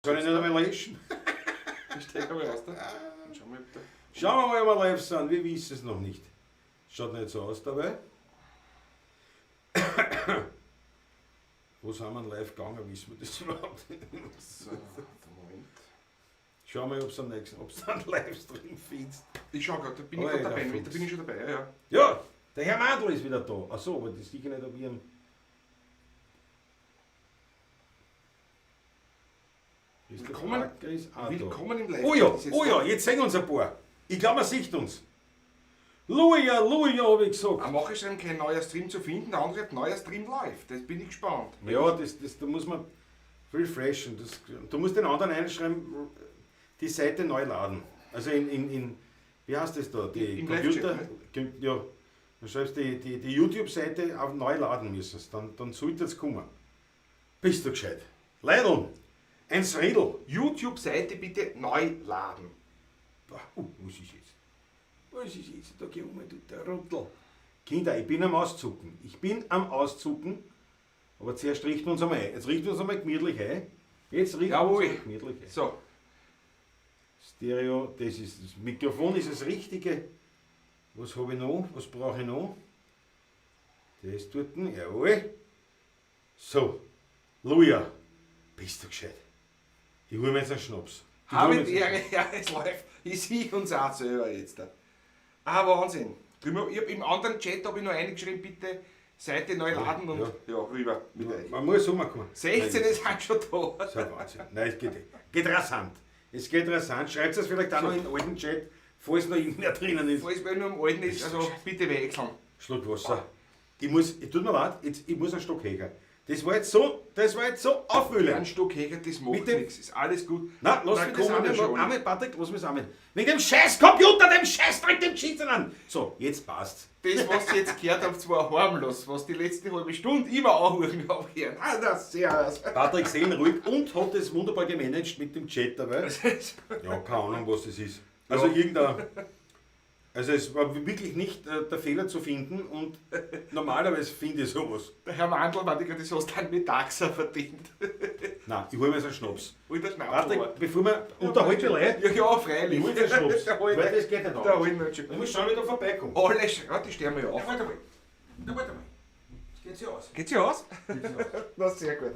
Kann ich nicht einmal löschen. Ich steig einmal aus da. Schau mal, ob da. Schauen wir mal, ob wir live sind. Wir wissen es noch nicht. Schaut nicht so aus dabei. Wo sind wir live gegangen? Wissen wir das überhaupt? So, Moment. Schau mal, ob du am nächsten, ob du einen Livestream findest. Ich schau gerade, da bin ich Oh, gerade ja, dabei. Fuchs. Da bin ich schon dabei, ja, ja. Ja, der Herr Mandl ist wieder da. Achso, aber das sicher nicht, ob ich ihn. Willkommen- Acker ist auch da. Willkommen im Live. Oh ja, Ist jetzt oh ja, jetzt sehen uns ein paar. Ich glaube, man sieht uns. Luja, Luja, habe ich gesagt. Am Mache schreiben kein neuer Stream zu finden, der andere hat neuer Stream live. Das bin ich gespannt. Ja, das, da muss man refreshen. Das, du musst den anderen einschreiben, die Seite neu laden. Also in wie heißt das da? Die Im Computer. Live-Chat, Ja, dann schreibst du die YouTube-Seite auf neu laden müssen. Dann sollte es kommen. Bist du gescheit? Leideln, ein Riedl. YouTube-Seite bitte neu laden. Was ist jetzt? Was ist jetzt? Da geh um, du der Rottel. Kinder, ich bin am Auszucken. Ich bin am Auszucken. Aber zuerst richten wir uns einmal ein. Jetzt richten wir uns einmal gemütlich ein. Jetzt richten wir uns Jawohl. einmal gemütlich ein. So, Stereo, das ist das Mikrofon ist das Richtige. Was habe ich noch? Was brauche ich noch? Das tut denn, jawohl. So, Luja, bist du gescheit? Ich hole mir jetzt einen Schnaps. Ich hol habe mir die jetzt einen Ehre, ja, es läuft. Ich sehe uns auch selber jetzt. Da. Ah, Wahnsinn. Drüber, ich hab im anderen Chat habe ich noch eingeschrieben, bitte Seite neu laden und Ja. ja, rüber mit Schnaps. euch. Man muss rumkommen. 16 Nein, ist halt schon da. Das ist ein Wahnsinn. Nein, es geht rasant. Es geht rasant. Schreibt es vielleicht auch noch in den alten Chat, falls noch irgendwer drinnen ist. Falls wer nur im alten ist, also bitte wechseln. Schluck Wasser. Ich muss, es tut mir leid, jetzt, ich muss einen Stock heger. Das war jetzt so, das war jetzt so Ein aufwühlend. Stock Heger, das macht Mit dem- nichts, ist alles gut. Nein, lass Na, mich das kommen einmal, ja schon. einmal, Patrick, lass mich das einmal. Wegen dem scheiß Computer, dem scheiß Dreck, dem Geschissen an. So, jetzt passt's. Das, was ihr jetzt gehört habt, war harmlos, was die letzte halbe Stunde immer anhören habe gehört. Ah, das servus. Patrick seelenruhig und hat das wunderbar gemanagt mit dem Chat dabei. Ja, keine Ahnung, was das ist. Also Ja. irgendein. Also es war wirklich nicht der Fehler zu finden und normalerweise finde ich sowas. Der Herr Mandl meinte gerade, das hast du einen Metaxa verdient. Nein, ich hole mir jetzt einen Schnaps. Hol der Schnaps. Patrick, bevor wir unterhalten die Leute, Ja, ja, freilich. ich hol den Schnaps. Der holt Weil das geht nicht Der anders. holt nicht Ich muss schauen, wie ich da vorbeikomme. Alle ja, die stehen wir ja auf. warte mal. Na, warte mal. Das geht sich aus. Geht sie aus? Geht sich aus. Na, sehr gut.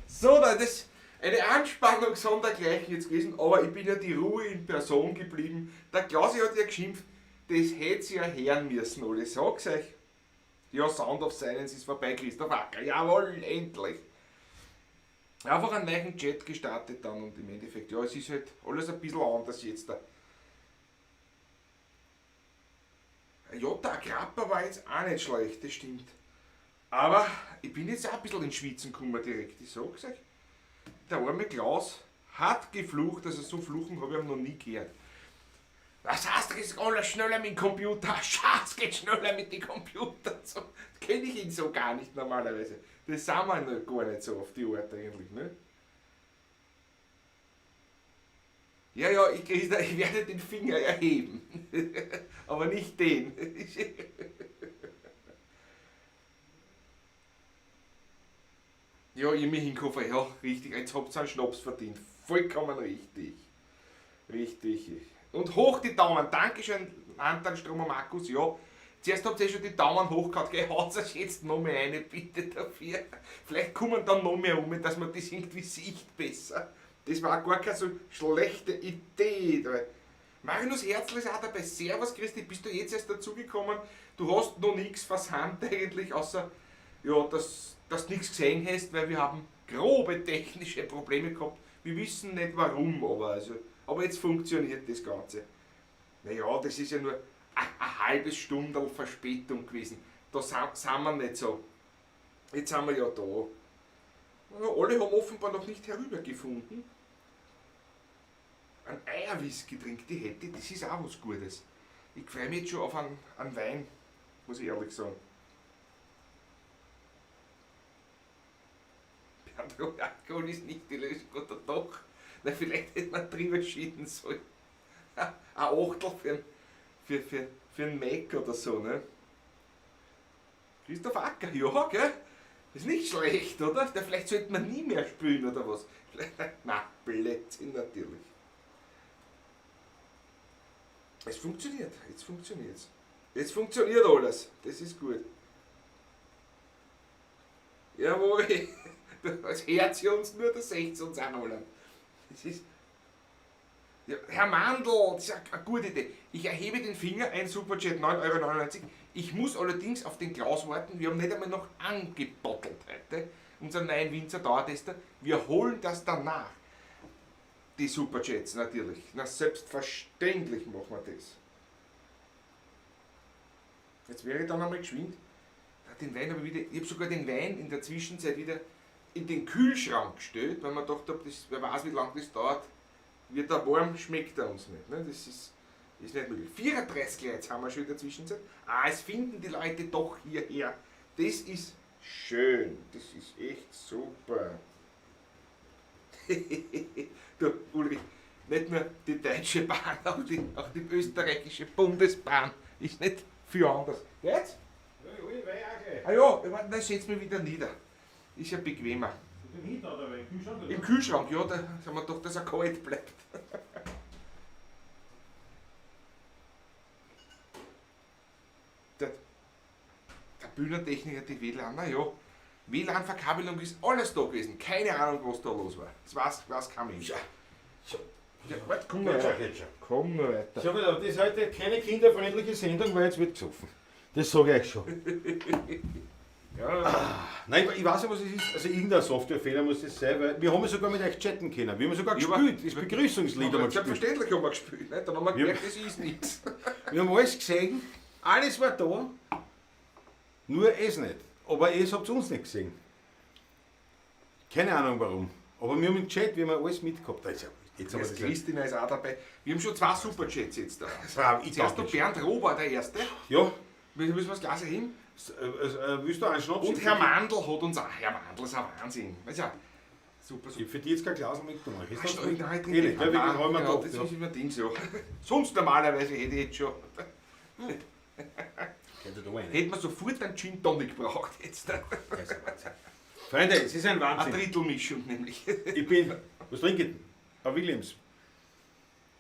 So, da, das eine Anspannung sondergleichen jetzt gewesen, aber ich bin ja die Ruhe in Person geblieben. Der Klausi hat ja geschimpft, das hätte sie ja hören müssen, alle. Ich sag's euch. Ja, Sound of Silence ist vorbei, Christoph Acker. Jawohl, endlich. Einfach einen neuen Chat gestartet dann und im Endeffekt, ja, es ist halt alles ein bisschen anders jetzt da. Jota Agrappa war jetzt auch nicht schlecht, das stimmt. Aber ich bin jetzt auch ein bisschen in Schwitzen gekommen direkt, ich sag's euch. Der arme Klaus hat geflucht, also so fluchen habe ich ihn noch nie gehört. Was heißt, das ist alles schneller mit dem Computer. Schatz, geht schneller mit dem Computer. So kenne ich ihn so gar nicht normalerweise. Das sind wir noch gar nicht so auf die Art eigentlich, ne? Ja, ja, ich werde den Finger erheben. Aber nicht den. Ja, ich mich hinkoffer, ja, richtig. Jetzt habt ihr einen Schnaps verdient. Vollkommen richtig. Richtig. Und hoch die Daumen. Dankeschön, Anton Stromer Markus. Ja, zuerst habt ihr schon die Daumen hochgehauen. Gell, haut euch jetzt noch mehr eine, bitte dafür. Vielleicht kommen dann noch mehr um, dass man das irgendwie sieht besser. Das war gar keine so schlechte Idee. Magnus Herzl ist auch dabei. Servus, Christi, bist du jetzt erst dazugekommen? Du hast noch nichts versandt eigentlich, außer ja, dass du nichts gesehen hast, weil wir haben grobe technische Probleme gehabt. Wir wissen nicht warum, aber jetzt funktioniert das Ganze. Naja, das ist ja nur eine halbe Stunde Verspätung gewesen. Da sind wir nicht so. Jetzt sind wir ja da. Ja, alle haben offenbar noch nicht herübergefunden. Ein Eierwhisky trinkt die hätte, das ist auch was Gutes. Ich freue mich jetzt schon auf einen Wein, muss ich ehrlich sagen. Bernd, Alkohol ist nicht die Lösung, oder doch? Na, vielleicht hätte man drüber schieden sollen. Ein Achtel für einen Mac oder so, ne? Christoph Acker, ja, gell? Ist nicht schlecht, oder? Na, vielleicht sollte man nie mehr spülen, oder was? Na, blöd. Es funktioniert, jetzt funktioniert's. Jetzt funktioniert alles, das ist gut. Jawohl, das Herz hier uns nur, das seht uns auch alle. Das ist. Ja, Herr Mandl, das ist eine gute Idee. Ich erhebe den Finger, ein Superchat 9,99 Euro. Ich muss allerdings auf den Klaus warten, wir haben nicht einmal noch angebottelt heute. Unseren neuen Winzer Dauertester. Wir holen das danach. Die Superchats natürlich. Na, selbstverständlich machen wir das. Jetzt wäre ich dann einmal geschwind. Den Wein habe ich wieder. Ich habe sogar den Wein in der Zwischenzeit wieder in den Kühlschrank gestellt, weil man gedacht habe, das, wer weiß, wie lange das dauert. Wird er warm, schmeckt er uns nicht. Ne? Das ist nicht möglich. 34 Leute haben wir schon in der Zwischenzeit. Ah, es finden die Leute doch hierher. Das ist schön. Das ist echt super. Du, Ulrich, nicht nur die Deutsche Bahn, auch die österreichische Bundesbahn ist nicht viel anders. Geht's? Ja, ich will auch gleich. Ah ja, ich mein, dann setz mich wieder nieder. Ist ja bequemer. Oder im Kühlschrank? Im Kühlschrank, ja, da sagen wir doch, dass er kalt bleibt. Der Bühnentechniker, die WLAN, na ja, WLAN-Verkabelung ist alles da gewesen. Keine Ahnung, was da los war. Das weiß kein Mensch. Ja. Ja, warte, komm noch weiter. Komm noch weiter. Ich habe das ist heute keine kinderfreundliche Sendung, weil jetzt wird gesoffen. Das sage ich euch schon. Ja. Nein, ich weiß ja, was es ist. Also irgendein Softwarefehler muss das sein, weil wir haben ja sogar mit euch chatten können. Wir haben sogar gespielt. Das Begrüßungslied haben wir gespielt. Selbstverständlich haben wir gespielt. Ne? Dann haben wir gemerkt, das ist nichts. Wir haben alles gesehen. Alles war da. Nur es nicht. Aber es habt ihr uns nicht gesehen. Keine Ahnung warum. Aber wir haben im Chat, wir haben alles mitgehabt. Also, jetzt haben wir das Christina ist auch dabei. Wir haben schon zwei Superchats jetzt da. Das war ich. Zuerst der Bernd Roh war der Erste. Ja. Wir müssen das Glas erheben. Willst du einen Schnaps? Und Herr Mandl hat uns auch. Herr Mandl ist ein Wahnsinn. Das ist ja super, super. Ich für die jetzt kein Glas mitgenommen. Nein, ich nicht. Ja, das ist immer Ding so. Sonst normalerweise hätte ich jetzt schon. Hätte man sofort einen Gin Tonic gebraucht jetzt. Das ist ein Wahnsinn. Freunde, es ist ein Wahnsinn. Eine Drittelmischung nämlich. Ich bin. Was trinke ich denn? Ein Williams.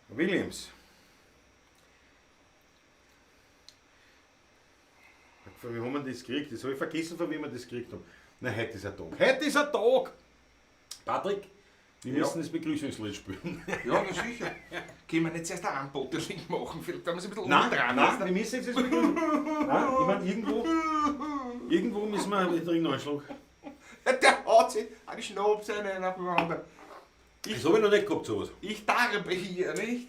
Ein Williams. Von wem haben wir das gekriegt? Das habe ich vergessen, von wem wir das gekriegt haben. Na, heute ist ein Tag. Heute ist ein Tag! Patrick, wir müssen das Begrüßungslied spielen. Ja, na sicher. Können wir nicht zuerst ein Unbottling machen? Vielleicht haben wir es ein bisschen nein, dran. Nein, wir müssen jetzt das Begrüßungslied. Nein, ich meine, irgendwo müssen wir. Ich trinke noch einen Schluck. Der haut sich einen Schnaps rein auf den anderen. Das habe ich noch nicht gehabt, sowas. Ich darbe hier, nicht?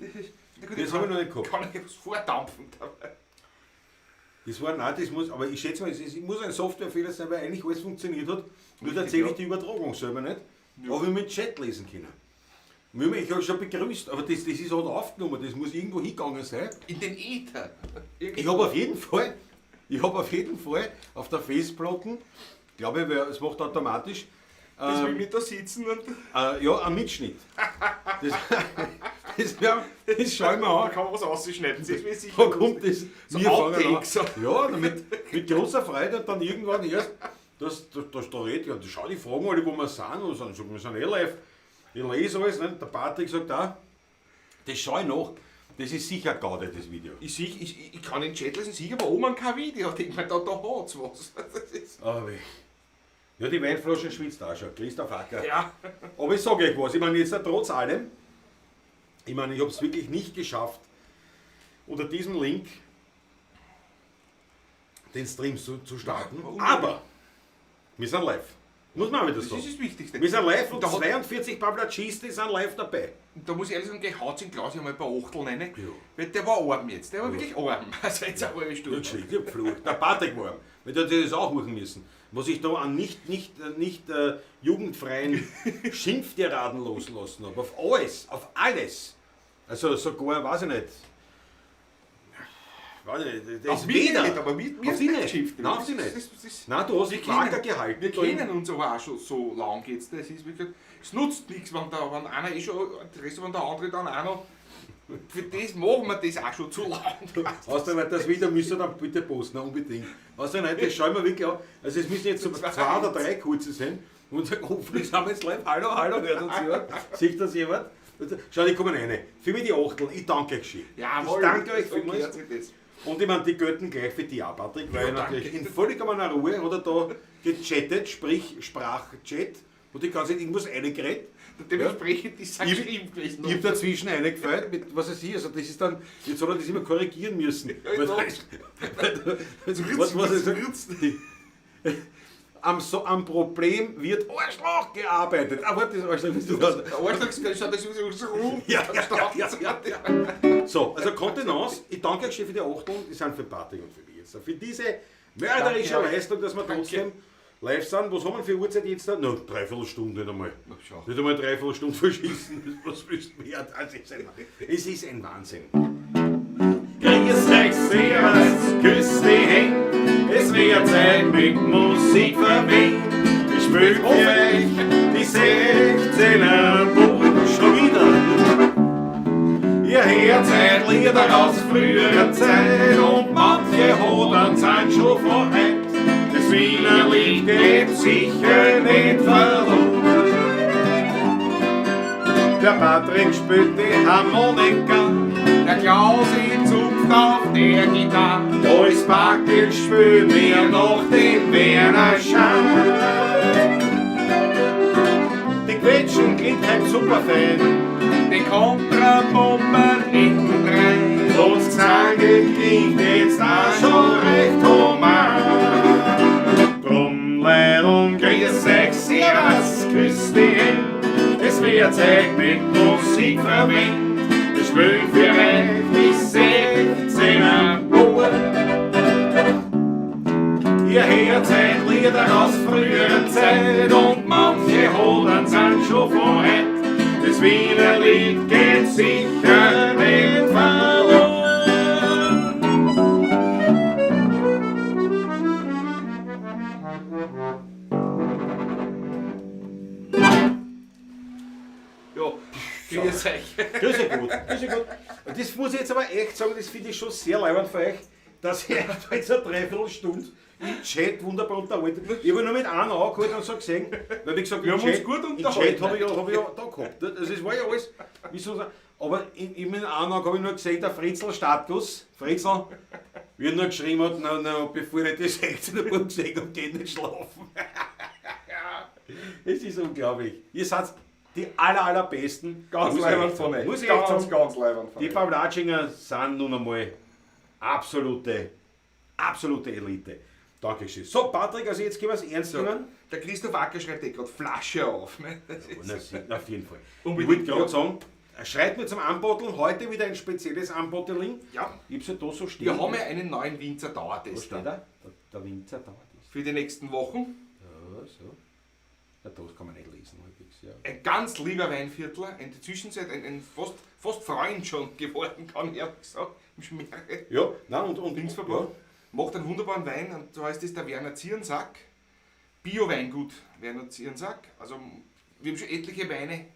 Das habe ich noch nicht gehabt. Kann ich was vordampfen dabei? Das war, nein, das muss, aber ich schätze mal, es muss ein Softwarefehler sein, weil eigentlich alles funktioniert hat. Nur tatsächlich die Übertragung selber nicht. Ja. Aber wir mit Chat lesen können. Ich habe schon begrüßt, aber das ist halt aufgenommen, das muss irgendwo hingegangen sein. In den Äther. Ich habe auf jeden Fall, auf der Festplatte, glaube ich, es macht automatisch. Das will mit da sitzen und. Ja, ein Mitschnitt. Das schauen wir an. Da kann man was ausschneiden. Das ist sicher. Da kommt das. So wir fangen an. So. Ja, mit großer Freude und dann irgendwann erst, dass da redet, ja, schau, die fragen alle, wo wir sind, und sagen, wir sind eh live. Ich lese alles, ne? Der Patrick sagt auch, das schau ich nach. Das ist sicher Gaudi, das Video. Ich kann den Chat lesen, sicher, aber oben kein Video. Ich denke mir, da hat's was. Das ist oh, weh. Ja, die Weinflasche schwitzt auch schon. Christoph Acker. Ja. Aber ich sage euch was, ich meine jetzt trotz allem, ich meine, ich habe es wirklich nicht geschafft, unter diesem Link den Stream zu starten. Aber wir sind live. Muss man auch wieder sagen. Das ist das Wichtigste. Wir sind live und 42 Pavlatschisten sind live dabei. Und da muss ich ehrlich sagen, geh haut's in Klaus einmal ein paar Achtel rein. Ja. Weil der war arm jetzt, der war wirklich arm. Also jetzt eine halbe Stunde. Ja, ich hab geflucht. Der Patrick war arm. Weil der hat sich das auch machen müssen. Was ich da an nicht jugendfreien Schimpftiraden loslassen habe. Auf alles, auf alles. Also sogar, weiß ich nicht. Weiß ich nicht. Das auf mich nicht, aber mit mir auf nicht. geschimpft. Nein, auf sie nicht. Nein, du hast dich wacker gehalten. Wir kennen uns aber auch schon so lang jetzt. Das ist wirklich, es nutzt nichts, wenn einer eh schon, wenn der andere dann auch noch. Für das machen wir das auch schon zu lang. Außerdem, das Video müsst ihr dann bitte posten, unbedingt. Außerdem, das schauen wir wirklich an. Also es müssen jetzt so 2 oder 3 kurze sein. Und sagen, hoffentlich sind wir jetzt live. Hallo, hallo, hört uns jemand? Sieht das jemand? Schau, die kommen rein. Für mich die Achtel, ich danke euch schön. Jawohl, ich danke euch so vielmals. gehört sich das. Und ich meine, die gelten gleich für die auch, Patrick, weil Ja, natürlich danke. in vollkommener Ruhe hat er da gechattet, sprich Sprachchat, und die ganze Zeit irgendwas reingeredet. Dementsprechend ist es Ich- geschrieben gewesen. Ich hab dazwischen reingefallen mit, was weiß ich, also das ist dann, jetzt hat er das immer korrigieren müssen. Ja, Weil was ist die, am Problem wird Arschloch gearbeitet. Ah, warte, das Arschloch ist das. Der Arschloch schaut das so rum. Ja. So, also Kontenance, ich danke euch schon für die Achtung, die sind für Patrick und für mich jetzt. Für diese mörderische Danke euch. Leistung, dass wir Danke. trotzdem live sind. Was haben wir für Uhrzeit jetzt da? Na, dreiviertel Stunde nicht einmal. Na, schau. Nicht einmal dreiviertel Stunde verschießen. Was willst du mehr? Das ist ein, es ist ein Wahnsinn. Grüß euch, servus, küss die Hände. Es wird Zeit mit Musik verwinkt. Ich spiel für euch die 16er Buben schon wieder. Ihr hört seit Lieder aus früherer Zeit und manche Hodern sind schon von heut. Das Wiener Lied geht sicher nicht verloren. Der Patrick spielt die Harmonika, Der Klausi zupft auf der Gitarre. Als Backel spülen wir noch den Werner Schein. Die Quetschen klingt halt super fein, Die Kontrabomben hinten rein. und das Zange klingt jetzt auch schon recht human. Drum, Leidl, grüß euch, servus, küss die Hände. Es wird Zeit mit Musik verwendet. Wir spielen für euch die 16er Uhr. Ihr hört seit Lieder aus früherer Zeit und manche Hodern sind schon von heut. Das Wiener Lied geht sicher nicht verloren. Ja, grüß euch. Das ist ja gut, das ist ja gut. Und das muss ich jetzt aber echt sagen, das finde ich schon sehr leibend für euch, dass ihr euch da jetzt eine Dreiviertelstunde im Chat wunderbar unterhalten. Ich habe nur mit einem angehalten und so gesehen, weil wie gesagt, Wir im haben uns Chat, gut im unterhalten. Chat habe ich, ja da gehabt. ne? Also es war ja alles, wie soll ich sagen, aber in meinem Anhang habe ich nur gesehen, der Fritzl Status, Fritzl, wie er nur geschrieben hat, na, na, bevor ich die 16er Uhr gesehen habe, geht nicht schlafen. Es ist unglaublich. Ihr seid die allerbesten. Ganz Muss ich leibend echt von sagen. euch. Muss ich echt Ganz, sagen. ganz leibend von Die euch. Pavlatschinger sind nun einmal absolute, absolute Elite. Dankeschön. So, Patrick, also jetzt können wir es ernst So, nehmen. der Christoph Acker schreibt eh gerade Flasche auf. Ne? Das ist Na, auf jeden Fall. Unbedingt, Ich wollte gerade sagen, schreit mir zum Anbotteln. Heute wieder ein spezielles Anbotteling. Ja. Ich hab's ja da so stehen. Wir haben ja einen neuen Winzer Wo Dauertester steht er? Der Winzer Dauertest. für die nächsten Wochen. Ja, so. Ja, das kann man nicht lesen halbwegs, ja. Ein ganz lieber Weinviertler, in der Zwischenzeit ein fast Freund schon geworden, kann ich ehrlich sagen. Im Schmerre. Ja, nein, und Linksverband. ja. Macht einen wunderbaren Wein, und so heißt es der Werner Zierensack. Bio-Weingut Werner Zierensack. Also wir haben schon etliche Weine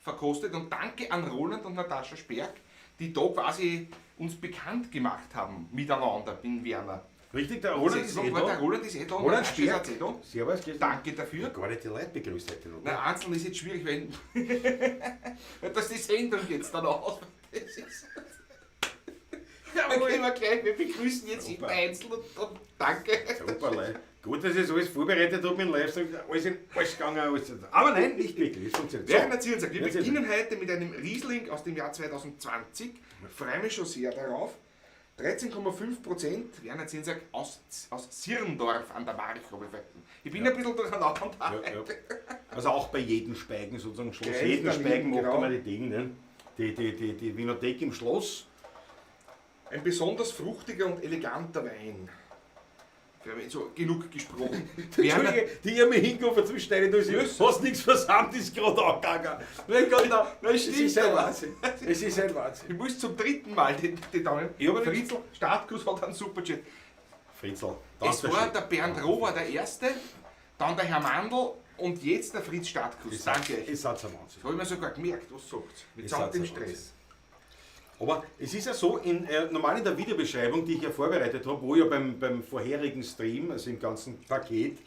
verkostet und danke an Roland und Natascha Sperg, die da quasi uns bekannt gemacht haben miteinander, bin Werner. Richtig, der Roland ist eh Der da. Roland ist eh da. und Roland Natascha ist Sperg. auch eh da. Servus, grüß dich. Danke dafür. Gar nicht die Leute begrüßt heute noch. Na, einzeln ist jetzt schwierig, wenn dass die Sendung jetzt dann aus. Das ist. Ja, aber wir gleich, wir begrüßen jetzt jeden Super. einzeln und danke. Super, Leute. Gut, dass ich das alles vorbereitet habe mit dem Livestream. Alles in alles gegangen. Alles. Aber nein, nicht wirklich. Es funktioniert. So. Werner Zierensack, wir Werner beginnen heute mit einem Riesling aus dem Jahr 2020. Freue mich schon sehr darauf. 13,5% Werner Zierensack aus Sirndorf an der March, habe ich vergessen. Ich bin ein bisschen durcheinander. Ja, ja. Also auch bei jedem Speigen sozusagen Schloss. Gleich Jeden daneben, Speigen macht genau. man die Dinge, ne? Die Winothek im Schloss. Ein besonders fruchtiger und eleganter Wein. Wir haben jetzt so genug gesprochen. Werner, Entschuldige, die haben mich hingerufen zum Steinen, da ist hast nichts versammelt, ist gerade angegangen. Mein Gott, Nein, es ist stimmt ein aber. Wahnsinn. Es ist ein Wahnsinn. ich muss zum dritten Mal die Daumen. Ich hab nichts- Fritzl, Startkuss hat einen Superchat. Fritzl, Es danke war schön. der Bernd Rohr der Erste, dann der Herr Mandl und jetzt der Fritz Startkuss. Danke euch. Es ist ein Wahnsinn. Das habe ich mir sogar gemerkt, was sagt. Mit Ist samt dem ein Stress. Aber es ist ja so, normal in der Videobeschreibung, die ich ja vorbereitet habe, wo ja beim vorherigen Stream, also im ganzen Paket,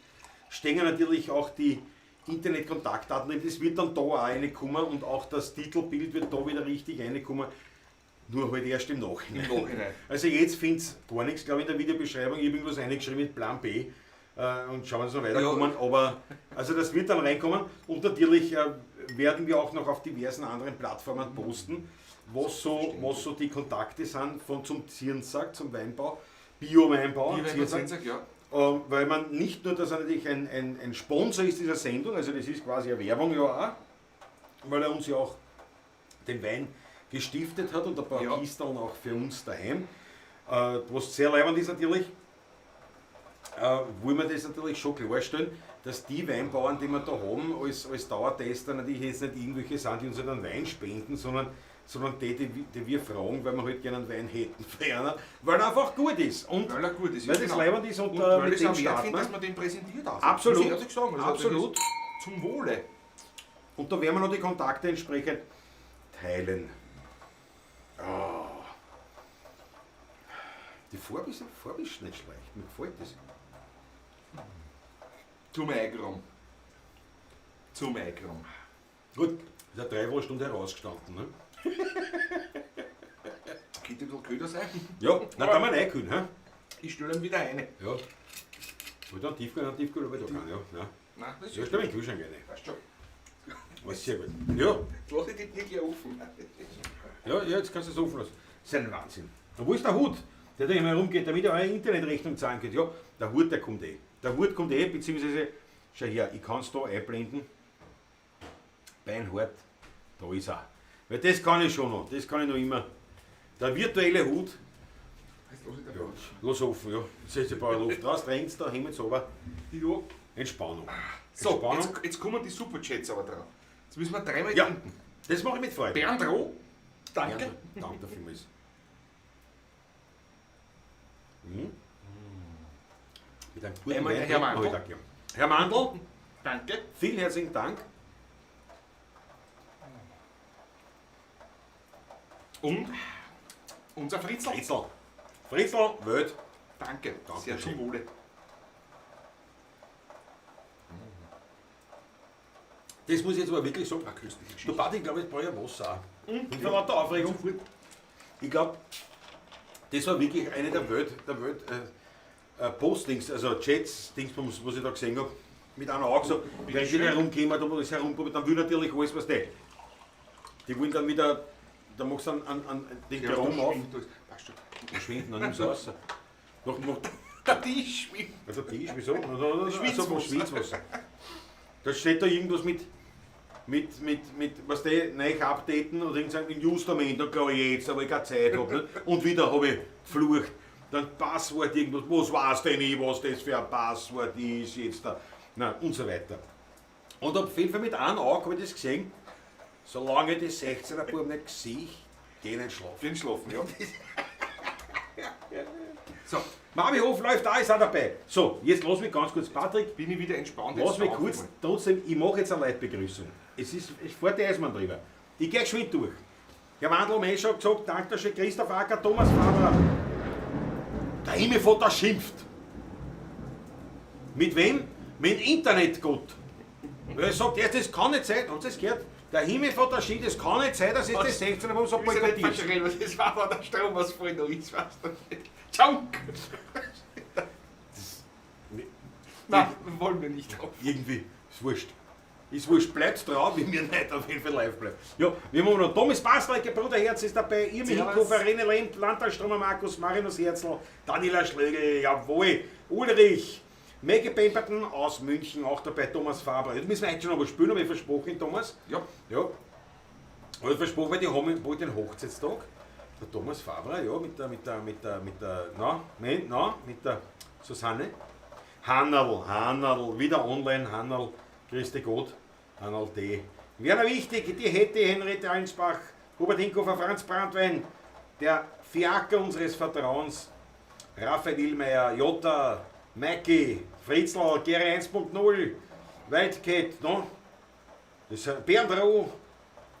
stehen ja natürlich auch die Internetkontaktdaten, das wird dann da auch reinkommen und auch das Titelbild wird da wieder richtig reinkommen. Nur halt erst im Nachhinein. Im Nachhinein. Also jetzt findet gar nichts, glaube ich, in der Videobeschreibung. Ich habe irgendwas reingeschrieben mit Plan B und schauen, dass wir weiterkommen. Ja. Aber also das wird dann reinkommen und natürlich werden wir auch noch auf diversen anderen Plattformen posten, was so die Kontakte sind von zum Zirnsack, zum Weinbau, Bio-Weinbau, Bio-Weinbau, ja. Weil man nicht nur, dass er natürlich ein Sponsor ist dieser Sendung, also das ist quasi eine Werbung ja auch, weil er uns ja auch den Wein gestiftet hat und ein paar Kisteln auch für uns daheim. Was sehr leibend ist natürlich, wollen wir das natürlich schon klarstellen, dass die Weinbauern, die wir da haben, als Dauertester natürlich jetzt nicht irgendwelche sind, die uns einen Wein spenden, sondern die wir fragen, weil wir halt gerne einen Wein hätten für einer, weil er einfach gut ist. Und weil er gut ist, weil ja, das genau. leibend ist und weil mit ich dem es auch wert finde, wir. dass man den präsentiert. Also, Absolut. Muss ich ehrlich sagen. Also, Absolut. Zum Wohle. Und da werden wir noch die Kontakte entsprechend teilen. Oh. Die Farbe ist nicht schlecht, mir gefällt das. Zum Eigram. Zum Eigram. Gut, ist eine Dreiviertelstunde herausgestanden. Ne? Könnte ein bisschen kühler sein. Ja, na, kann man einkühlen. He? Ich stelle ihn wieder rein. Ja. Wollt ihr einen Tiefkühl, aber da kann, ja. Nein. Nein, das ist ja, stell mir den Kühlschrank rein. Passt schon. War sehr gut. Ja. Jetzt lass ich die Tür gleich offen. Ja, ja, jetzt kannst du es offen lassen. Das ist ein Wahnsinn. Und wo ist der Hut, der da immer rumgeht, damit ihr eure Internetrechnung zahlen könnt? Ja, der Hut, der kommt eh. Der Hut kommt eh, beziehungsweise, schau her, ich kann es da einblenden. Beinhart, da ist er. Weil das kann ich schon noch, das kann ich noch immer. Der virtuelle Hut. Ja, lass offen, ja. Jetzt ist ein paar Luft raus, drängst da, hängt's runter. Ja. Entspannung. So, Entspannung. jetzt kommen die Superchats aber drauf. Jetzt müssen wir dreimal trinken. Das mache ich mit Freude. Bernd Roh, danke. Bernd, danke vielmals. Mhm. Mit einem guten Einmal Wein Herr Mandl. heute. Herr Mandl, danke. Vielen herzlichen Dank. Und unser Fritzl. Fritzl. Fritzl, Welt. Danke. Danke sehr zum Wohle. Das muss ich jetzt aber wirklich sagen. Eine köstliche Geschichte. Du, Party, ich glaube, jetzt brauche ich ein Wasser auch. Mhm. Vor lauter Aufregung. Ich glaube, das war wirklich eine der Welt, Postings, also Chats, Dingsbums, was ich da gesehen habe, mit einer Auge so, wenn ich wieder herumgehe, da ist herumprobiert, dann will natürlich alles, was die. Die wollen dann wieder, da machst du an den Ja, Chrom auf. Passt schon. Da schwindet, dann nimmst du raus. Der Tisch schwindet. Ja, der Tisch, wieso? Schwitzwasser. Schwitzwasser. Da steht da irgendwas mit, was die neu updaten und irgendein Justament, dann glaube ich jetzt, aber ich keine Zeit habe. Ne? Und wieder habe ich geflucht. Dann Passwort irgendwas, was weiß denn ich, was das für ein Passwort ist jetzt da. Na, und so weiter. Und auf jeden Fall mit einem Auge habe ich das gesehen, solange ich die 16er Buben nicht sehe, geh nicht schlafen. Gehen schlafen, ja. So, Marvi Hof läuft da, ist auch dabei. So, jetzt lass mich ganz kurz, Patrick. Bin ich wieder entspannt. Lass mich kurz, trotzdem, ich mache jetzt eine Leitbegrüßung. Es fährt der Eismann drüber. Ich gehe geschwind durch. Herr Wandl, haben schon gesagt, danke schön, Christoph Acker, Thomas Faber. Der Himmelvater schimpft. Mit wem? Mit dem Internetgott. Weil er sagt, erst, das kann nicht sein, haben Sie es gehört? Der Himmelvater schimpft, es kann nicht sein, dass es das 16er Buben so boykottiert. Was das war, war der Strom, was vorhin noch ist, weißt du? Tschunk! Nein, wollen wir nicht drauf. Irgendwie, ist wurscht. Ist wurscht, bleibt drauf, wie mir nicht auf jeden Fall live bleibt. Ja, wir haben noch Thomas Basleike, Bruder Herz ist dabei, Irmi Hinkofer, René Lemp, Landtalstromer Markus, Marinus Herzl, Daniela Schlögl, jawohl, Ulrich, Maggie Pemberton aus München, auch dabei, Thomas Faber. Jetzt müssen wir eigentlich schon noch was spielen, habe ich versprochen, Thomas. Ja. Ja. Habe ich versprochen, weil die haben bald den Hochzeitstag. Der Thomas Faber, ja, mit der Susanne. Hannerl, wieder online, Hannerl, grüß dich Gott, Hannerl D. Werner Wichtig, die Hette, Henriette Allensbach, Hubert Hinkofer, Franz Brandwein, der Fiaker unseres Vertrauens, Raphael Illmeier, Jota, Maiki, Fritzl, Gary 1.0, Wildcat, no? Das ist Bernd Roh,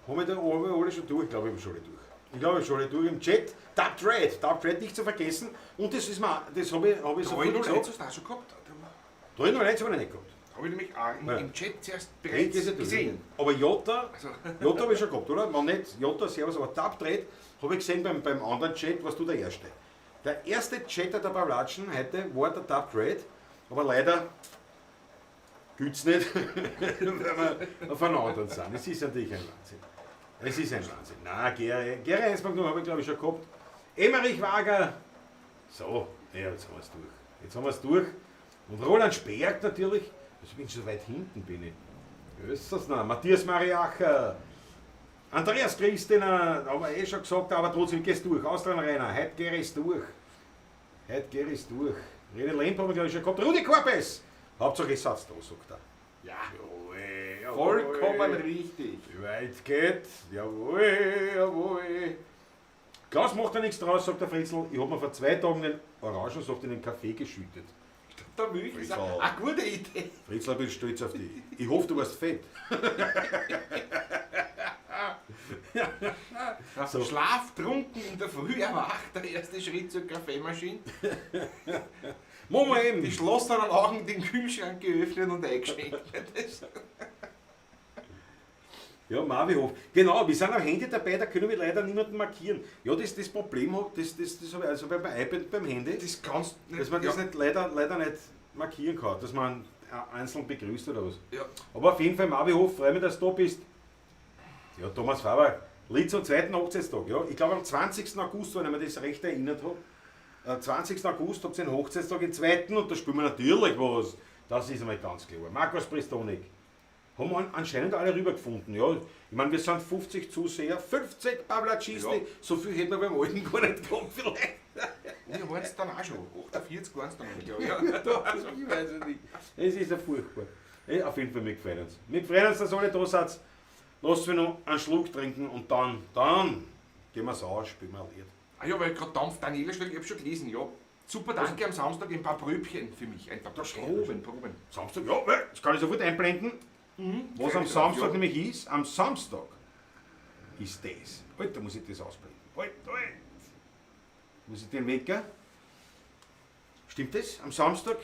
haben wir da alle schon durch? Ich glaube, ich habe schon alle durch. Ich glaube, ich habe schon alle durch im Chat. Dub Dread nicht zu vergessen. Und das ist mir, das habe ich sofort 301 gesagt. hast du auch schon gehabt? 301 habe ich nicht gehabt. Habe ich nämlich auch Ja. im Chat zuerst bereits Ist ja durch. gesehen. Aber Jota, Also, Jota habe ich schon gehabt, oder? Wenn nicht, Jota, servus, aber Tabdreht habe ich gesehen beim anderen Chat, warst du der Erste. Der erste Chatter der Pavlatschen heute war der Tabdreht, aber leider gilt's nicht, weil wir auf einem anderen sind. Es ist natürlich ein Wahnsinn. Es ist ein Wahnsinn. Nein, Gere 1.0 habe ich glaube ich schon gehabt. Emmerich Wager. So, ja, jetzt haben wir es durch. Jetzt haben wir es durch. Und Roland Sperg natürlich. Also bin ich schon weit hinten, bin ich. Jösses, nein. Matthias Mariacher. Andreas Christina, haben wir eh schon gesagt, aber trotzdem gehst durch. Austrian Rainer, heute geh ich durch. Heute geh ich durch. René Lemp haben wir glaube ich schon gehabt. Rudi Korpes. Hauptsache ich satz da, sagt er. ja, Jawohl, jawohl. vollkommen richtig. Wie weit geht? Jawohl, jawohl. Klaus macht ja nichts draus, sagt der Fritzl. Ich hab mir vor 2 Tagen den Orangensaft in den Kaffee geschüttet. Der Milch ist Fritzl. eine gute Idee. Fritzl, ich bin stolz auf dich. Ich hoffe, du warst fett. Ja, So. Schlaftrunken in der Früh erwacht, der erste Schritt zur Kaffeemaschine. Machen wir eben. Die schlossenen Augen, den Kühlschrank geöffnet und eingeschenkt. Das Ja, Marvihof. Genau, wir sind am Handy dabei, da können wir leider niemanden markieren. Ja, das Problem hab, das habe ich also beim iPad, beim Handy, das kannst du nicht. dass man das ja. nicht, leider nicht markieren kann, dass man einzeln begrüßt oder was. Ja. Aber auf jeden Fall, Marvihof, freue mich, dass du da bist. Ja, Thomas Faber, Lied zum zweiten Hochzeitstag. Ja, ich glaube am 20. August, wenn ich mir das recht erinnert habe, 20. August habt ihr den Hochzeitstag, den zweiten, und da spielen wir natürlich was. Das ist einmal ganz klar. Markus Pristonik. Haben wir anscheinend alle rübergefunden. Ja, ich meine, wir sind 50 Zuseher, 50 Pavlacisti, Ja. So viel hätten wir beim alten gar nicht gehabt vielleicht. Ja, waren es dann auch schon. 48 waren es dann, glaube ich. Ja. Ich weiß es nicht. Es ist ja furchtbar. Auf jeden Fall, wir freuen uns. Wir freuen uns, dass alle da seid. Lasst mich noch einen Schluck trinken und dann gehen wir's aus, spielen wir ein Lied. Ah ja, weil gerade Dampf, Daniela Schlögl, ich hab schon gelesen, ja. Super, danke, am Samstag ein paar Pröbchen für mich. Ein paar Proben. Samstag, ja, das kann ich sofort einblenden. Was am Freu mich drauf, Samstag ja. nämlich ist, am Samstag ist das. Alter, muss ich das ausblenden. Alter, Alter. Muss ich den Wecker? Stimmt das? Am Samstag?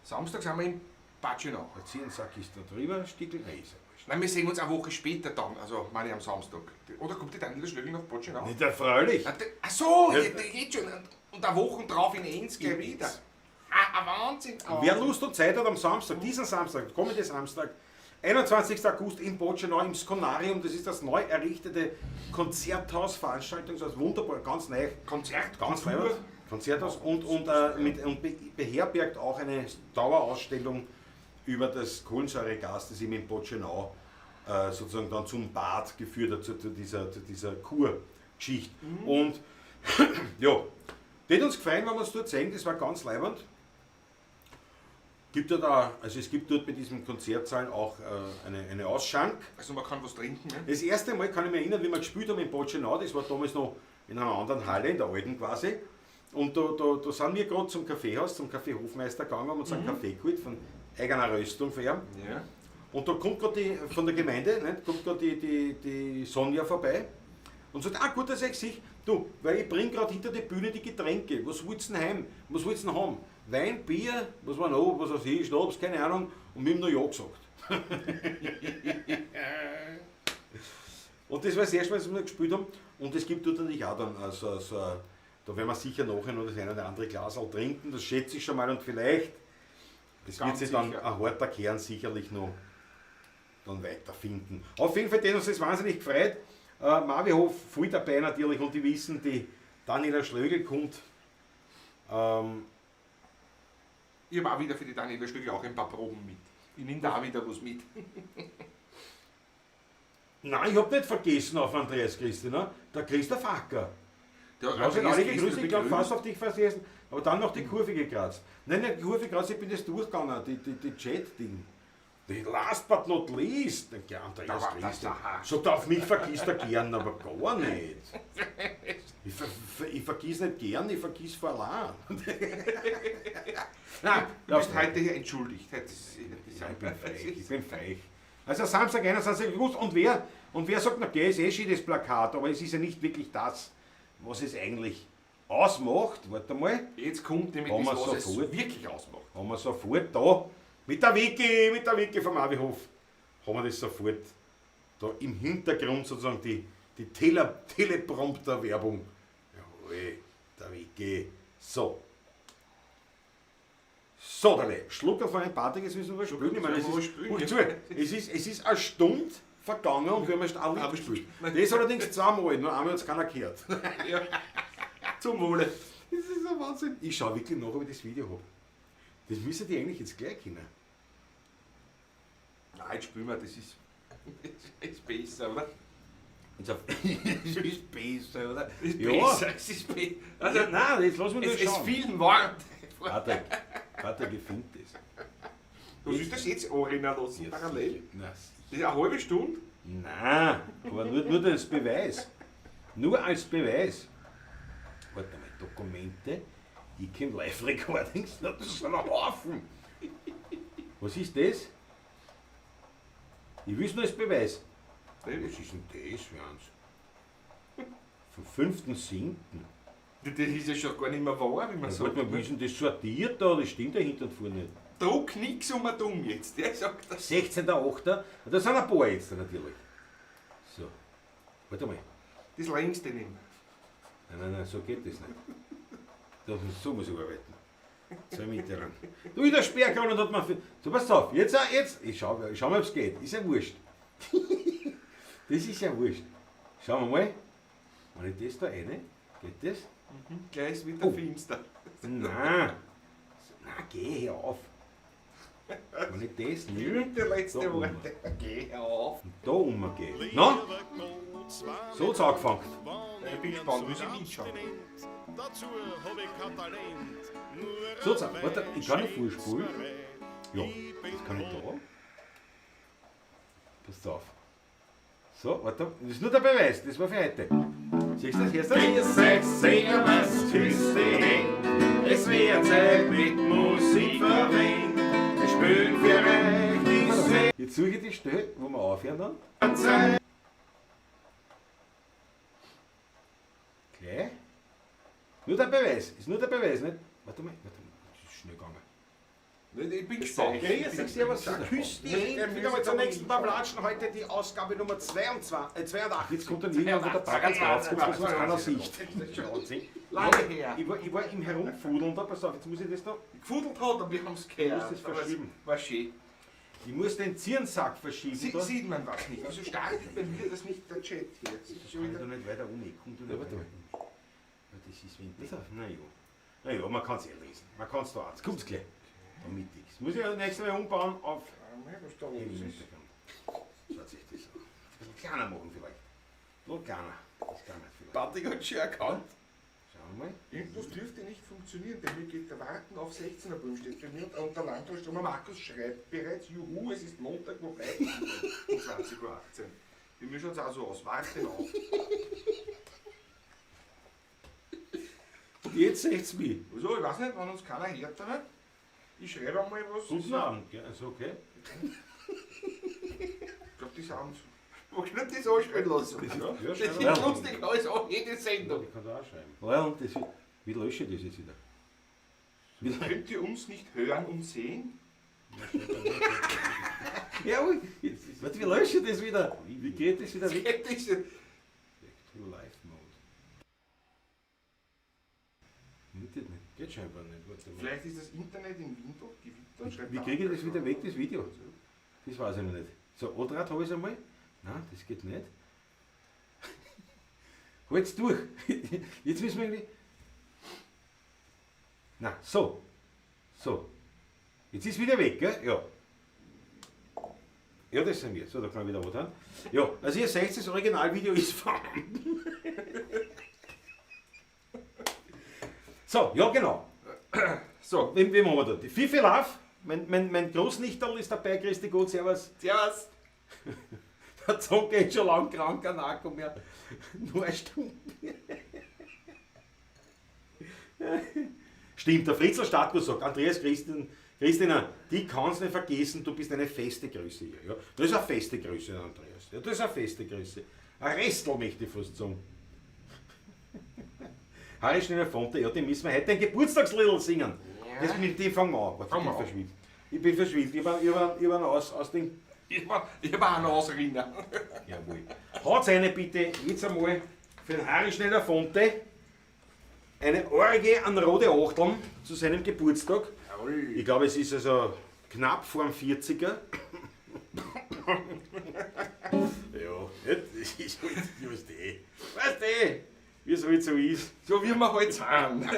Samstag sind wir in Batschenau. Der Zierensack ist da drüber, Stickel, nein, ist ja wurscht. Nein, wir sehen uns eine Woche später dann, also meine ich am Samstag. Oder kommt die Daniela Schlögl nach Batschenau? Nicht erfreulich. Ach so, Ja. ja, die geht schon. Und eine Woche drauf in Enns gleich In wieder. Enns. Ah, Wahnsinn. Wer Lust und Zeit hat am Samstag, diesen Samstag, kommende Samstag, 21. August in Botschenau im Skonarium, das ist das neu errichtete Konzerthaus, Veranstaltungshaus, wunderbar, ganz neu. Konzert, Ganz Kultur. neu. Konzerthaus und beherbergt auch eine Dauerausstellung über das Kohlensäuregas, das ihm in Botschenau sozusagen dann zum Bad geführt hat, zu dieser Kurgeschichte. Und ja, das hat uns gefreut, wenn wir uns dort sehen, das war ganz leibend. Gibt ja da, also es gibt dort bei diesem Konzertsaal auch eine Ausschank. Also man kann was trinken, ne? Das erste Mal kann ich mich erinnern, wie wir gespielt haben in Botschenau, das war damals noch in einer anderen Halle, in der alten quasi. Und da sind wir gerade zum Kaffeehaus, zum Café Hofmeister gegangen und uns einen Kaffee geholt von eigener Röstung von ihm. Ja. Und da kommt gerade die, von der Gemeinde, ne, kommt gerade die Sonja vorbei und sagt, ah gut, dass ich sehe, du, weil ich bring grad hinter die Bühne die Getränke, was willst du denn heim, was willst du denn haben? Wein, Bier, was war noch, was weiß ich, Schnaps, keine Ahnung, und wir haben noch Ja gesagt. Und das war das erste Mal, dass wir gespielt haben. Und es gibt dort natürlich auch dann, also, so, da werden wir sicher nachher noch das eine oder andere Glas trinken, das schätze ich schon mal und vielleicht, das wird Ganz sich dann sicher. ein harter Kern sicherlich noch dann weiterfinden. Auf jeden Fall, den uns das wahnsinnig gefreut. Marvihof voll dabei natürlich und die wissen, die Daniela Schlögl kommt. Ich habe auch wieder für die Daniela Schlögl auch ein paar Proben mit. Ich nehme da auch wieder was mit. Nein, ich hab nicht vergessen auf Andreas Christina, der Christoph Acker. Der Ja, sind Andreas alle Christina gegrüßt, ich glaub, begrüßt. fast auf dich vergessen, aber dann noch die Kurve gekratzt. Nein, nicht die Kurve gekratzt, ich bin das durchgegangen, die Chat-Ding. Die last but not least, der Andreas Da war das Christina. da. Sagt er, auf mich vergisst er gern, aber gar nicht. Ich vergiss nicht gern, ich vergiss vor allein. Nein, Du bist heute hier entschuldigt. Das ist, Ja, ich bin feig, ich bin feig. Also Samstag, 21. August, und wer sagt, na geh, ist eh schön das Plakat, aber es ist ja nicht wirklich das, was es eigentlich ausmacht. Warte mal. Jetzt kommt nämlich Haben das, wir was es sofort. wirklich ausmacht. Haben wir sofort da. Mit der Vicky vom Avihof haben wir das sofort da im Hintergrund sozusagen die Teleprompter-Werbung. Jawohl, der Vicky. So. So, Dale, Schluck auf einen Patrick, jetzt müssen wir spielen. Ich meine, es ist, zu, es ist eine Stunde vergangen und wir haben erst ein Lied gespielt. Das ist allerdings zweimal, nur einmal hat es keiner gehört. Ja. Zum Wohle. Das ist ein Wahnsinn. Ich schaue wirklich nach, ob ich das Video habe. Das müssen die eigentlich jetzt gleich kennen. Nein, jetzt spielen wir, das ist besser, oder? Es ist besser, oder? Es ist ja. besser, es ist besser. Also, ja, nein, jetzt lass mich das schauen. Es vielen Wort. Patrick, ich finde das. Du sollst das jetzt anrennen lassen, ja, parallel? Nein. Das ist eine halbe Stunde? Nein, aber nur als Beweis. Nur als Beweis. Warte mal, Dokumente, ich kenne Live-Recordings, das ist ein Haufen. Was ist das? Ich will es nur als Beweis. Was ist denn das für eins? Vom 5.7. Das ist ja schon gar nicht mehr wahr, wie man sagt. Warte mal, wie ist denn das sortiert da? Das stimmt ja hinten und vorne nicht. Druck nix um und um jetzt, der sagt das. 16.8. Da sind ein paar jetzt natürlich. So, warte mal. Das längste nicht mehr. Nein, nein, nein, so geht das nicht. So muss ich arbeiten. 2 Meter ran. Du, wieder Sperrkronen hat man. So, pass auf, jetzt, jetzt. Ich schau mal, ob's geht. Ist ja wurscht. Das ist ja wurscht. Schauen wir mal. Wenn ich das da rein, geht das? Mhm. Gleich ist wieder finster. Nein. Nein, geh hör auf. Wenn ich das nehme, Der letzte da Wort. Geh auf. Und da umgehe. Na? So hat's angefangen. Ich bin gespannt, wie sie mitschauen. So hat's angefangen. Warte, ich kann nicht vorspulen. Ja, das kann ich da. Pass auf. So, warte, das ist nur der Beweis, das war für heute. Siehst du das? Hörst du das? Ihr seid Servus, küsst die Hände. Es wird Zeit mit Musik verwendet. Wir spielen für euch die Jetzt suche ich die Stelle, wo wir aufhören dann. Zeit. Gleich. Nur der Beweis, ist nur der Beweis, nicht? Warte mal, das ist schnell gegangen. Ich bin gespannt. Grüß dich, servus, küsst die Hände. Wieder mal zur nächsten Bablatschen. Heute die Ausgabe Nummer 82. Jetzt kommt dann irgendwann, wo der Bagger draufkommt, was man keiner sieht. Lange her. Ich war im Herumfudeln da, pass auf, jetzt muss ich das da. Gefudelt hat und wir haben es gehört. Ich muss das verschieben. War schön. Ich muss den Zierensack verschieben. Sieht man was nicht. Wieso startet bei mir das nicht der Chat hier? Das ist schon Komm wieder da nicht weiter um, ich komm da nicht weiter. Das ist Winter. Naja, man kann es eh lesen. Man kann es da auch. Jetzt kommt's gleich. Damit ich. Das muss ich ja nächstes Mal umbauen auf den Hintergrund. Schaut sich das an. Ein bisschen kleiner machen vielleicht. Ein bisschen kleiner. Das kann nicht vielleicht. Patrick hat schon erkannt. Schauen wir mal. Irgendwas dürfte nicht funktionieren, denn mir geht der Warten auf 16er Böhm steht bei mir und der Landratsstromer Markus schreibt bereits, juhu, es ist Montag, wo bleibt um 20:18 Uhr. Bei mir schaut es auch so aus, warten auf. Und jetzt seht's mich. Also, ich weiß nicht, wenn uns keiner hört, aber ich schreibe einmal was. Guten Abend, gell? Also okay. Ich glaube, die sind. Magst du nicht das anschreiben lassen? Ja, Das schreib ist mal. lustig, alles an, jede Sendung. Ich kann da auch schreiben. Ja, und das, wie lösche ich das jetzt wieder? Wie Könnt ihr uns nicht hören und sehen? Ja, ui. Warte, wie lösche ich das wieder? Wie geht das wieder weg? Geht das? Back to Live Mode. Geht nicht. Geht scheinbar nicht. Warte mal. Vielleicht ist das Internet im Winter gewittert. Wie kriege ich das wieder weg, das Video? Das weiß ich noch nicht. So, Odrad habe ich es einmal. Nein, das geht nicht. Halt's durch. Jetzt müssen wir irgendwie. Na, so. So. Jetzt ist wieder weg, gell? Ja. Ja, das sind wir. So, da kann ich wieder was an. Ja, also ihr seht, das Originalvideo ist vorhanden. So, ja genau. So, Wem haben wir da? Die Fifi Love, mein Großnichterl ist dabei, Christi Gott, servus. servus. Der Zonke ist schon lange krank, kein Akku mehr. Nur eine Stunde. Stimmt, der Fritzl Stadtgut sagt, Andreas Christina, die kannst nicht vergessen, du bist eine feste Größe hier. Ja? Das ist eine feste Größe, Andreas. Ja, das ist eine feste Größe. Ein Restl möchte ich fast sagen. Harry Schneller Fonte, ja, den müssen wir heute ein Geburtstagsliedl singen. Ja. Das mit dem fangen wir an. Warte, Fangen wir den an. verschwinden. Ich bin verschwitzt. Ich hab, ich hab, ich hab einen aus, aus Ding. Ich hab auch noch Ausrinnen. Jawohl. Haut's eine bitte, jetzt einmal für den Harry Schneller Fonte eine Orgie an rote Achteln zu seinem Geburtstag. Jawohl. Ich glaube, es ist also knapp vor dem 40er. Ja, das ist halt, weißt du, weißt du, wie es halt so ist. So wie wir halt sind.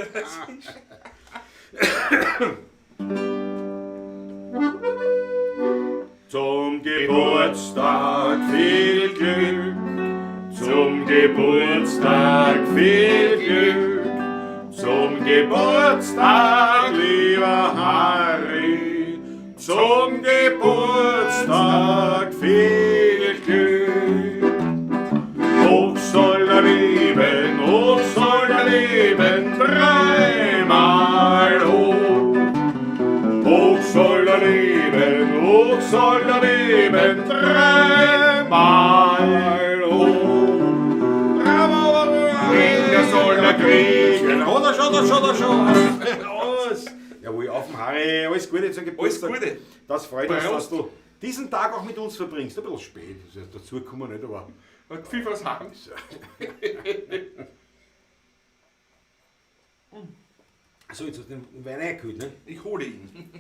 Zum Geburtstag viel Glück, zum Geburtstag viel Glück, zum Geburtstag, lieber Harry, zum Geburtstag viel Glück. Hoch soll er leben, hoch soll er leben, dreimal hoch. Hoch soll er leben, hoch soll er leben, dreimal hoch. Bravo, Kinder soll er kriegen. Oder schon, oder schon, oder schon. Aus. Jawohl, auf dem Harry, alles Gute zum Geburtstag. Alles Gute. Das freut uns, dass Prost. du diesen Tag auch mit uns verbringst. Ein bisschen spät, das ist dazu gekommen, nicht, aber. Hat viel was haben. So, jetzt hast du den Wein eingekühlt, ne? Ich hole ihn.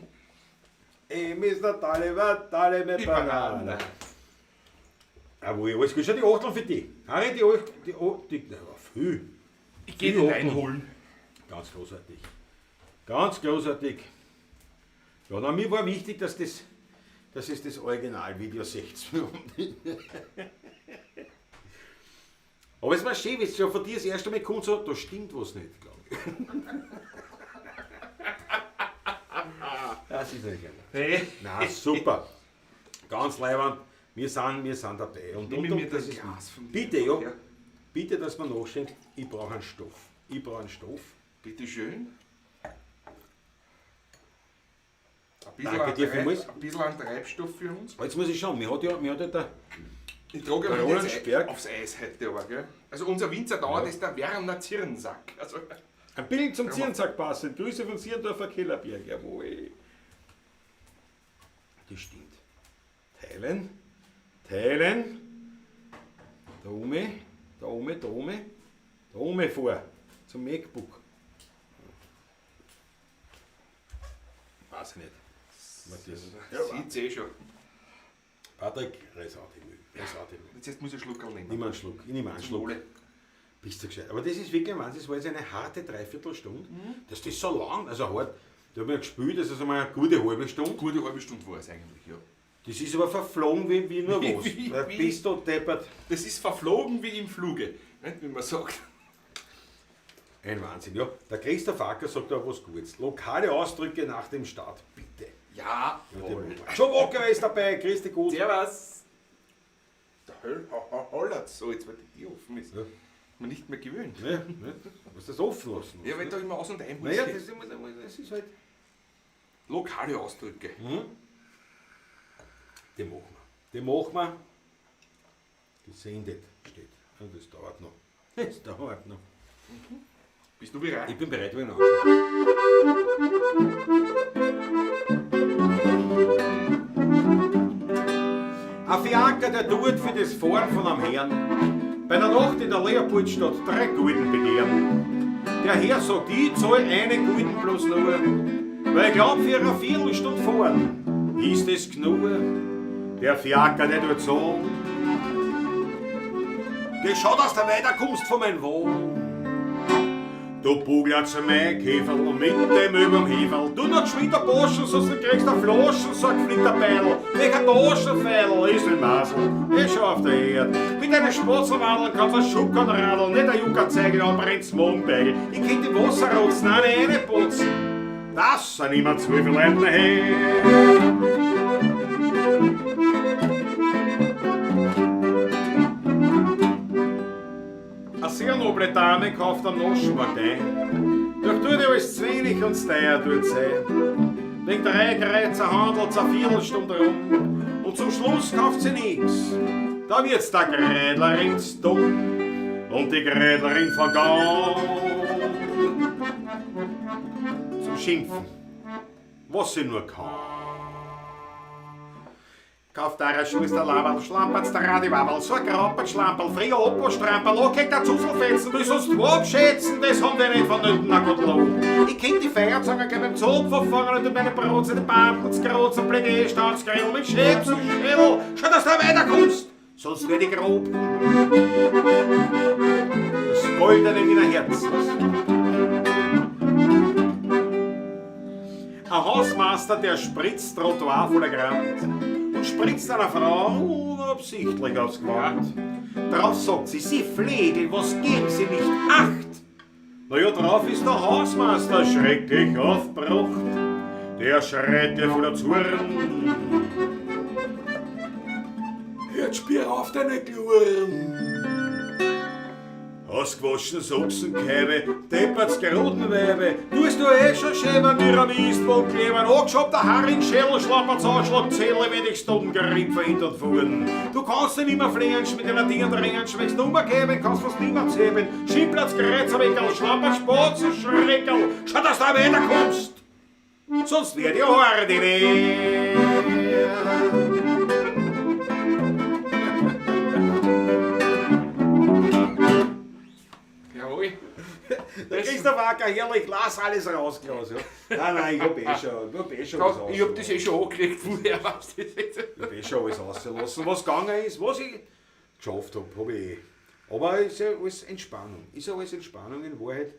Ey, Mr. Taliban, Taliban, Die Banana. Banane. Jawohl, alles gut. Schau, die Achteln für dich. Harry, die Achteln, die, die, die, ja, viel. Ich gehe Die den Achteln. reinholen. Ganz großartig. Ganz großartig. Ja, na, mir war wichtig, dass das, dass es das Originalvideo seht. Aber es war schön, wenn es schon von dir das erste Mal kommt, so, da stimmt was nicht, glaube ich. Das ist nicht geil. Nee. Na, super. Ganz leibend. Wir sind dabei. Und, Nimm und, mir und das ist Glas von dir. Bitte, ja. Ja. Bitte, dass man nachschenkt. Ich brauche einen Stoff. Ich brauche einen Stoff. Bitte schön. Ein bisschen Danke dir vielmals. Ein bisschen an Treibstoff für uns. Jetzt muss ich schauen. Mir hat ja, mir hat ja der Ich trage Der ja Roland jetzt Sperg. aufs Eis heute aber, gell? Also unser Winzer dauert ist der Werner Zirnsack. Also, Ein Bild zum Zirnsack passend. Grüße von Zirndorfer Kellerberg. Jawohl. Das stimmt. Teilen. Teilen. Da oben, da oben, da oben. Da oben vor. Zum MacBook. Weiß ich nicht. Was das ja, sieht's eh schon. Patrick, reiß auch die Mühe. Reiß auch die Mühe. Jetzt muss ich einen Schluck nehmen. Nimm einen Schluck. Ich nehme einen Zum Schluck. Wohle. Bist du gescheit. Aber das ist wirklich ein Wahnsinn, das war jetzt eine harte Dreiviertelstunde. Dass das so lang, also hart, da haben wir gespielt, das ist einmal eine gute halbe Stunde. Gute halbe Stunde war es eigentlich, ja. Das ist aber verflogen wie, wie nur was. Wie- Bist du deppert. Das ist verflogen wie im Fluge, nicht, wie man sagt. Ein Wahnsinn, ja. Der Christoph Acker sagt auch was Gutes. Lokale Ausdrücke nach dem Start, bitte. Ja, Jawohl. Joe Walker ist dabei, grüß dich gut. Servus. Der Höll, hollert so, jetzt weil die Tür offen ist. Ja. Man nicht mehr gewöhnt. Ne, ne. Musst das offen lassen. Ja, weil da immer aus und ein muss. Naja, das, das ist halt. Lokale Ausdrücke. Den machen wir. Den machen wir. Gesendet steht. Ja, das dauert noch. Das dauert noch. Bist du bereit? Ich bin bereit, wenn ich. Ein Fiaker, der tut für das Fahren von einem Herrn bei der Nacht in der Leopoldstadt 3 Gulden begehren. Der Herr sagt, ich zahl einen Gulden bloß nur, weil ich glaub, für eine Viertelstunde fahren ist es genug. Der Fiaker, der tut so, geh schau, dass du weiterkommst von meinem Wagen. Du Buglatz, mein Käferl, mit dem überm Heferl. Du noch geschwind ein Boschen, sonst kriegst du Flaschen, sagt fliegt der Beidel. Welcher Taschenfeidel ist ein Masel, eh schon auf der Erde. Mit einem Spatzelwadel kannst du Schuckern radeln, nicht ein Juckerzeigel, aber ins Mondbeigel. Ich kenn die Wasserrotzen auch nicht reinputzen. Das sind immer zu viele Leute her. Eine sehr noble Dame kauft am Naschmarkt ein. Doch tut ihr alles zu wenig und zu teuer tut sein. Wegen 3 Kreuzer handelt's eine Viertelstunde rum. Und zum Schluss kauft sie nix. Da wird's der Grädlerin dumm und die Grädlerin vergangen. Zum Schimpfen, was sie nur kann. Kauft der Schuster Laberl, Schlampert's der Radiwaberl, so ein Krampert, Schlamperl, früher Opo-Stramperl, okay, der Zuselfetzen, will sonst wo abschätzen, das haben die nicht vonnöten, na Gottlob. Ich kenn die Feierzange gleich beim Zopf verfahren und meine Brot, die Bartels, Grotz und Plädé, Staatsgrill mit Schäps und Schädel, schau, dass du weiterkommst, sonst werd ich grob. Das goldene Wiener Herz, was? Ein Hausmeister, der spritzt Trottoir voller Grant und spritzt einer Frau unabsichtlich aufs Gewand. Drauf sagt sie, Sie Flegel, was geben Sie nicht acht? Na ja, drauf ist der Hausmeister schrecklich aufgebracht. Der schreit ihr voller Zorn. Jetzt spür auf deine Gluren. Ausgewaschen Sachsenkäbe, deppert's Gerodenweibe, tust du eh schon schön, wenn mir am Istwald kleben, angeschobt der Haringschädel, schlappert's Anschlag, Zelle, wenn ich's dumm gerieb verhindert fuhren. Du kannst dich nimmer flehen, mit deiner Dingen drängen, schmeckst nummer geben, kannst fast nimmer zähmen, Schimplatz, Kreuzerwinkel, schlappert Spatzen, Schreckerl, schau, dass du weiterkommst, sonst werd ich ordinär. Jawohl. Der Christoph Acker, herrlich, lass alles raus, Klaus. Ja. Nein, nein, ich hab eh schon, was Ich hab das eh schon angekriegt vorher, weißt du das jetzt? Ich hab eh schon alles rausgelassen. Was gegangen ist, was ich geschafft hab, hab ich eh. Aber es ist ja alles Entspannung. Ist ja alles Entspannung in Wahrheit.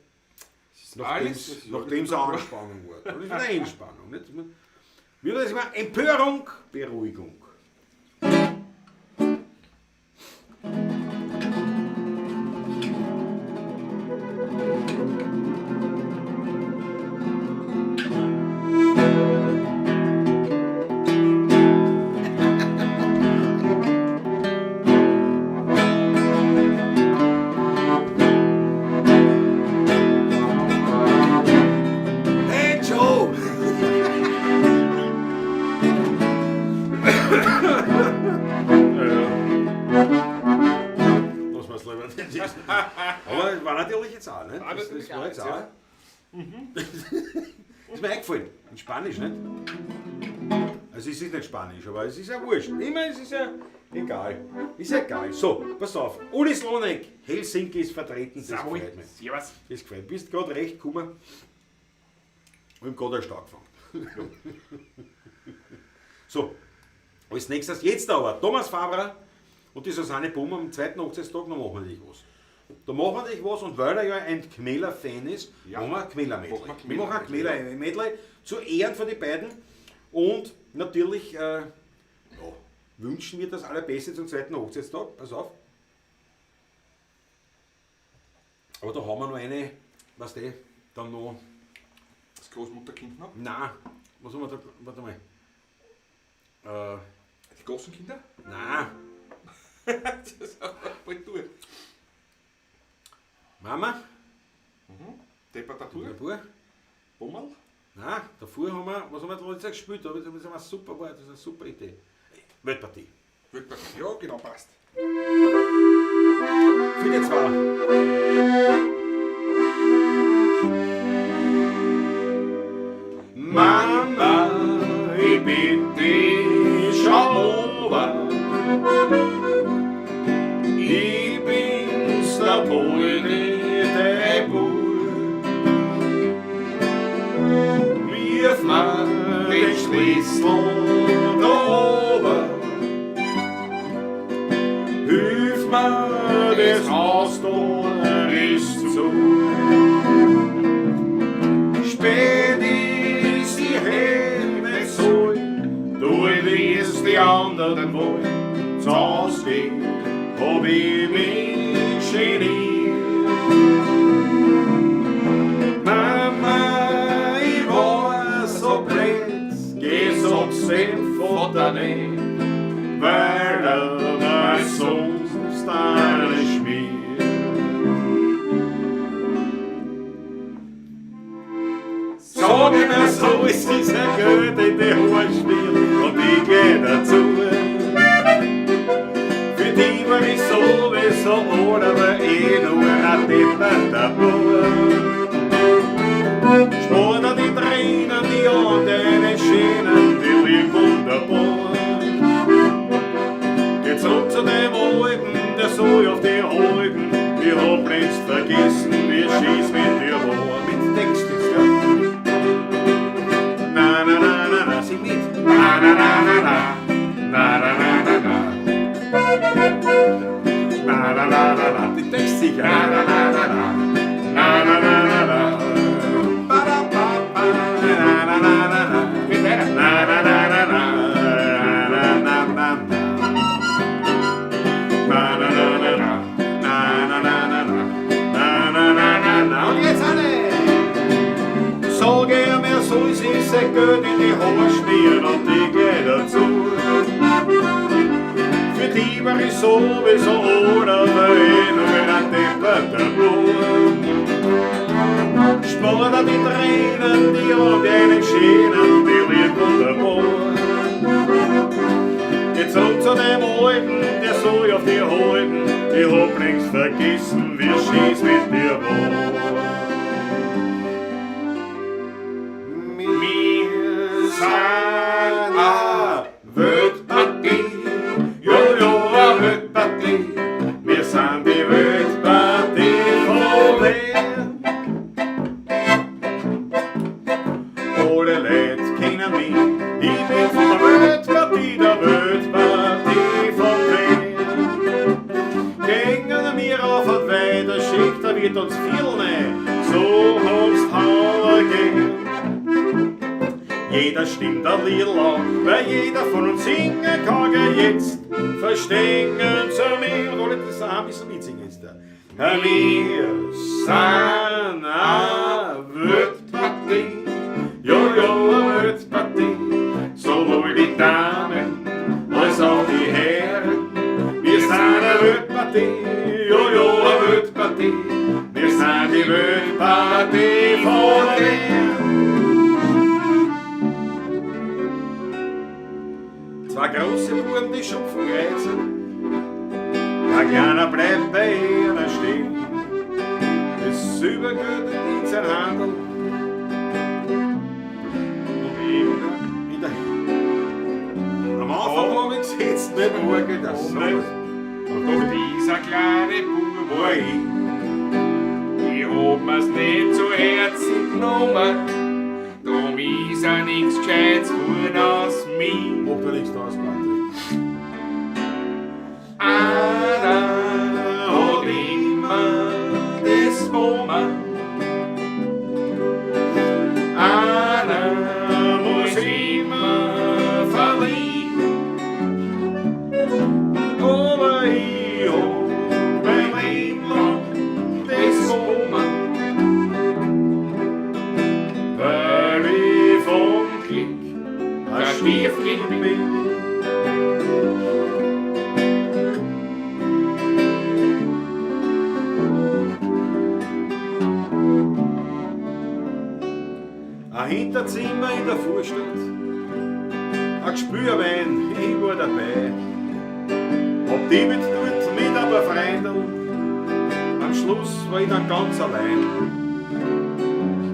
Nachdem es eine Anspannung war. Das ist eine Entspannung. Nicht? Wie war das immer? Empörung, Beruhigung. Hey Joe! Lass mal's lieber nicht. Aber es war natürlich jetzt auch, ne? Das war jetzt auch. Ist mir eingefallen. In Spanisch, nicht? Also es ist nicht Spanisch, aber es ist ja wurscht. Immer, es ist ja egal. Ist ja egal. So, pass auf. Uli Slonek, Helsinki ist vertreten, das gefällt mir. Servus. Das gefällt mir. Bist gerade recht gekommen. Wir haben gerade erst angefangen. So, als nächstes jetzt aber Thomas Fabrer und die Susanne Bummer am zweiten Hochzeitstag, da machen wir natürlich was. Da machen wir natürlich was und weil er ja ein Gmeller-Fan ist, Ja. machen wir ein Gmeller-Medley. Machen Wir wir machen ein Gmeller-Medley zu Ehren von den beiden und natürlich ja, wünschen wir das Allerbeste zum zweiten Hochzeitstag. Pass auf. Aber da haben wir noch eine, was du, dann noch. Das Großmutterkind noch? Nein, was haben wir da? Warte mal. Die großen Kinder? Nein. Das ist aber bald durch. Mama? Deppatatur? Davor? Bummel? Nein, davor haben wir, was haben wir da jetzt gespielt? Das ist eine super, das ist eine super Idee. Weltpartie. Weltpartie, ja genau, passt. Für die zwei. Mama, ich bitte dich, schau ober. Ich bin's, der Poldi, der Bub. Wirf mir den Schlüssel da oben. Hilf mir, das Haus da ist zu. Spät ist die Hände soll, du wirst die anderen wollen. Zu Hause gehen, hab ich mich geniert. Mama, ich war so blöd, geh sag's dem Vater nicht, weil er mir sonst alles schmiert. Sag ich mir so, es ist ein Geld in die Haare schmiert und ich geh dazu. Für die war ich sowieso ohne, aber eh nur ein depperter Bub. Spar dir die Tränen, die an deine Schienen, die liegen wunderbar. längst vergessen, wie schieß mit dir war. Mit Text jetzt, ja. Na, na, na, na, na, sing mit. Na, na, na, na, na. Na, na, na, na, na. Na, na, na, na, na. Den Text sicher. Na, na, na, na, na. Na, na, na, na, na. Ba, da, ba, ba. Na, na, na, na, na. Geht weiter. Na, na, na, na, na. Na, na, na, na. Na, na, na, na, na. Na, na, na, na, na. Na, na, na, na, na. Und jetzt alle! Sag er soll sich sein Geld in die Haare schmieren und die Kleider zu. Für die war ich sowieso ohne Wein und mir ein depperter Blut. Spar dir die Tränen, die auf deinen Schienen, die liegt wunderbar. Geh zurück zu dem Alten, der soll auf dir halten. Ich hab längst vergessen, wie schieß mit dir war. Wir sind a Weltpartie, jo, jo, a Weltpartie. Wir sind die Weltpartie von Wien. Alle Leute kennen mich, ich bin von der Weltpartie, der Weltpartie von Wien. Gängen wir auf und weiter, schickt, da wird uns viel nicht, so haben's Hauer gehen. Jeder stimmt ein Lied an, weil jeder von uns singen kann, gell, jetzt verstehen sie mich. Und alle das auch ein bisschen mitsingen jetzt da. Wir sind a Weltpartie, jo, jo, a Weltpartie, sowohl die Damen als auch die Herren. Wir sind a Weltpartie, jo, jo, a Weltpartie, wir sind die Weltpartie von Wien. Zwei große Buben, die schupfen Gräser, ein kleiner bleibt bei ihnen stehen. Das Silbergeld in sein Handel und immer in der Hand. Am Anfang hab ich gesetzt, nicht morgen, das so. Doch dieser kleine Bub War ich. Ich hab mir's nicht zu Herzen genommen. Drum ist er nix Gescheites geworden aus mir. Ob da nichts draus, Patrick. Einer hat immer das Bomber. Einer muss immer verlieren. Aber ich hab mein Leben lang das Das Bomber. Weil ich vom Glück ein ein Stiefkind Stiefkind bin. bin. Ein Hinterzimmer in der Vorstadt, ein Gespürwein, ich war dabei. Hab die mit dort mit ein paar Freunden, am Schluss war ich dann ganz allein.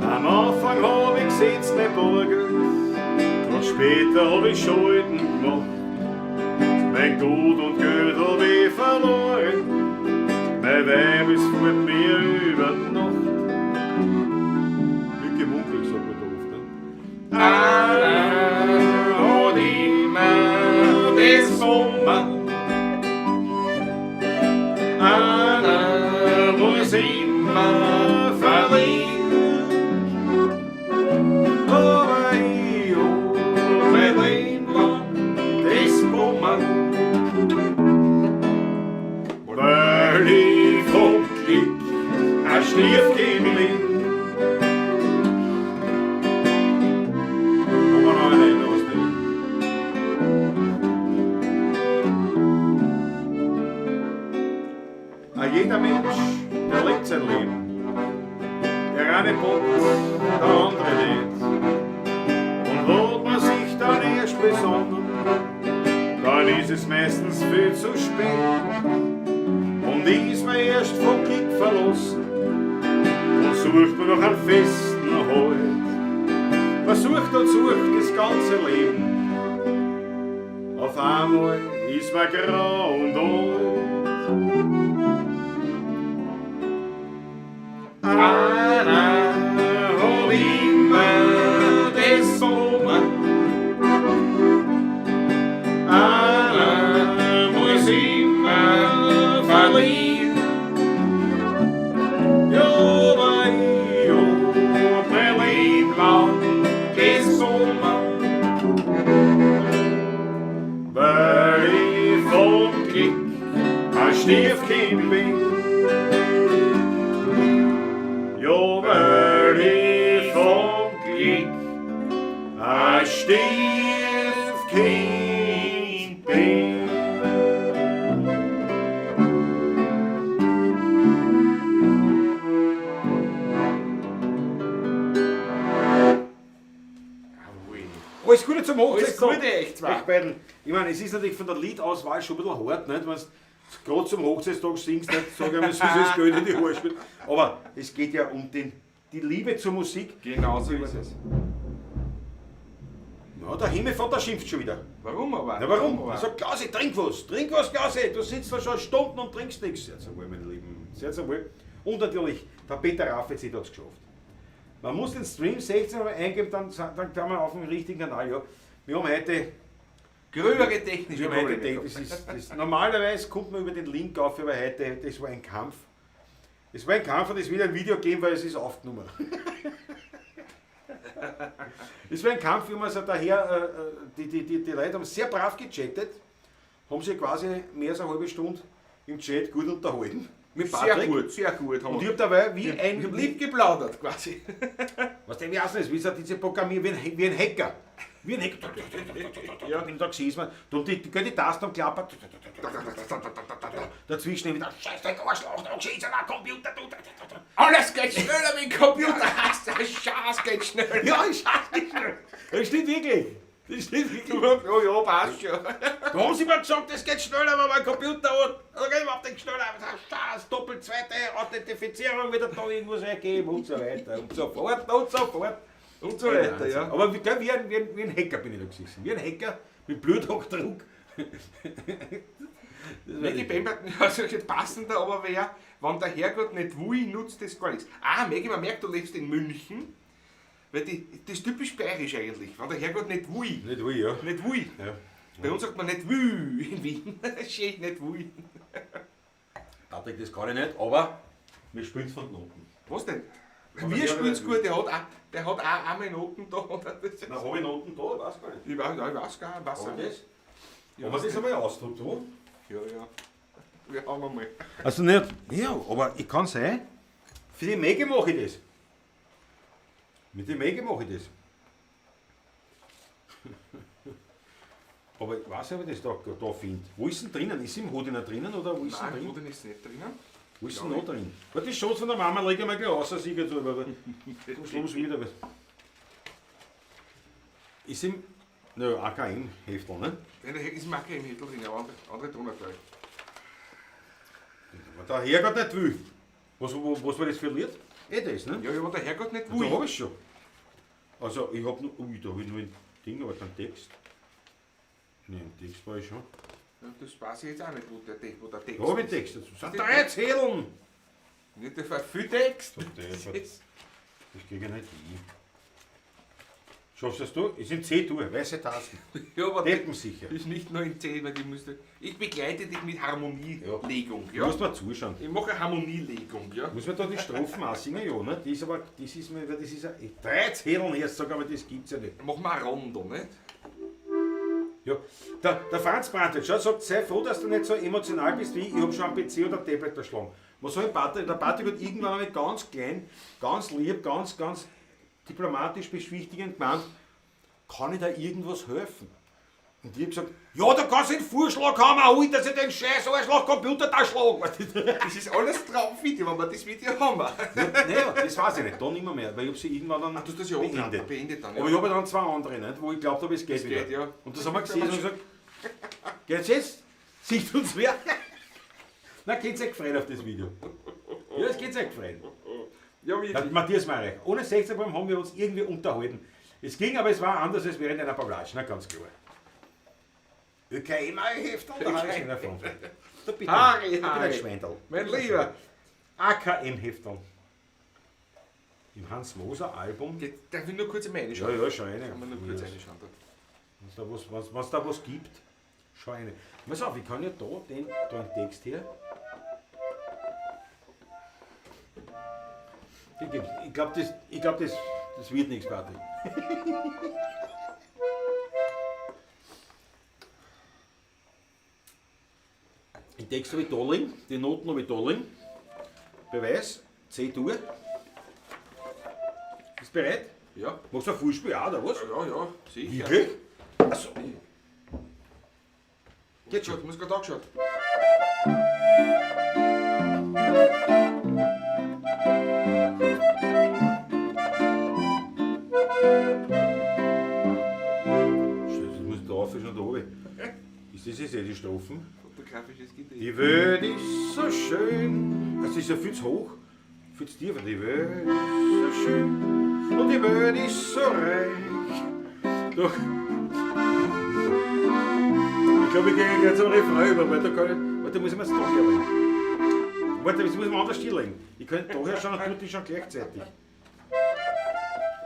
Am Anfang hab ich gesetzt mein Bargeld, doch später hab ich Schulden gemacht. Mein Gut und Geld hab ich verloren, mein Weib ist fort mir über die Nacht. Glück im Unglück, sagt man da oft, ne? Einer hat immer das Bomber. Einer muss immer verlieren. Aber ich hab mein Leben lang Das Bomber. Weil ich vom Glück ein Stiefkind bin. Haben wir noch eine los, ne? Ah, jeder Mensch, der lebt sein Leben. Der eine bockt, der andere nicht. Und hat man sich dann erst besonnen, dann ist es meistens viel zu spät. Und ist man erst vom Glück verlassen und sucht man noch einen festen Halt. Man sucht und sucht das ganze Leben. Auf einmal ist man grau und alt. Einer hat immer das Sommer. Einer muss immer verlieren. Ja, weil ich hab mein Leben lang gesungen. Weil ich vom Glück ein Stiefkind bin. Ja, weil ich vom Glück ein Stiefkind bin. Jawohl. Alles Gute zum Alles Hochzeitstag. Gute, echt zwar. Euch beiden. Ich meine, es ist natürlich von der Liedauswahl schon ein bisschen hart, nicht? Wenn du gerade zum Hochzeitstag singst, nicht? Sag ich mal, süßes Geld in die Haare spielt. Aber es geht ja um die Liebe zur Musik. Genau so ist es. Ja, der Himmelvater schimpft schon wieder. Warum aber? Na warum? aber? Er sagt, Klausi, trink was, Klausi, du sitzt da schon Stunden und trinkst nichts. Sehr wohl, meine Lieben, sehr wohl. Und natürlich, der Peter Raffetzi hat es geschafft. Man muss den Stream 16 Uhr eingeben, dann kann man auf dem richtigen Kanal. Ja. Wir haben heute Gröbere technische wir haben heute Probleme. das ist, das, normalerweise kommt man über den Link auf, aber heute, das war ein Kampf. Es war ein Kampf und es wird ein Video geben, weil es ist aufgenommen. Es war ein Kampf, wie man so daher, die Leute haben sehr brav gechattet, haben sich quasi mehr als eine halbe Stunde im Chat gut unterhalten. Mit Sehr Patrick. gut, sehr gut. Haben Und ich wir hab dabei wie ein. wir haben lieb geplaudert quasi. Was denn, wie heißt das? Wie ist diese Programmier, wie ein Hacker. Wie ein Hacker. Ja. Bin da gesessen, und die Tasten am Klappern. Dazwischen wieder, Scheißdreck, Arschloch, da gesessen, Computer. Alles geht schneller mit dem Computer. Scheiß geht schneller. Ja, ich scheiß geht schnell. Das stimmt wirklich. Das stimmt wirklich. Ja, ja, passt schon. Da haben sie mir gesagt, das geht schneller, wenn man einen Computer hat. Da geht überhaupt nicht schneller. Scheiß, doppelt zweite Authentifizierung wieder da irgendwas eingeben und so weiter und so fort und so fort. Und so weiter, ja. Aber wie ein Hacker bin ich da gesessen. Wie ein Hacker mit Bluthochdruck. Maggie Pemberton, also passender aber wäre, wenn der Herrgott nicht will, nutzt das gar nichts. Ah, Maggie, man merkt, du lebst in München. Weil das ist typisch bayerisch eigentlich. Wenn der Herrgott nicht will. Nicht will, ja. Nicht will. Ja. Bei uns sagt man nicht will in Wien. Schön, nicht will. Patrick, das kann ich nicht, aber wir spielen's von den Noten. Was denn? Aber Wir der spielen's nicht gut, der hat auch einmal Noten da. Oder? Na, hab ich Noten da? Ich weiß gar nicht. Ich weiß, ja, ich weiß gar nicht, was Hab ich das? Ja, aber das ist einmal ausgedruckt, wo? Ja, ja. Wir haben einmal. Also nicht, ja, aber ich kann sein, für die Maggie mache ich das. Mit der Maggie mache ich das. Aber ich weiß nicht, ob ich das da finde. Wo ist denn drinnen? Ist im Hodiner drinnen oder wo ist denn Nein, drin? wo denn ist es nicht drinnen? Wo ist denn noch drin? Warte, die Schatz von der Mama lege ich mal gleich raus, sicher zu, aber zum Schluss wieder. Ist im AKM-Heftel, ne? Nein, da ist im AKM-Heftel drin, aber andere tun nicht gleich. Aber der Herrgott nicht will. Was war das für ein Lied? Eh das, ne? Ja, aber der Herrgott nicht Da will. hab ich schon. Also ich hab nur, ui, da hab ich nur ein Ding, aber keinen Text. Ne, einen Text war ich schon. Ja, das weiß ich jetzt auch nicht, wo der Text Da hab ich einen ist. Text dazu. Das sind 3 Zetteln! Nicht der viel Text. So, das krieg ich nicht hin. Schaffst das du? Ist in C-Dur, weiße Tasten. Ja, aber Deppensicher. ist nicht nur in C, weil ich müsste. Ich begleite dich mit Harmonielegung. Du Ja. musst mal zuschauen. Ich mache Harmonielegung, ja. Muss man da die Strophen auch singen? Ja, ne? Das ist aber, das ist mir, das ist ein, 3 Zetteln erst, sag aber das gibt's ja nicht. Machen wir ein Rondo, nicht? Ja, der Franz Brandl, schau, sagt, sei froh, dass du nicht so emotional bist wie ich, ich hab schon am PC oder Tablet erschlagen. Was soll Patrick? Der Patrick hat irgendwann einmal ganz klein, ganz lieb, ganz, ganz diplomatisch beschwichtigend gemeint, kann ich da irgendwas helfen? Und ich hab gesagt, ja, da kannst du den Vorschlag haben, auch dass ich den scheiß Arschloch-Computer da schlage. Das ist alles drauf, Video, wenn wir das Video haben. Naja, das weiß ich nicht, da nicht mehr, weil ich hab sie irgendwann dann Ah, du hast das ja beendet. beendet dann, ja. Aber ich habe dann 2 andere, nicht, wo ich glaubt habe, es geht Es wieder. geht, ja. Und das haben wir gesehen und gesagt, geht's jetzt? Sieht uns wer? Na, geht's euch gefreut auf das Video. Ja, es geht's euch gefreut. Ja, wirklich. Ja, Matthias Marek, ohne 16 Uhr haben wir uns irgendwie unterhalten. Es ging, aber es war anders als während einer Pavlatsch, na ganz klar. ÖKM-Heftel, da habe ich schon davon. Da bitte, Harry, da bitte ein Harry. Schweindel. Mein Lieber. AKM-Heftel. Im Hans Moser Album. Darf ich nur kurz einmal Ja, reinschauen? ja, schau rein. Kann man nur kurz reinschauen. Da. Wenn's da was, wenn's, wenn's da was gibt, schau rein. Pass auf, ich kann ja da den, da einen Text her. Den gibt's. Ich glaube, das, ich glaub, das, das wird nichts, Patrick. Den Text habe ich da liegen, die Noten habe ich da liegen. Beweis, C-Dur. Bist du bereit? Ja. Machst du ein Fußspiel auch, oder was? Ja, ja, sicher. Wirklich? Achso. Geht schon, muss gerade angeschaut. Scheiße, das muss da rauf, schon da oben. Ist das jetzt eh die Strophen? Fotografisches Gedicht. Die Welt ist so schön. Das ist ja viel zu hoch, viel zu tief. Die Welt ist so schön und die Welt ist so reich. Doch. Ich glaube, ich gehe gleich zum Refrain über, weil da kann ich. Warte, muss ich mir das da herlegen. Warte, das muss ich mir anders hinlegen. Ich könnte da her schauen und tut die schon gleichzeitig.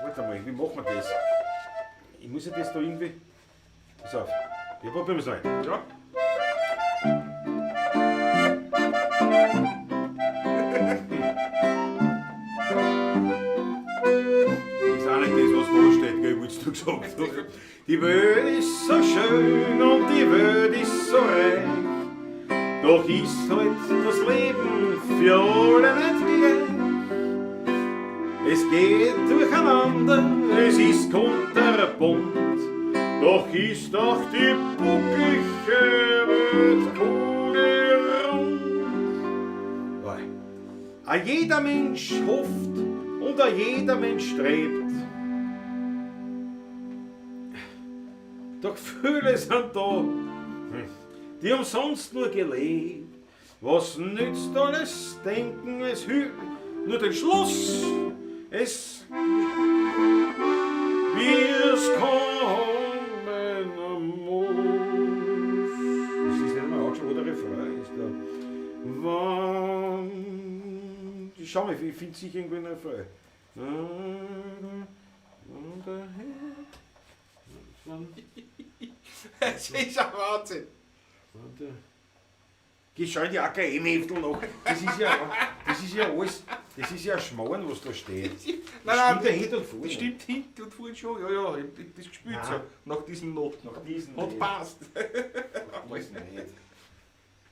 Warte mal, wie machen wir das? Ich muss ja das da irgendwie. Pass auf. Wir probieren es mal. Ja. Ist auch nicht das, was da steht, gell, wolltest du gesagt haben. Die Welt ist so schön und die Welt ist so reich. Doch ist halt das Leben für alle nicht gleich. Es geht durcheinander, es ist kunterbunt. Doch ist auch die bucklige Welt kugelrund. A jeder Mensch hofft und a jeder Mensch strebt. Doch viele sind da, die umsonst nur gelebt. Was nützt alles Denken, es hü nur den Schluss, es wie's kommen muss. Das ist nicht einmal angeschaut, wo der Refrain ist da. Wann. Schau mal, ich finde sicher irgendwo einen Refrain. Es ist ein Wahnsinn. Geh, schau in die AKM-Heftel noch. Das ist ja alles, das ist ja ein Schmarrn, was da steht. Nein, nein, stimmt ja hinten und vorne. Das stimmt hinten und vorne schon. Ja, ja, ich hab das gespielt Nein. so. Nach diesen Noten. Nach diesen Hat nicht. passt.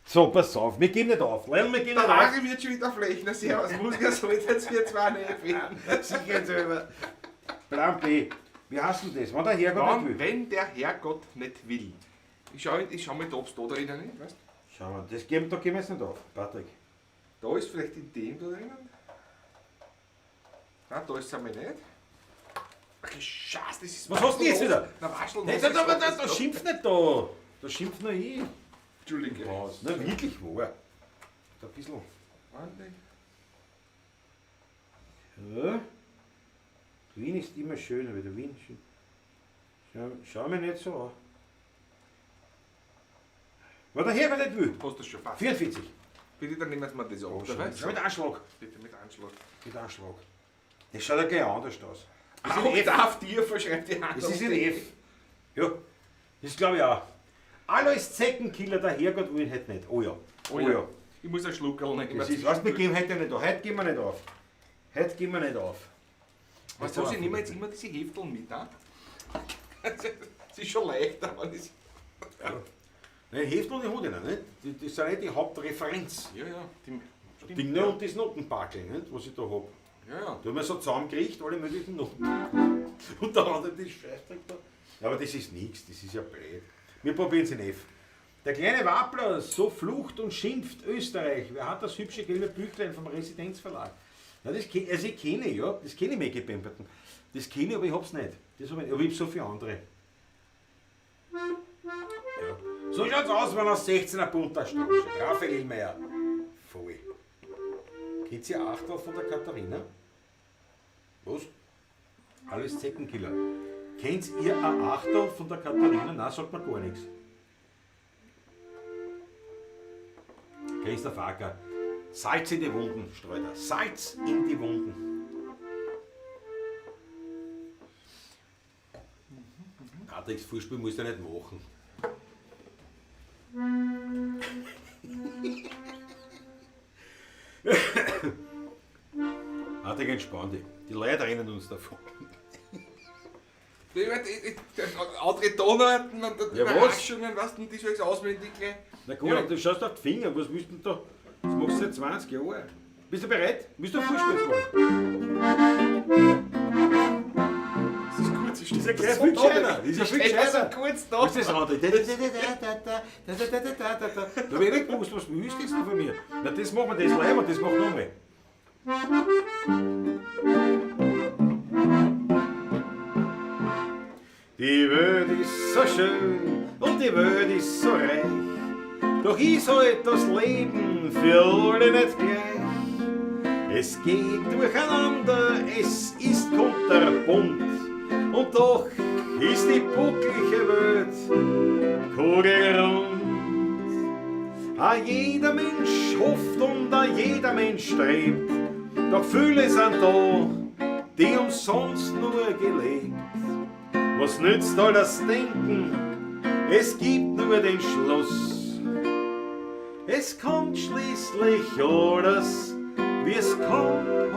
So, pass auf, wir geben nicht auf. Leil, wir geben Der nicht auf. Harry wird schon wieder Flechner. Servus, Musiker sollte jetzt wir zwei nicht werden. Sicher selber. Plan B. Wie heißt denn das? Wann der Herrgott nicht Wann, will. wenn der Herrgott nicht will. Ich schau mal, ob es da drinnen ist. Weißt? Schau mal, das geben, da geben wir jetzt nicht auf, Patrick. Da ist vielleicht in dem da drinnen. Nein, da ist es einmal nicht. Ach, Scheiße, das ist. Was hast du denn jetzt wieder? Na, Waschel, Nein, da, da, da, da schimpft nicht da. Da schimpft nur ich. Entschuldige. Was? Na, wirklich wahr. Da ein bisschen. Warte. Ja. Wien ist immer schöner, wie der Wien. Schau, schau mich nicht so an. War der Herrgott nicht will. Hast du das schon fast? 44. Bitte, dann nehmen wir das ab. Oh, oder schau, was? schau mit Anschlag. Bitte mit Anschlag. Mit Anschlag. Das schaut ja gleich anders aus. Das ist Auch in F. darf dir verschreibt die Hand. Das ist in F. Ja, das glaube ich auch. Alois Zeckenkiller, der Herrgott will heute nicht. Oh ja. Oh ja. Ich muss einen Schluckerl nehmen. Das ist, weißt, wir geben heute nicht auf. Heute geben wir nicht auf. Heute geben wir nicht auf. Weißt du was, ich nehme jetzt immer diese Hefteln mit, ne? Es ist schon leichter, aber das. Nein, Heftel und die Hunde nicht. Das sind nicht die Hauptreferenz. Ja, ja. Die, stimmt. Dinge und das Notenpackel, nicht, was ich da hab. Ja, ja. Da haben wir so zusammengekriegt, alle möglichen Noten. Unter anderem das Scheißdreck da. Ja, aber das ist nichts, das ist ja blöd. Wir probieren es in F. Der kleine Wappler, so flucht und schimpft Österreich. Wer hat das hübsche gelbe Büchlein vom Residenzverlag? Na, das, also ich kenne, ja, das kenne ich Maggie Pemberton. Das kenne ich, aber ich hab's nicht. Das hab ich nicht. Aber ich hab so viele andere. Ja. So schaut's aus, wenn er 16er Bund da steht. Raphael Illmayer. Voll. Kennt ihr Achtel von der Katharina? Was? Alles Zeckenkiller. Kennt ihr ein Achtel von der Katharina? Nein, sagt mir gar nichts. Christoph Acker. Salz in die Wunden, streut er. Salz in die Wunden. Patrick, das Vorspiel musst du nicht machen. Patrick, entspann dich. Die Leute rennen uns davon. Andere Tonarten und Ja, was? Überraschungen, weißt du, die soll ich auswendig gleich. Na gut, Ja. du schaust auf die Finger, was willst du denn da? Das machst du seit 20 Jahren. Bist du bereit? Willst du ein Vorspiel jetzt machen? Das ist kurz, Das ist ja gleich viel gescheiter. Das ist ja viel gescheiter. So kurz da. Was ist das andere? Da, da, da, da, da, da, da, da, da, da, da. Da hab ich nicht gewusst, was willst du jetzt noch von mir? Na, das machen wir, das leihen wir, das machen wir nochmal. Die Welt ist so schön und die Welt ist so reich. Doch ist halt das Leben für alle nicht gleich. Es geht durcheinander, es ist kunterbunt. Und doch ist die bucklige Welt kugelrund. A jeder Mensch hofft und a jeder Mensch strebt. Doch viele sind da, die umsonst nur gelebt. Was nützt all das Denken? Es gibt nur den Schluss. Es kommt schließlich alles, wie es kommen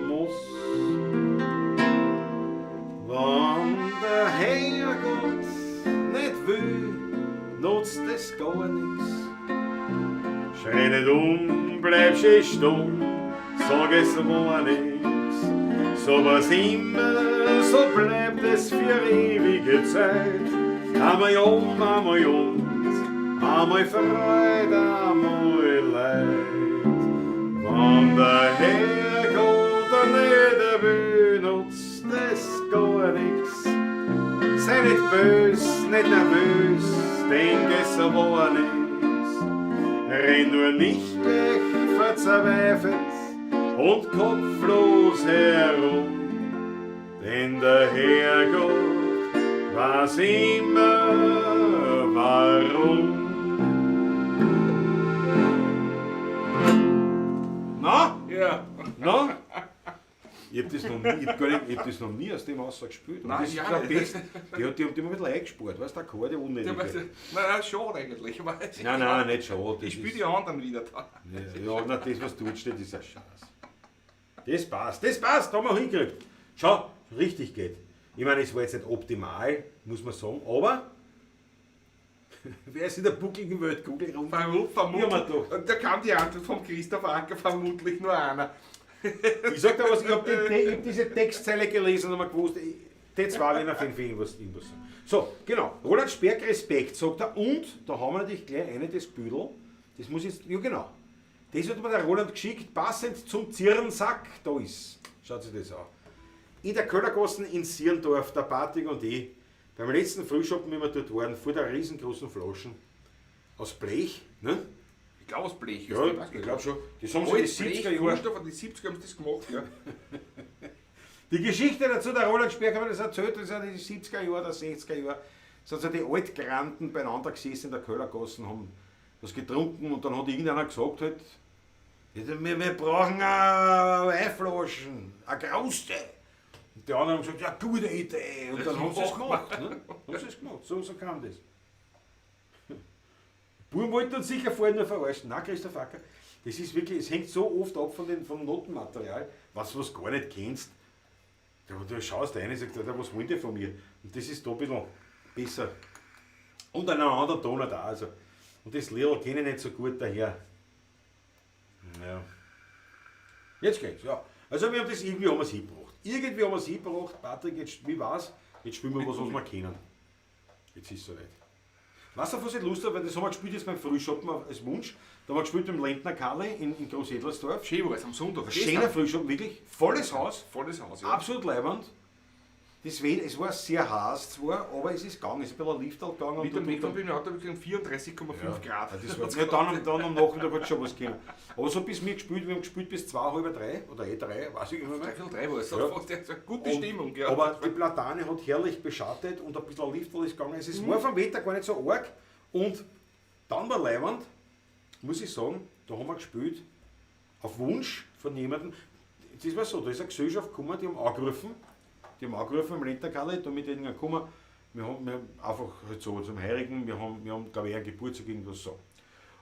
muss. Wenn der Herrgott nicht will, nutzt es gar nix. Schrei nicht um, bleib schön stumm, sag es war nix. So was immer, so bleibt es für ewige Zeit. Einmal um, einmal und, einmal Freude, einmal Leid. Wenn der Herrgott nicht will, nutzt es gar nix. Sei nicht bös, nicht nervös, denk es war nix. Renn nur nicht gleich verzweifelt und kopflos herum, denn der Herrgott weiß immer warum. Na? Ja. Na? Ich hab das noch nie, ich hab gar nicht, ich hab das noch nie aus dem Aussage gespielt. Und Nein, das ich ist auch der nicht. Beste. Die haben die ein bisschen eingespart, weißt du, der Akkorde unnötig. Nein, nein, schade eigentlich. Aber es- Nein, nein, nicht schade. Ich spiele die anderen wieder da. Ja, na, das, was dort steht, ist ein Scheiß. Das passt, das passt, da haben wir hingekriegt. Schau, richtig geht. Ich meine, es war jetzt nicht optimal, muss man sagen, aber wer ist in der buckligen Welt kugelrund? Vermutlich. Ja, man doch. Und da kam die Antwort vom Christoph Anker, vermutlich nur einer. Ich sag dir was, ich hab, die, ich hab diese Textzeile gelesen und hab gewusst, die zwei werden auf jeden Fall irgendwas sagen. So, genau. Roland Sperk, Respekt, sagt er. Und da haben wir natürlich gleich eine, das Büdel. Das muss jetzt, ja genau. Das hat mir der Roland geschickt, passend zum Zirnsack. Da ist. Schaut sich das an. In der Köllergassen in Sierndorf, der Patrick und ich, beim letzten Frühschoppen, wie wir dort waren, vor der riesengroßen Flaschen aus Blech, ne? Ich glaube aus Blech. Ja, ich glaube schon. Das haben sie in den 70er Jahren. Kunststoff, in den 70er haben sie das gemacht, ja. Die Geschichte dazu, der Roland Sperk hat mir das erzählt, das sind die 70er Jahre, der 60er Jahre, sind so die Altgranten beieinander gesessen in der Köllergassen, haben was getrunken und dann hat irgendeiner gesagt halt, wir brauchen eine Weinflaschen, eine große. Und die anderen haben gesagt, ja, gute Idee. Und dann haben sie es gemacht. Ne? Haben sie es gemacht, so kam das. Buben wollten uns sicher vorher nur verarschen. Nein, Christoph Acker, das ist wirklich, es hängt so oft ab von dem, vom Notenmaterial, was du gar nicht kennst. Du schaust rein und sagst, Alter, was wollen die von mir? Und das ist da ein bisschen besser. Und einen anderen Ton da. Also. Und das Lied kenne ich nicht so gut daher. Ja. Jetzt geht's, ja. Also wir haben das irgendwie haben wir's hingebracht. Irgendwie haben wir's hingebracht. Patrick, jetzt, wie war's? Jetzt spielen wir was, was wir kennen. Jetzt ist es soweit. Weißt du, auf was ich Lust habe? Weil das haben wir gespielt jetzt beim Frühschoppen als Wunsch. Da haben wir gespielt beim Lendner Karli in Großjedlersdorf. Schön war es am Sonntag. Ein schöner Frühschoppen, wirklich. Volles Haus. Volles Haus, ja. Absolut leibend. Deswegen, es war sehr heiß zwar, aber es ist gegangen. Es ist ein bisschen Lifterl gegangen. Mit dem Weg bin ich Auto wirklich 34,5 Grad. Ja, das war, ja, dann am Nachmittag hat es schon was gegeben. Aber so bis wir gespielt, wir haben gespielt bis 2, halb drei oder eh drei, weiß ich nicht mehr. 2:45 war es. Ja. Ja. Fast eine gute Stimmung, ja. Aber die Platane hat herrlich beschattet und ein bisschen Lifterl ist gegangen. Es ist, war vom Wetter gar nicht so arg. Und dann war leibend, muss ich sagen, da haben wir gespielt, auf Wunsch von jemandem. Das war so, da ist eine Gesellschaft gekommen, die haben angerufen. Die haben angerufen im Lendnerkarli, da mit denen gekommen, Wir haben einfach halt so zum Heurigen, wir haben glaube ich, einen Geburtstag, irgendwas so.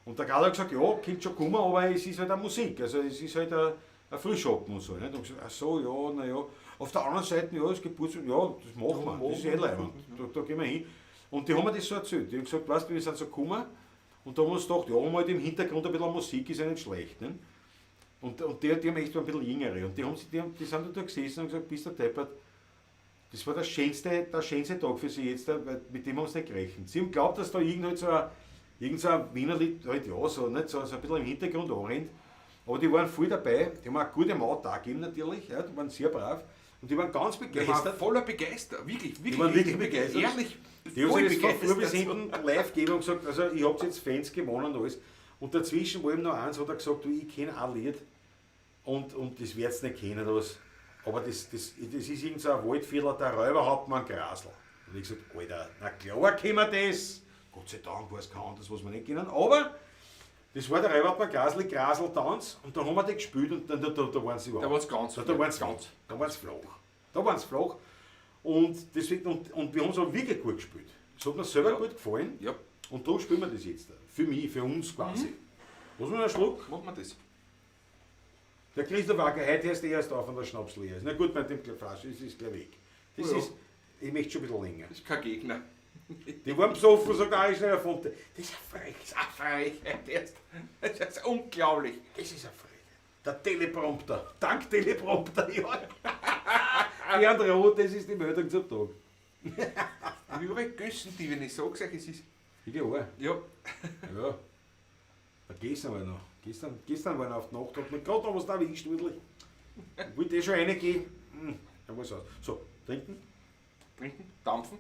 Und der Karl hat gesagt, ja, könnt schon kommen, aber es ist halt auch Musik, also es ist halt ein Frühschoppen und so. Nicht? Und gesagt, ach so, ja, na ja. Auf der anderen Seite, ja, das Geburtstag, ja, das machen wir, das ist eh leiwand, da gehen wir hin. Und die haben mir das so erzählt. Die haben gesagt, weißt du, wir sind so gekommen und da haben wir uns gedacht, ja, haben wir halt im Hintergrund ein bisschen Musik, ist ja nicht schlecht. Ne? Und die haben echt ein bisschen jüngere. Und die sind da gesessen und gesagt, bist du deppert, das war der schönste Tag für sie jetzt, weil mit dem haben sie nicht gerechnet. Sie haben geglaubt, dass da irgend so ein Wienerlied halt, ja, so, nicht, so ein bisschen im Hintergrund anrennt. Aber die waren voll dabei, die haben auch gute Maut da gegeben natürlich, ja, die waren sehr brav. Und die waren ganz Die waren begeistert. voller begeistert, wirklich, wirklich. Die waren wirklich begeistert. Ehrlich, Die haben voll sich das von vor bis begeistert. hinten live gegeben und gesagt, also ich hab jetzt Fans gewonnen und alles. Und dazwischen war eben noch eins, hat er gesagt, du, ich kenne ein Lied und das werd's nicht kennen oder was. Aber das ist irgend so ein Waldviertler, der Räuberhauptmann Grasl. Und ich gesagt, Alter, na klar kennen wir das. Gott sei Dank war es kein anderes, was wir nicht kennen. Aber das war der Räuberhauptmann Grasl, Graseltanz. Und da haben wir die gespielt und dann, da waren sie überhaupt. Da waren's ganz Da waren sie ganz. Da waren sie flach. Da waren sie flach. Und deswegen, und wir haben es auch wirklich gut gespielt. Es hat mir selber gut gefallen. Und darum spielen wir das jetzt. Für mich, für uns quasi. Was wir noch einen Schluck? Machen wir das. Der Christoph Wacker, heute erst erst auf, wenn der Schnaps leer ist. Na gut, mit dem Flasche ist es gleich weg. Das ist, ich möchte schon ein bisschen länger. Das ist kein Gegner. Die waren besoffen, sagt Ari Schneider Fonte. Das ist eine Frechheit. Das ist eine Frechheit. Das ist unglaublich. Das ist eine Frechheit. Der Teleprompter. Dank Teleprompter, ja. Die andere Rot, das ist die Meldung zum Tag. Ich überall gössen die, wenn ich sage, es ist. Ich auch. Ja. Ja. Na, gestern war noch. Gestern war noch auf die Nacht, hat mir gerade noch was da erwischt, wirklich. Ich wollte eh schon reingehen. Da war's aus. So, trinken. Trinken, dampfen.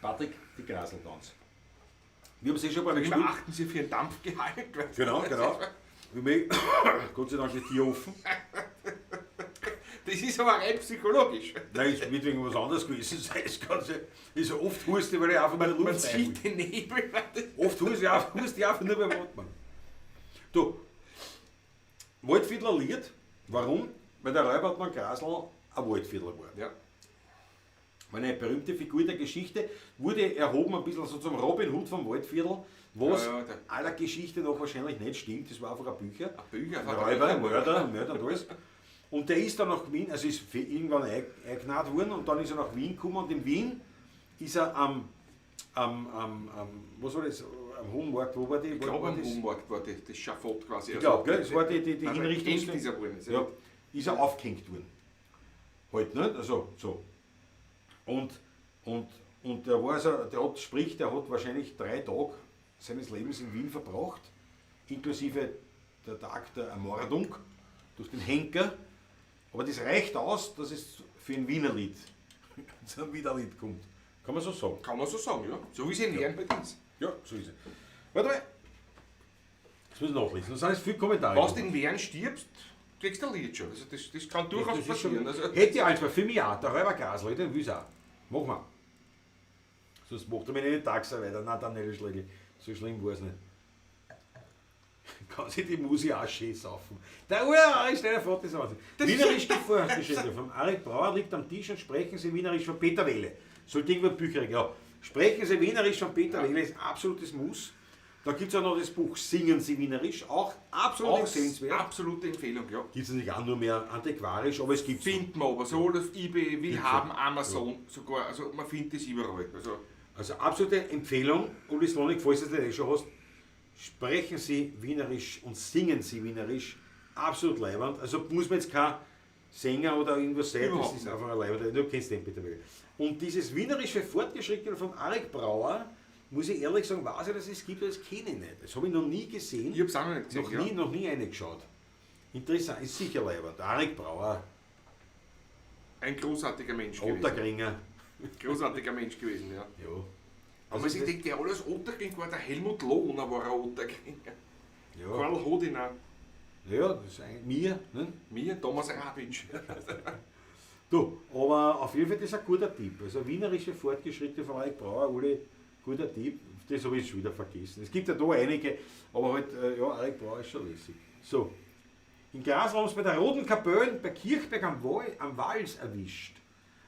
Patrick, die Graseltanz. Wir haben es eh schon ein paar Mal Immer gespielt. achten Sie für den Dampfgehalt. Weißt du? Genau. Wir haben Gott sei Dank die Tür offen. Das ist aber rein psychologisch. Nein, es wird wegen was anderes gewesen sein. Das Ganze ist so oft huste, weil ich einfach meine Man Luft sieht den Nebel. Oft huste ich einfach nur beim Atmen. Du, Waldviertler Lied. Warum? Weil der Räuberhauptmann Grasl ein Waldviertler war. War eine berühmte Figur der Geschichte, wurde erhoben ein bisschen so zum Robin Hood vom Waldviertel, was Ja, ja, der- aller Geschichte noch wahrscheinlich nicht stimmt, das war einfach ein Bücher. Ein Bücher, ein Räuber, ein Mörder und alles. Und der ist dann nach Wien, also ist irgendwann eingenäht worden und dann ist er nach Wien gekommen und in Wien ist er am, was war das, am Hohen Markt, wo war die? Ich glaube, am das? Hohen Markt war das Schafott quasi. Ich glaube, gell, das war die Nein, Hinrichtung. gehängt ist er worden. Ist er Ja, nicht. ist er aufgehängt worden. Halt, nicht? Also, so. Und der war also, der hat, sprich, der hat wahrscheinlich 3 Tage seines Lebens in Wien verbracht, inklusive der Tag der Ermordung durch den Henker. Aber das reicht aus, dass es für ein Wienerlied zu einem Wienerlied kommt. Kann man so sagen. Kann man so sagen, ja. So wie es in Herren bei uns. Ja, so ist es. Warte mal. Das muss ich nachlesen. Da sind jetzt viele Kommentare. Wenn du in Wern stirbst, kriegst du ein Lied schon. Also das kann durchaus Das ist passieren. schon, Also, hätte ich eins, für mich auch, der Räuber Grasl, den will ich auch. Mach mal. Sonst macht er mir nicht den Taxa weiter. Nein, dann nicht Schläge. So schlimm war es nicht. Kann sich die Musi auch schön saufen. Der Ur, stell dir vor, das ist Wahnsinn. Wienerisch vorgestellt. Vom Arik Brauer liegt am Tisch und sprechen Sie Wienerisch von Peter Wehle. Sollte irgendwo Bücher, ja. Sprechen Sie Wienerisch von Peter Wehle ist absolutes Muss. Da gibt es auch noch das Buch Singen Sie Wienerisch, auch absolut auch empfehlenswert. absolute Empfehlung, ja. Gibt es natürlich auch nur mehr antiquarisch, aber es gibt es. Findet man aber sowohl auf eBay, Gibt's Willhaben, Amazon, sogar, also man findet es überall. Also, Also absolute Empfehlung, Uli Slonik, falls du es nicht eh schon hast, sprechen Sie Wienerisch und singen Sie Wienerisch. Absolut leiwand. Also muss man jetzt kein Sänger oder irgendwas sein, das Überhaupt ist nicht. einfach ein Leiwand. Du kennst den bitte wirklich. Und dieses Wienerische Fortgeschrittene von Arik Brauer, muss ich ehrlich sagen, weiß ich, dass es gibt, aber das kenne ich nicht. Das habe ich noch nie gesehen. ich hab's auch noch nicht gesehen. Noch ja. nie, noch nie reingeschaut. Interessant, ist sicher leiwand. Arik Brauer, Ein großartiger Mensch gewesen. Otterkringer. Großartiger Mensch gewesen, ja. Ja. Aber Also ich denke, der alles Otterkring war, der Helmut Lohner war ein Otterkringer. ja. Karl Hodiner, Ja, das ist ein, mir, ne? mir, Thomas Rabitsch. Du, aber auf jeden Fall, das ist ein guter Tipp. Also wienerische Fortgeschritte von Arik Brauer, Uli, guter Tipp. Das habe ich schon wieder vergessen. Es gibt ja da einige, aber halt, ja, Arik Brauer ist schon lässig. So, in Graz haben sie bei der Roten Kapelle bei Kirchberg am Wals erwischt.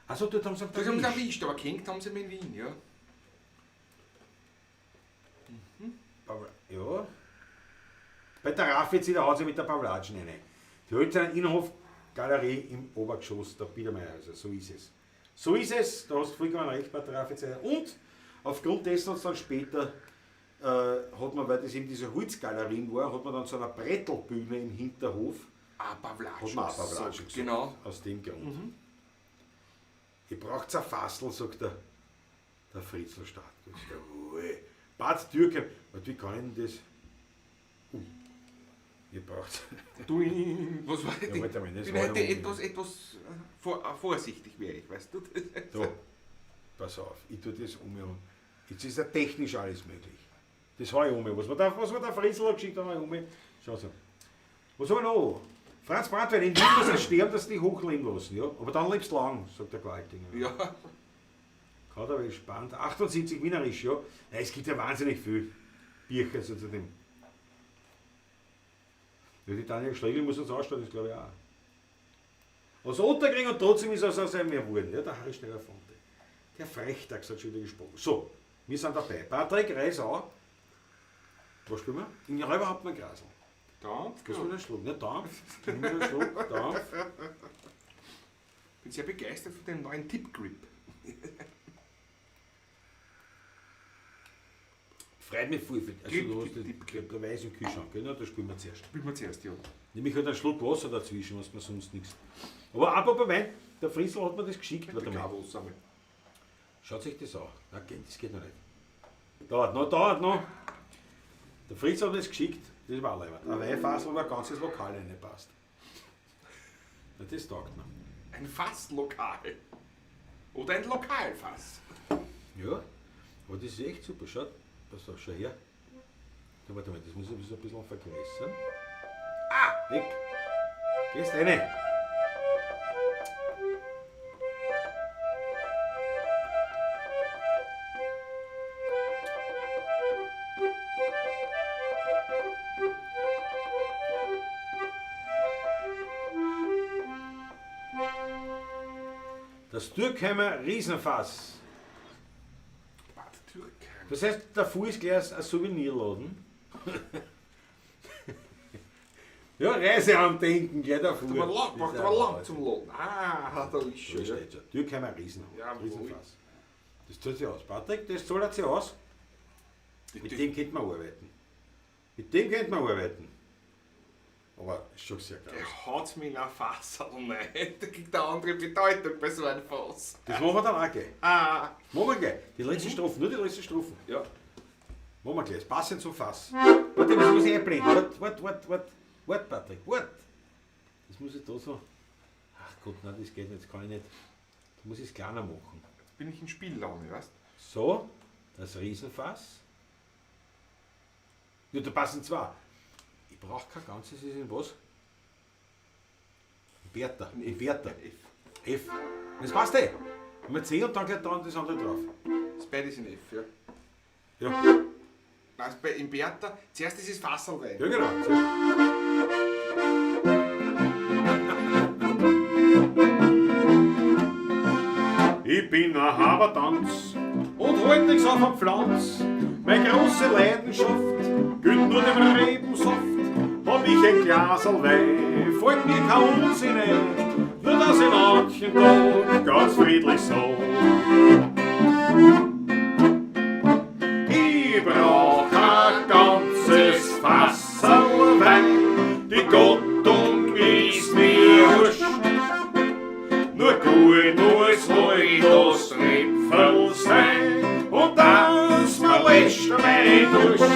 Achso, dort haben sie ihn Das haben sie erwischt. erwischt, aber gehängt haben sie ihn in Wien, ja. Aber, ja. Bei der Raffi da haut sie mit der Pavlatschen rein. Die Hölzerne Innenhof-Galerie im Obergeschoss der Biedermeierhäuser. So ist es. So ist es, da hast du vollkommen recht, bei der Raffi. Und aufgrund dessen hat es dann später, hat man, weil das eben diese Holzgalerien war, hat man dann so eine Brettelbühne im Hinterhof. Ah, Pavlatschen. Hat man auch Pavlatschen gesagt. Genau. Aus dem Grund. Ihr braucht ein Fassel, sagt der Fritzl Stark. Jawohl. Bad Dürkheim. Warte, wie kann ich denn das? Ihr braucht. Du, was war Ja, warte mal, das bin war heute ja etwas vorsichtig wäre ich, weißt du? So, pass auf, ich tue das um. Jetzt ist ja technisch alles möglich. Das hau ich um. Was mir der Fritzl hat geschickt, hau ich um. Schau so. Was haben wir noch? Franz Brandwein, in Wien muss er sterben, dass sie dich hochleben lassen. Ja? Aber dann lebst du lang, sagt der Gewaltinger. Ja. Kauderwelsch, spannend. 78 Wienerisch, ja. Ja, es gibt ja wahnsinnig viel Bierchen so zu dem. Ja, die Daniel Schlegel muss uns ausstellen, das glaube ich auch. Aus Otterkring und trotzdem ist er aus einem mehr geworden. Ja, der Harry Schneller Fonte. Der Frechtags hat schon wieder gesprochen. So, wir sind dabei. Patrick, Reis auch. Was spielen wir? In Räuberhauptmann Grasl. Dampf. Kannst du mir einen Schluck? Ne, Dampf. Nimm einen Schluck, Dampf. Bin sehr begeistert von dem neuen Tip Grip. Freut mich voll. Also, Grip, du hast Grip, den, Grip, Grip. der Weiß im Kühlschrank, gell? Na, da spielen wir zuerst. Spielen wir zuerst, ja. Nehme ich halt einen Schluck Wasser dazwischen, was mir sonst nichts. Aber apropos Wein, der Friesel hat mir das geschickt. Warte mal. Wasser mal. Schaut sich das an. Nein, das geht noch nicht. Dauert noch, dauert noch. Der Fritz hat mir das geschickt. Das war auch leibend. Ein Weinfassel, wo ein ganzes Lokal reinpasst. Na, das taugt noch. Ein Fasslokal. Oder ein Lokalfass. Ja, aber das ist echt super. Schaut, pass auf, schau her. Da, warte mal, das muss ich ein bisschen vergrößern. Ah, weg. Gehst rein. Das Dürkheimer Riesenfass. Bad Dürkheim. Das heißt, der Fuß ist gleich ein Souvenirladen. Ja, Reiseandenken, gleich der Fuß. Braucht aber lang zum Laden. Ah, da ist schon. So steht schon. Dürkheimer Riesenhaus. Jawohl. Riesenfass. Das zahlt sich aus. Patrick, das zahlt sich aus. Mit dem könnte man arbeiten. Mit dem könnte man arbeiten. Aber ist schon sehr geil. Der haut mir in ein Fass rein. Da kriegt eine andere Bedeutung bei so einem Fass. Das machen wir dann auch gleich. Ah. Machen wir gleich. Die letzten Strophen, nur die letzten Strophen. Ja. Machen wir gleich. Das passt zum Fass. Warte, das muss ich einblenden. Warte, warte, warte, warte. Warte, Patrick, warte. Das muss ich da so. Ach Gott, nein, das geht nicht, das kann ich nicht. Da muss ich es kleiner machen. Jetzt bin ich in Spiellaune, weißt So, das Riesenfass. Ja, da passen zwei. Ich brauche kein ganzes, ist in was? Bertha. In Bertha. F. F. Das passt eh. Mal C und dann gleich dann das andere drauf. Das beides in F, ja. Ja, Nein, das bei, in Bertha, zuerst ist es Fasselwein. ja genau. Ich bin ein Habertanz und halt nix auf am Pflanz. Meine große Leidenschaft gilt nur dem Rebensaft. Hab ich ein Glaserl Wein, fällt mir kein Unsinn ein, nur dass ich manchen Tag ganz friedlich sag. Ich brauch ein ganzes Fasserl Wein, die Gattung ist mir wurscht. Nur gut muss heut das Tripfel sein und das mir löscht mein Durst.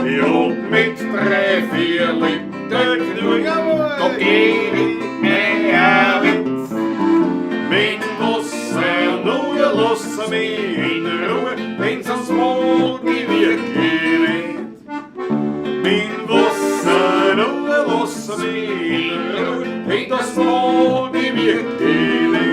Ich hab mit 3, 4 Liter genug, da geh ich mehr Witz. Mit Wasser nur lass mich in Ruhe, denn sonst mag ich wirklich nicht. Mit Wasser nur lass mich in Ruhe, denn das mag ich wirklich nicht.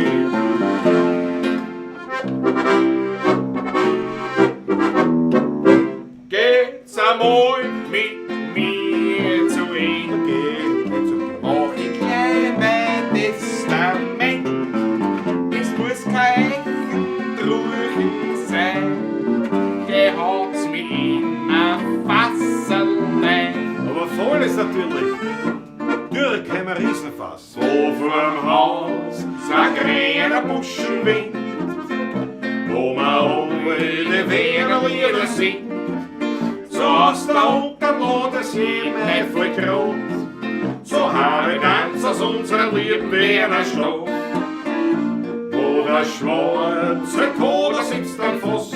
Geht's einmal mit mir zu Ende. Okay, geht's okay. Mach ich gleich mein Testament. Natürlich. Dürkheimer Riesenfass. Wo vorm Haus ein grüner Buschen winkt, wo man alle die Wienerlieder singt. So aus der Unterlade das jedem voll grot, so habe ganz aus unserer lieben Wiener Stadt. Wo der schwarze Koder sitzt am Fass,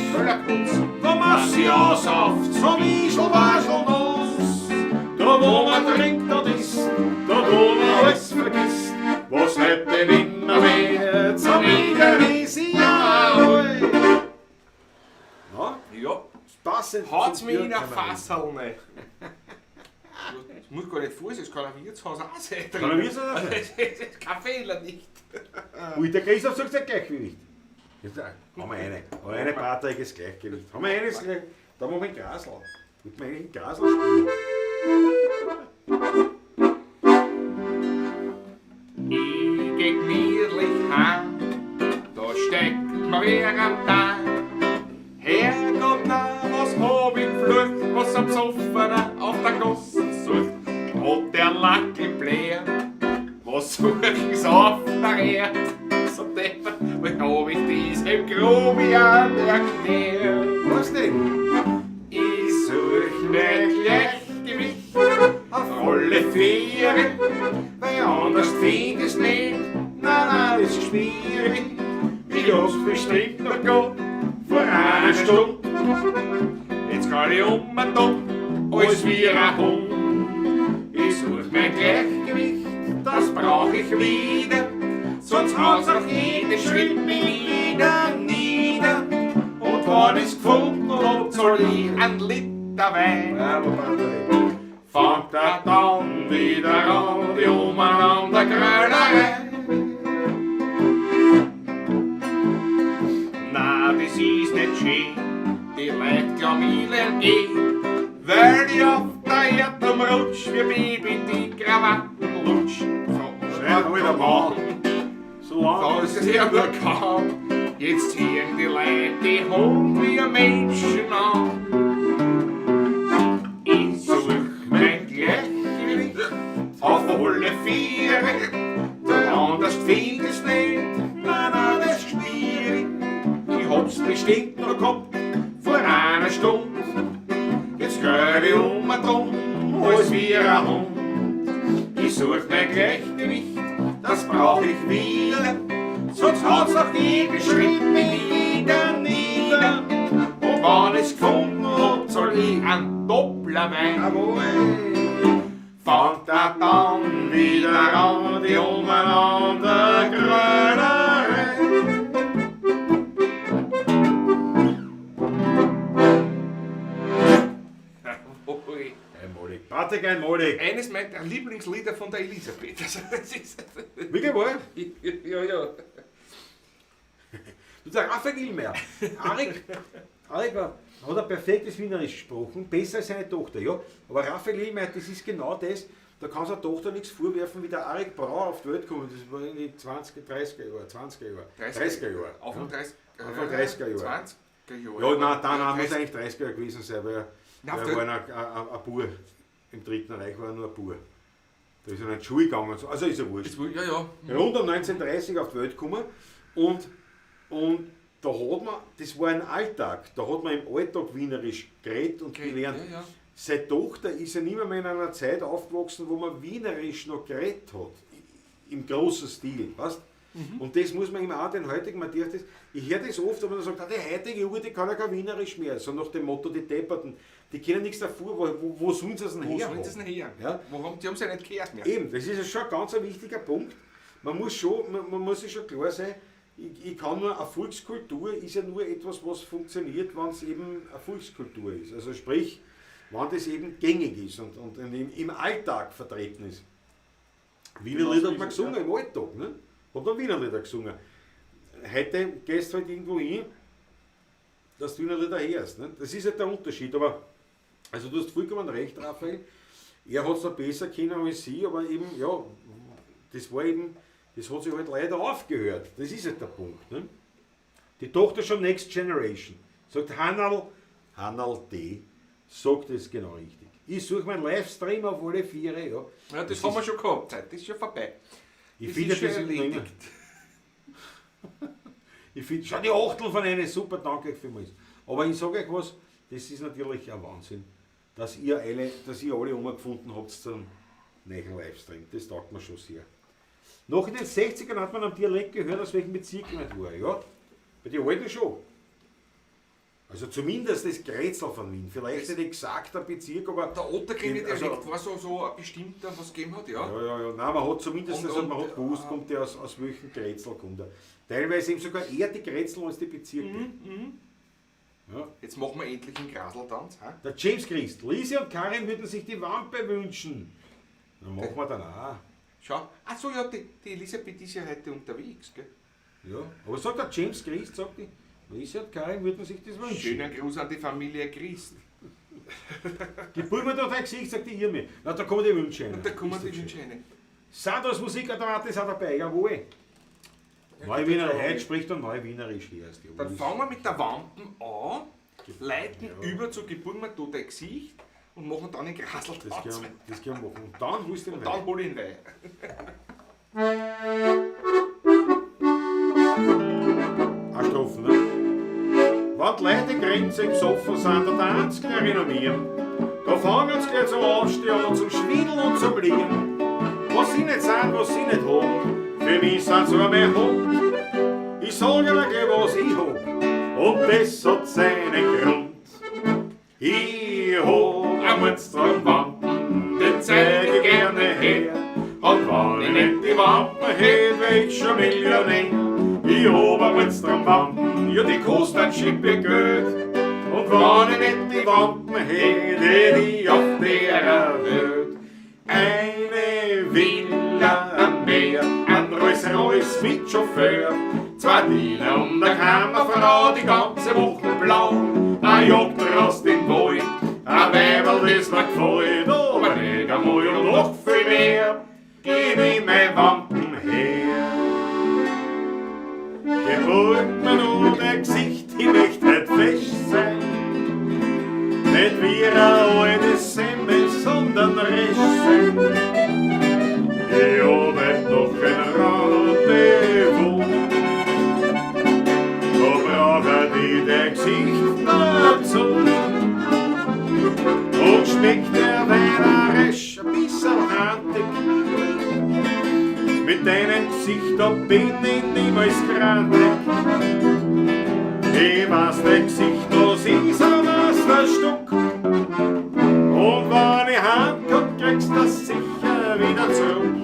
da man sie aussauft, so Wiesel, Waschel, nass. Da wo man trinkt und isst, da wo man alles vergisst, was heute nimmer wird, so wieder wie sie jawohl. Na, Ja, passend. haut's zum mich in ein Dürkheimer Fasserl rein. Das muss gar nicht vor sein, das kann ein Wirtshaus auch sein. Kann ein Wirtshaus auch sein? Das ist kein Fehler nicht. Ui, der Christoph sagt sein Gleichgewicht. Jetzt, haben wir eine. Haben wir eine Patrick Gleichgewicht. Haben wir eines gleich. Da machen wir ein Grasl. Wollten wir eigentlich ein Grasl spielen? Ich geh gemütlich heim, da steckt mir wer am Tag. Herrgott, na, was hab ich geflucht, was am Besoffener auf der Gasse sucht. Hat der Lackel Blähr, was suchen sie auf der Erd? So deppert, wie hab ich diesem Grobian erklärt? Was denn? Ich such mein Gleichgewicht auf alle Viere, weil anders find ich's nicht. Nein, nein, das ist schwierig. Ich hab's bestimmt noch gehabt vor einer Stunde. Jetzt kann ich um und um, als wie ein Hund. Ich such mein Gleichgewicht, das brauch ich wieder, sonst haut's auf jeden Schritt mich wieder nieder. Und wenn ich's gefunden hab, zahl ich einen Liter Wein. Bravo, Patrick. Fangt er dann wieder an, die umeinander Grölerei. Na, das ist nicht schön, die Leute glauben, ich lern eh, weil ich auf der Erde umrutsch, wie Baby die Krawatten lutsch. So, Schrei alter Mann. So da lange. ist es ja nur kaum. Jetzt ziehen die Leute die Hund wie ein Menschen an. Ich such mein Gleichgewicht auf alle Viere, denn anders find ich's nicht. Nein, nein, das ist schwierig. Ich hab's bestimmt noch gehabt vor einer Stunde. Jetzt gröl ich um und um, als wie ein Hund. Ich such mein Gleichgewicht, das brauch ich wieder, sonst haut's auf jeden Schritt mich wieder nieder. Und wenn ich's gefunden hab, zahl ich einen Doppler Wein. Jawohl. Fangt er dann wieder an, die umeinander Grölerei. Jawohl. Einmalig. Patrick, einmalig. Eines meiner Lieblingslieder von der Elisabeth. Also, das ist, Wirklich wahr? ja, ja. Du, der Raphael Illmayer. Arik, Arik war, hat ein perfektes Wienerisch gesprochen, besser als seine Tochter, ja. Aber Raphael Illmayer, das ist genau das, da kann seiner Tochter nichts vorwerfen, wie der Arik Brauer auf die Welt kommt. Das war in die 20er, 30er Jahre, 20er Jahre. 30er Jahre. Auf dem ja. 30, Anfang 30er Jahre. 20er Jahre. Ja, nein, dann muss eigentlich 30er Jahre gewesen sein, weil Nein, er auf war ein Bub. Im Dritten Reich war er nur ein Bub. Da ist er in die Schule gegangen und so. Also ist ja wurscht. Ja, ja. Rund um 1930 auf die Welt gekommen und da hat man, das war ein Alltag, da hat man im Alltag Wienerisch geredet und gelernt. Ja, ja. Seine Tochter ist ja nicht mehr in einer Zeit aufgewachsen, wo man Wienerisch noch geredet hat. Im großen Stil, weißt? Mhm. Und das muss man immer auch den heutigen, man darf das, ich höre das oft, aber man sagt, ah, die heutige Jugend, die kann ja kein Wienerisch mehr. So nach dem Motto, die Depperten, die kennen nichts davor, wo sollen sie es denn Wo her sollen sie es denn her? Ja? Wo haben, die haben sie ja nicht gehört mehr. Eben, das ist ja schon ein ganz ein wichtiger Punkt. Man muss, schon, man muss sich schon klar sein, ich kann nur, eine Volkskultur ist ja nur etwas, was funktioniert, wenn es eben eine Volkskultur ist. Also sprich, wenn das eben gängig ist und im Alltag vertreten ist. Wiener Lieder hat man gesungen im Alltag, ne? Hat man Wiener Lieder gesungen. Heute gehst du halt irgendwo hin, dass du Wiener Lieder hörst. Ne? Das ist halt der Unterschied. Aber, also du hast vollkommen recht, Raphael. Er hat es noch besser können als sie, aber eben, ja, das war eben, das hat sich halt leider aufgehört. Das ist halt der Punkt. Ne? Die Tochter schon Next Generation. Sagt Hannerl, Hannerl D., sagt es genau richtig. Ich suche meinen Livestream auf alle Viere. Ja, Ja, das haben wir schon gehabt. Zeit ist schon vorbei. Ich Das finde ist schon das noch immer. erledigt. Ich finde, schau die Achtel von einer, super, danke euch vielmals. Aber ich sage euch was, das ist natürlich ein Wahnsinn, dass ihr alle umgefunden habt zum neuen Livestream. Das taugt mir schon sehr. Noch in den 60ern hat man am Dialekt gehört, aus welchem Bezirk jemand war. Ja, bei den Alten schon. Also zumindest das Grätzl von Wien. Vielleicht nicht exakt der Bezirk, aber. Der Ottergringer Also- Dialekt war so ein bestimmter, was es gegeben hat, ja. Ja, ja, ja. Nein, man hat zumindest, also man hat gewusst, kommt der aus welchem Grätzl kommt er. Teilweise eben sogar eher die Grätzl als die Bezirke. Ja. Jetzt machen wir endlich einen Graseltanz. Hä? Der James Christ, Lisi und Karin würden sich die Wampe wünschen. Dann machen wir dann auch. Schau. Achso, ja, die Elisabeth ist ja heute unterwegs, gell? Ja. Aber sagt der James Christ, sagt die, Lisi und Karin würden sich das wünschen. Schönen Gruß an die Familie Christ. Gib mir doch dein Gesicht, sagt die Irmi. Na, da kommen die Wünsche rein. Und da kommen Ist die doch Wünsche schön. rein. Sandros Musikautomat ist auch dabei, jawohl. Neuwiener, heute spricht er Neuwienerisch hier erst. jawohl. Dann fangen wir mit der Wampen an, leiten Ja. über zu Geburt mir da dein Gesicht und machen dann den Graseltanz. Das können wir machen. Und dann holst du den Und Wein. dann hol ich den Wein. Eine Strophe, ne? Wenn die Leute die Grenze im Sofa sind, da tanzt gleich renommieren. Da fangen sie gleich zum Aufstehen und zum Schwindeln und zum Liegen. Was sie nicht sind, was sie nicht haben, für mich sind sie mein Hund. Ich sag ihnen gleich, was ich hab, und das hat seinen Grund. Ich hab einen Mordstrang-Wampen, den zeig ich gerne her. Und wenn ich nicht die Wampen hätt, wär ich schon Millionär. Ich hab einen Mordstrang-Wampen, ja, die kostet ein Schippe Geld. Und wenn ich nicht die Wampen hätt, hätt ich auf der Welt eine Villa am Meer, ein Rolls Royce mit Chauffeur, zwei Diener und eine Kammerfrau, die ganze Woche blau, ein Jagdrost im Wald, ein Weiberl, das mir gefällt, aber nicht einmal und noch viel mehr, geb ich mein Wampen her. Geburt mir nur dein Gesicht, ich möcht heut fesch sein. Nicht wie eine alte Semmel, sondern resch sein. Ich hab heut noch ein Rendezvous. Da brauch ich dein Gesicht dazu. Und schmeckt der Wein auch resch, ein bisschen handig. Mit deinem Gesicht, da bin ich niemals grantig. Ich weiß, dein Gesicht, das ist ein Meisterstück. Und wenn ich heimkomm, kriegst du das sicher wieder zurück.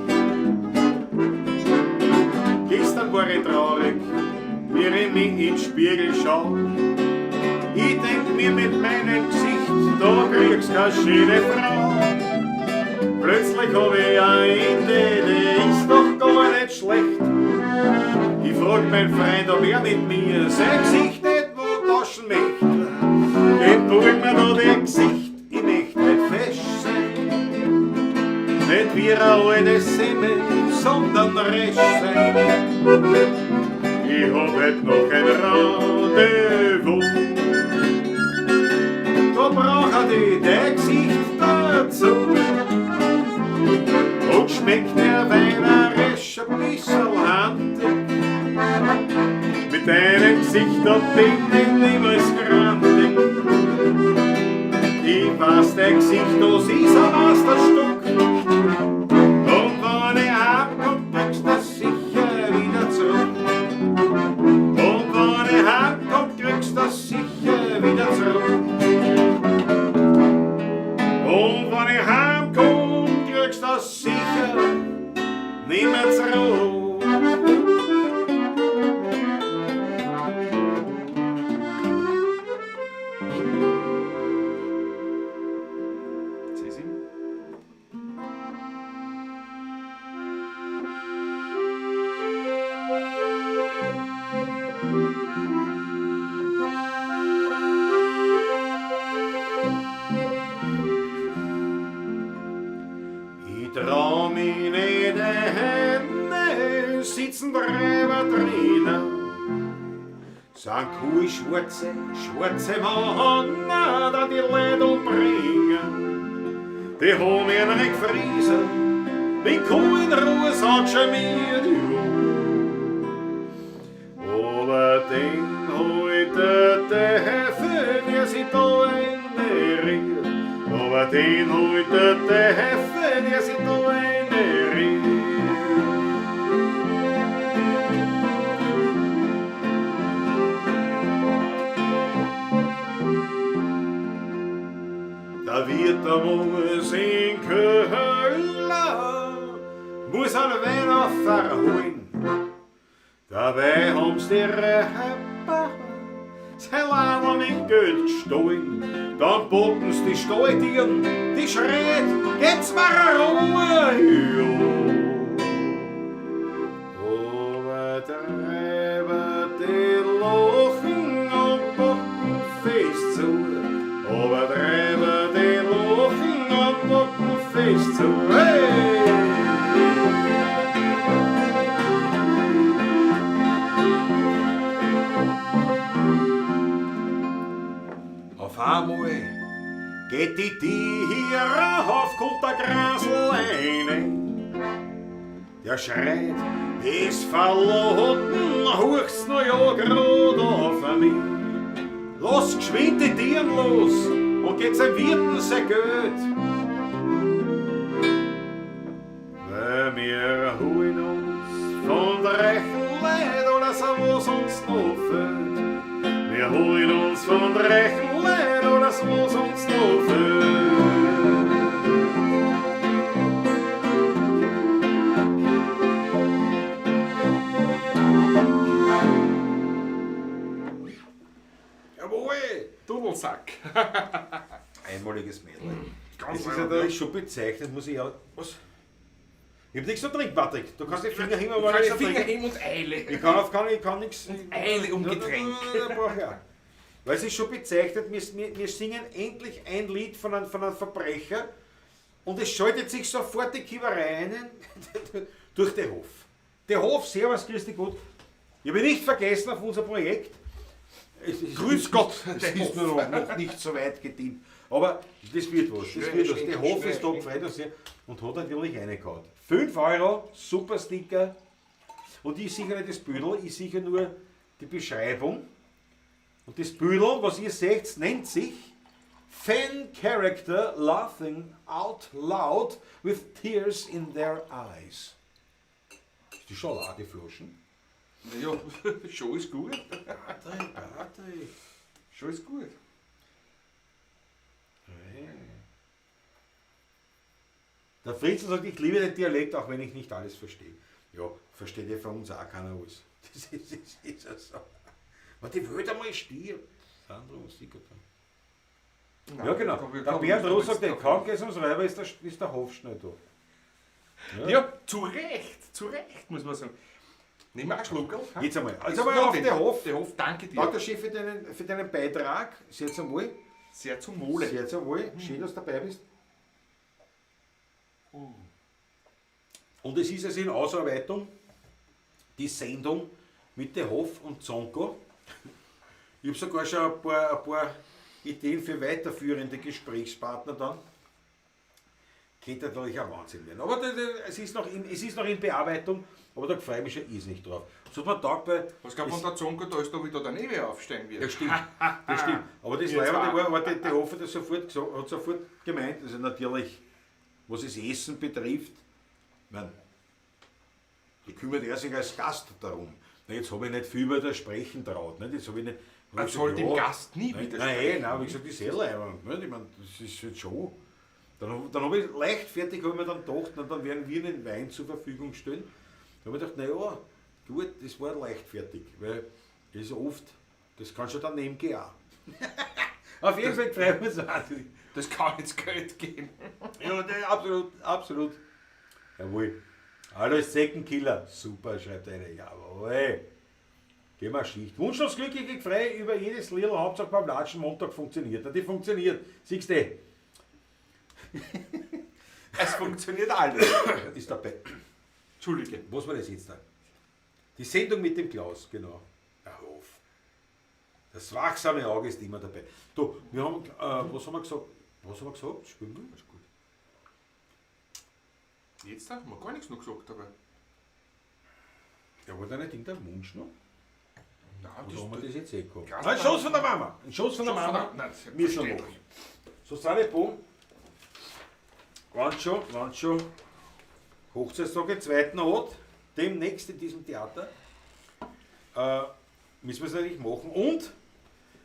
Gestern war ich traurig, wie ich mich in den Spiegel schau. Ich denk mir mit meinem Gesicht, da kriegst keine schöne Frau. Plötzlich hab ich eine Idee, die ist doch gar nicht schlecht. Ich frag meinen Freund, ob er mit mir sein Gesicht nicht wo tauschen möchte. Gib mir da dein Gesicht, ich möcht nicht fesch sein. Nicht wie eine alte Semmel, sondern resch sein. Ich hab heut noch ein Rendezvous. Da brauch ich dein Gesicht dazu. Und schmeckt der Wein auch resch ein bisschen handig. Mit deinem Gesicht, da bin ich niemals grantig. Ich weiß, dein Gesicht, das ist ein Meisterstück. Und wenn ich heimkomm, kriegst du das sicher wieder zurück. Und wenn ich heimkomm, kriegst du das sicher wieder zurück. Und wenn ich heimkomm, kriegst du das sicher nimmer zurück. Sisi? Ich trau mich nicht ein, sitzen Treiber drinnen. Sind cool schwarze, schwarze Männer, da die Leute umbringen. Die haben ihre Gefriese, den Kuh in Ruhe sagt schon mir die Ruhe. Aber den heute der Hefe, der sich da reinriert. Aber den heute der Hefe, der sich da reinriert. Da wird der muss in Köhler, muss ein Wein verholen. Dabei haben's die Räber sein Ladel mit Geld gestohlen. Dann bocken's die Stalltieren, die schreit, geht's mir eine Ruhe, ja. Aber treiber die Lochen und bocken fest zu. Aber treiber die Lochen und bocken fest zu. Hey! Auf einmal geht die Tiere auf, kommt der Grasl rein. Der schreit, ist verloren, huch's noch ja grad auf mich. Lass geschwind die Tieren los und geht seinem Wirten sein Geld. Weil wir holen uns von reichen Leid alles, was uns noch fehlt. Wir holen uns von reichen Leid alles, was uns noch fehlt. Jawohl! Dudelsack. Einmaliges Mädel. Ganz Das ist einmal, natürlich schon bezeichnet, muss ich auch. Was? Ich hab nichts zu trinken, Patrick. Du kannst die Finger hin, Ich aber kann nichts die zu Finger trinken. hin und eile. Ich kann auf kann, ich kann nichts. Eile um Getränk. Nein, nein, brauch ich auch. Weil es ist schon bezeichnet, wir singen endlich ein Lied von einem Verbrecher und es schaltet sich sofort die Kiewerei ein durch den Hof. Der Hof, servus, grüß dich Gott. Ich habe nicht vergessen auf unser Projekt. Grüß Gott, Es der ist Hof. nur noch nicht so weit gedient. Aber das wird was. Das Schnell, wird was. schnell, Der Hof schnell, ist da schnell. gefreut uns sehr und hat natürlich reingehauen. 5 Euro, super Sticker. Und ich sehe nicht das Büdel, ich sehe nur die Beschreibung. Und das Büdel, was ihr seht, nennt sich Fan Character Laughing Out Loud with Tears in Their Eyes. Ist die schon die Flaschen? Ja, schon ist gut. Patrick, Patrick. Schon ist gut. Der Fritzl sagt, ich liebe den Dialekt, auch wenn ich nicht alles verstehe. Ja, versteht ja von uns auch keiner alles. Das ist ja so. Aber die Welt einmal stirbt. Sandro, was sieht da? Nein, Ja, genau. Der Bernd Roth sagt, der kaum geht's ums Räuber, ist der Hof schnell da. Ja, zu Recht, muss man sagen. Nehmen wir einen Schluckerl. Jetzt einmal. Ist Also einmal auf den den Hof. Der Hof, danke dir. Danke, Chef, für deinen Beitrag. Sehr zum Wohl. Sehr zum Wohle. Sehr zum Wohl. Schön, dass du dabei bist. Und es ist also in Ausarbeitung die Sendung mit der Hof und Zonko. Ich habe sogar schon ein paar Ideen für weiterführende Gesprächspartner dann. Könnte natürlich auch Wahnsinn werden. Aber es ist noch in Bearbeitung, aber da freue ich mich schon irrsinnig drauf. So hat man taugt bei. Was glaubt man, der Zonko, da ist da wieder daneben aufsteigen wird? Ja, stimmt. Das stimmt. Aber das Jetzt Leibende auch. war, aber die Hof hat das sofort gesagt, hat sofort gemeint, also natürlich, was das Essen betrifft, ich mein, die kümmert er sich als Gast darum. Na, jetzt habe ich nicht viel über das Sprechen traut. Nicht? Jetzt habe ich nicht, hab Man ich soll gesagt, dem ja, Gast nie nein, widersprechen. Nein, nein, hab ich gesagt, das ist eh leibend, nicht? Ich mein, das ist jetzt schon. Dann habe ich leichtfertig hab ich mir dann gedacht, na, dann werden wir einen Wein zur Verfügung stellen. Da habe ich gedacht, na ja, gut, das war leichtfertig, weil das ist oft, das kann schon daneben gehen auch. Auf jeden Fall freuen wir uns wahnsinnig. Das kann ins Geld gehen. Ja, nee, absolut, absolut. Jawohl. Hallo Zeckenkiller. Super, schreibt einer. Jawohl. Gehen wir Schicht. Wunschlos glücklich, ich frei über jedes Lidl. Hauptsache beim Latschen Montag funktioniert. Na, die funktioniert. Siehst du? Es funktioniert alles. Ist dabei. Entschuldige. Was war das jetzt da? Die Sendung mit dem Klaus, genau. Der Hof. Das wachsame Auge ist immer dabei. Du, wir haben, was haben wir gesagt? Was haben wir gesagt? Spielen wir? Ist gut. Jetzt haben wir gar nichts noch gesagt, aber. Ja, war da nicht irgendein Wunsch noch? Nein, Oder haben wir das jetzt eh gehabt? Ganz Ein Schoss von der Mama! Ein Schoss von der Schoss von Mama! der- Nein, das ist Wir schon verständlich. machen. So sind die Buben. Wenn schon Hochzeitstag den zweiten hat, demnächst in diesem Theater, müssen wir es natürlich machen. Und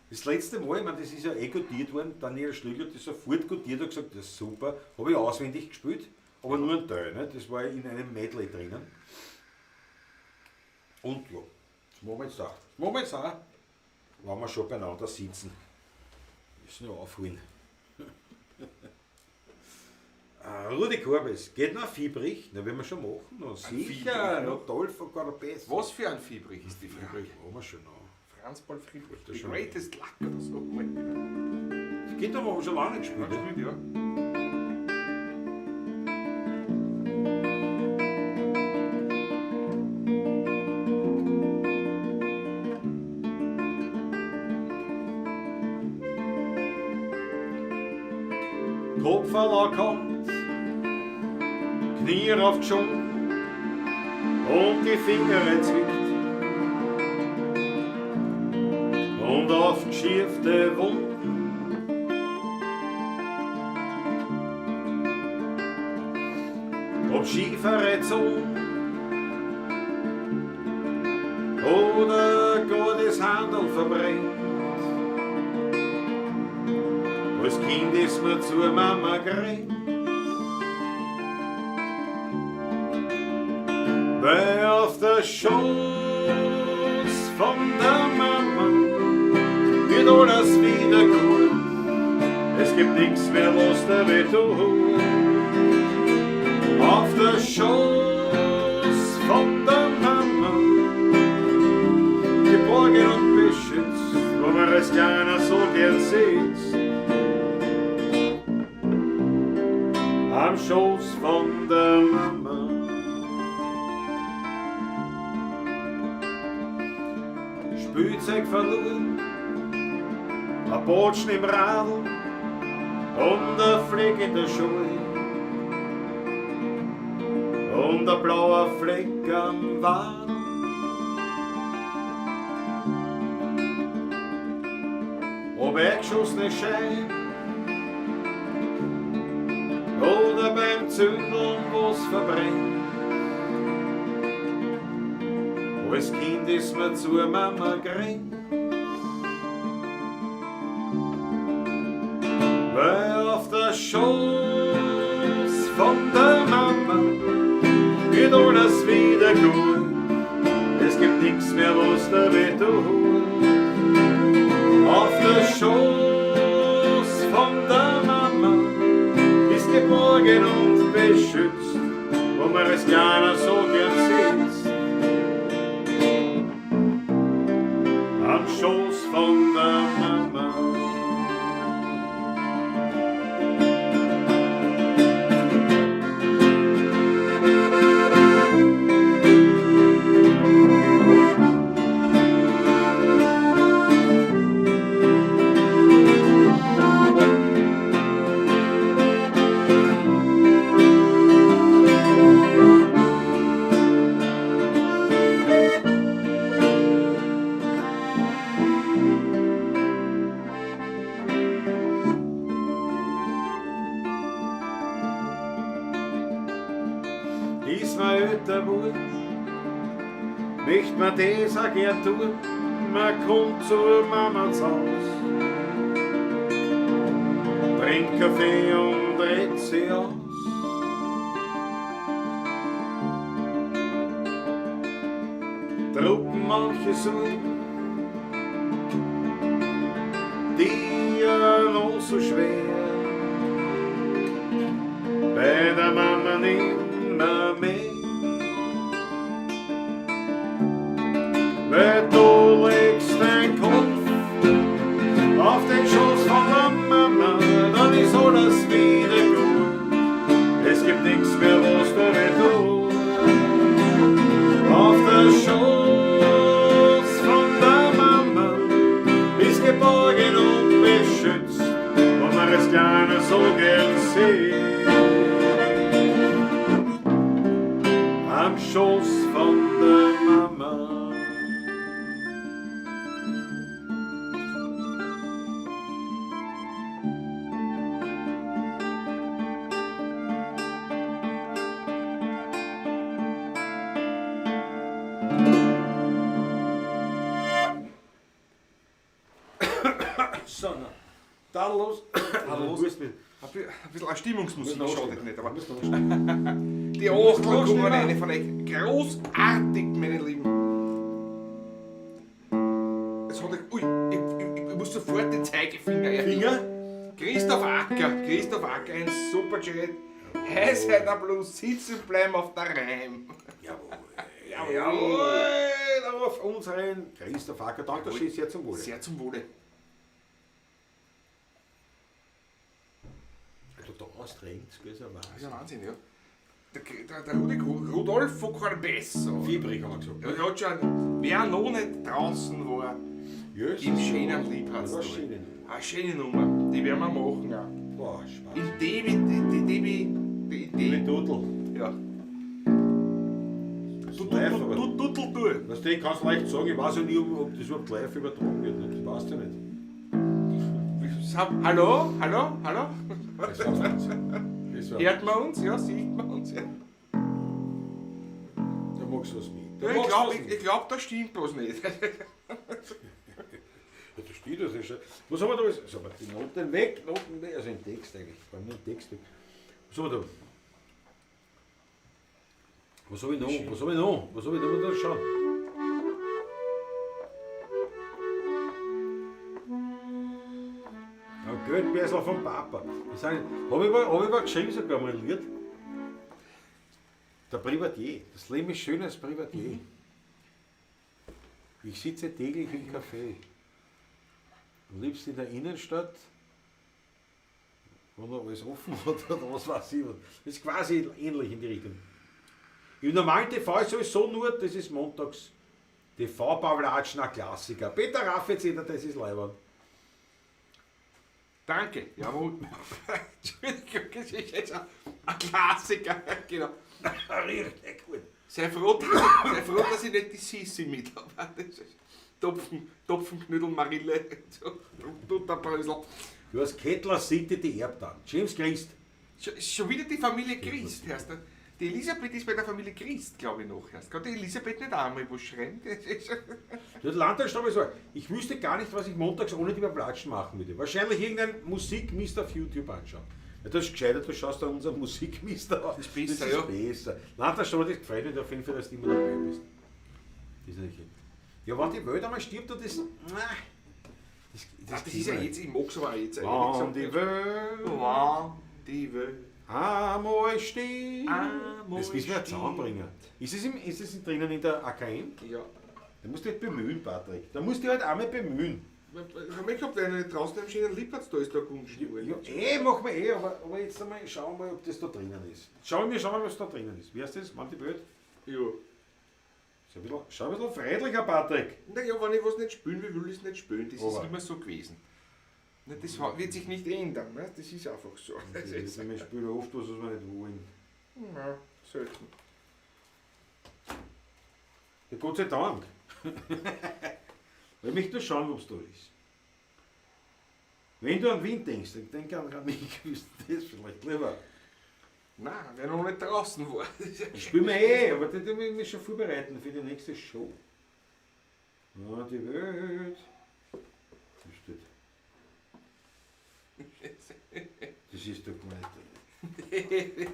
das letzte Mal, ich meine, das ist ja eh gutiert worden, Daniel Schlügel hat das sofort gutiert und gesagt, das ist super, habe ich auswendig gespielt, aber nur ein Teil, ne? Das war in einem Medley drinnen. Und ja, das machen wir jetzt auch. Das machen wir jetzt auch, wenn wir schon beieinander sitzen. Müssen ja aufholen. Rudi Korbes, geht noch ein Fiebrich? Na, werden wir schon machen. Noch sicher, Fiebrich, ja. Rodolfo Corbes. Was für ein Fiebrich ist die Frage. Fiebrich machen wir schon noch. Franz Paul Friedrich. Das The schon. Greatest Luck oder so. Das geht aber schon lange nicht gespielt. Ja, ne? gespielt, ja. Kopf kommt, Knie raufgeschoben und die Finger zwickt und aufgeschiefte Wunden. Ob schiefere Zunge oder gar das Handel verbrennt. Als Kind ist man zur Mama gerannt. Weil auf der Schoß von der Mama wird alles wieder gut. Es gibt nichts mehr, was der weh tut. Auf der Schoß von der Mama, geborgen und beschützt, wo man als Kleiner so gern sitzt. Am Schoß von der Mama. Spielzeug verloren, ein Botschen im Radl und ein Fleck in der Schuhe und ein blauer Fleck am Wadl. Ob eingeschossene Scheibe oder beim Zündeln, wo's verbrennt. Als Kind ist man zur Mama gerannt. Weil auf der Schoß von der Mama wird alles wieder gut. Es gibt nichts mehr, was da weh tut. Auf der Schoß von der Mama ist geborgen und beschützt, wo man als Kleiner so gern sitzt. Am Schoß von der Mama. Ist man älter geworden, möchte man das auch gern tun, man kommt zur Mama ins Haus, trinkt Kaffee und redet sie aus. Drucken manche Sorgen, die ja noch so schwer, bei der Mama nimmer mehr. Weil du legst dein Kopf auf den Schoß von der Mama, dann ist alles wieder gut. Es gibt nichts mehr, was dir weh tut. Auf der Schoß von der Mama ist geborgen und beschützt, wo man es gerne so gern sieht. Am Schoß von der Mama. So, na. Da los. Da los. Ein Ein bisschen eine Stimmungsmusik schadet nicht, aber Muss noch die Achtel kommen eine von euch. Großartig, meine Lieben. Es hat euch, ui, ich muss sofort den Zeigefinger erheben. Finger? Christoph Acker, Christoph Acker, ein super Chat. Heißheiter bloß sitzen bleiben auf der Reim. Jawohl. Jawohl. Jawohl. Auf unseren Christoph Acker. Danke schön, sehr zum Wohle. Sehr zum Wohle. Also da austrinkt, das ist ja Das ist Wahnsinn. ja Wahnsinn, ja. Der Rudi, Rudolfo Carbesso. Fiebrig, haben wir gesagt. Ja, der hat schon, wer noch nicht draußen war, Jesus. im schönen Liebharz. Das war schön. Eine schöne Nummer, die werden wir machen auch. Boah, Spaß. In D wie, D, D wie, D, D, Mit Dudel. ja. Das Du, ist live, du, aber- du, du, du, du. Weißt du, ich kann es leicht sagen, ich weiß ja nie, ob das überhaupt live übertragen wird. Ne? Das weißt du ja nicht. Hallo, hallo, hallo? Das war Wahnsinn. Das war Hört man uns? Ja, sieht man uns? Ja. Da magst du was mit. Da Ja, ich magst du glaube, was ich, mit. ich glaub, da stimmt was nicht. Ja, da steht das ja schon. Was haben wir da alles? Also, aber die Noten weg, Noten weg. Also im Text eigentlich. Vor allem im Text weg. Was haben wir da? Was habe ich noch? Was habe ich noch? Was habe ich noch? Da schauen. Ja, Geldbörsel vom Papa. Habe ich mal geschrieben sogar mal ein Lied. Der Privatier. Das Leben ist schön als Privatier. Ich sitze täglich im Café. Am liebsten in der Innenstadt, wo noch alles offen hat oder was weiß ich. Das ist quasi ähnlich in die Richtung. Im normalen TV ist sowieso nur, das ist montags, TV-Pavlatschen, ein Klassiker. Peter Raffetz, das ist Leiband. Danke, jawohl. Entschuldigung, das ist jetzt ein Klassiker. Genau. Richtig gut. Sei froh, dass ich nicht die Sissi mit habe. Das ist Topfen, Topfenknödel, Marille, Butterbrösel. Du hast Kettler City, die erbt dann. James Christ. Schon wieder die Familie Christ, hörst du? Die Elisabeth ist bei der Familie Christ, glaube ich, noch. Hörst. Kann die Elisabeth nicht einmal was schreiben? Das ist Du hast Landtagsstamm gesagt, ich wüsste gar nicht, was ich montags ohne die Pavlatschen machen würde. Wahrscheinlich irgendein Musikmister auf YouTube anschauen. Ja, das ist gescheiter, du schaust da unseren Musikmister an. Das ist besser, das ist ja. besser. Landtagsstamm, das gefällt mir auf jeden Fall, dass du immer dabei bist. Das ist natürlich. Ja, wenn die Welt einmal stirbt, dann das. Das ist ja jetzt, ich mag's aber auch jetzt. Wenn die Welt Wenn die Welt einmal stirbt. Einmal Das müssen wir ja zusammenbringen. Ist es drinnen in der AKM? Ja. Da musst du dich bemühen, Patrick. Da musst du dich halt einmal bemühen. Ich hab einen draußen im schönen Lippert, da ist der Gunst. Ja, machen wir aber jetzt einmal schauen wir mal, ob das da drinnen ist. Schauen wir mal, was da drinnen ist. Wie heißt das? Mann, die Welt? Ja. Schau ein bisschen freundlicher, Patrick. Naja, wenn ich was nicht spielen will, will ich es nicht spielen. Das Aber ist immer so gewesen. Na, das wird sich nicht ändern, ne? Das ist einfach so. Das ist, wir spielen oft was, was wir nicht wollen. Ja, selten. Ja, Gott sei Dank. Ich möchte nur schauen, ob es da ist. Wenn du an Wien denkst, dann denk an mich, ist das vielleicht lieber. Nein, wer noch nicht draußen war. Ich spiele mir aber das muss ich mich schon vorbereiten für die nächste Show. Ja, die Welt. Das steht. Das ist doch gar nicht drin.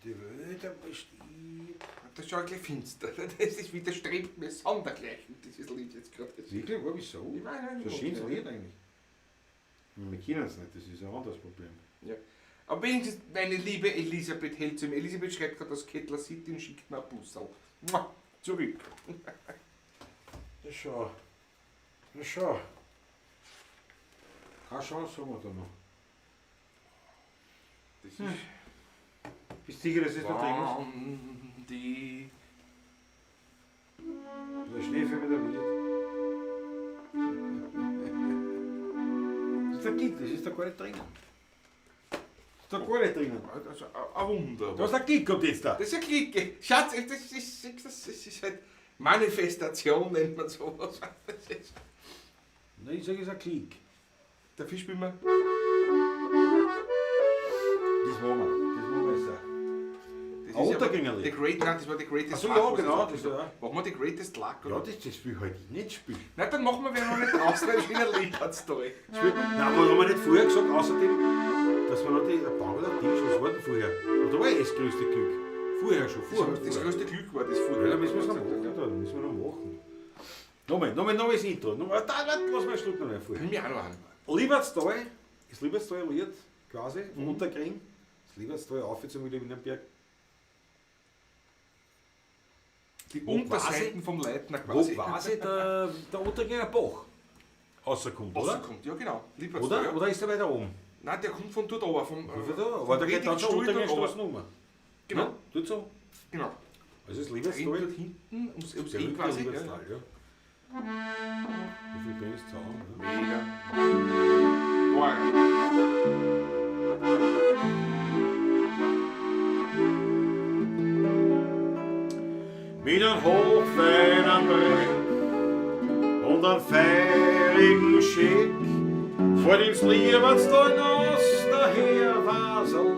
Die Welt einmal stirbt. Das ist schon gleich finster. Das ist widerstrebt mir sondergleichen, dieses Lied jetzt gerade. Wirklich? Aber wieso? Ich weiß nicht, So ein schönes warum. Lied eigentlich. Wir kennen es nicht, das ist ein anderes Problem. Ja. Aber wenigstens meine liebe Elisabeth hält zu mir. Elisabeth schreibt gerade aus Kettler City und schickt mir ein Bussal. Mua, zurück. Na schau. Na schau. Keine Chance haben wir da noch. Das ist Bist du sicher, dass es da drin ist? Die Der Schnee fällt wieder mit. Das ist der Gig, das ist da gar nicht drin. Das Da gar nicht drinnen. Also, ein Wunder. Da ist ein Klick kommt jetzt da. Das ist eine Clique. Schatz, das ist halt Manifestation, nennt man sowas. Das ist, Nein, ich sage, es ist ein Klick. der Fisch spielen wir. Das machen wir. Das machen wir jetzt auch. Das Ein ist ja Untergängerli. The Great, nein, das war The Greatest Ach so, Luck, ja, was genau, das das war. ja. Machen wir The Greatest Luck, Ja, oder? das will halt ich nicht spielen. Nein, dann machen wir, wer noch nicht draußen ist, in der Liebertstal. Spiel- Nein, aber haben wir nicht vorher gesagt, außerdem, dass wir noch die Bank oder Tisch, was war denn vorher? Oder war eh das größte Glück? Vorher schon, vorher. Das vorher. größte Glück war das vorher. Ja, da müssen wir es noch machen. Da müssen wir noch machen. Nochmal das Intro. Nochmal, da, da, lass mal einen Schluck noch mal vorher. Nimm mich auch noch an. Liebertstal, das Liebertstal Lied, quasi, vom Unterkring. Das Liebertstal auf zum Wilhelminenberg. Die Wo Unterseiten vom Leitner Wo quasi. quasi der Unterkringer Bach rauskommt, oder? Rauskommt, ja genau. Liebertstal, Oder? ja. Oder ist der weiter oben? Nein, der kommt von dort runter. Vom, Wie viel da? Aber der geht dann schon Predigtstuhl dort Unterkringerstraße runter. rum. Genau, Ne? Tut so. genau. Also das Rennt Liebertstal. dort hinten ums Der Eck quasi. Ja. Liebertstal, ja. Wie viel bin ich zusammen? Ne? Mega. Boah. Mit einem hochfeinen Brett und einem feirigen Schick vor dem Liebertstal aus der Herwasel.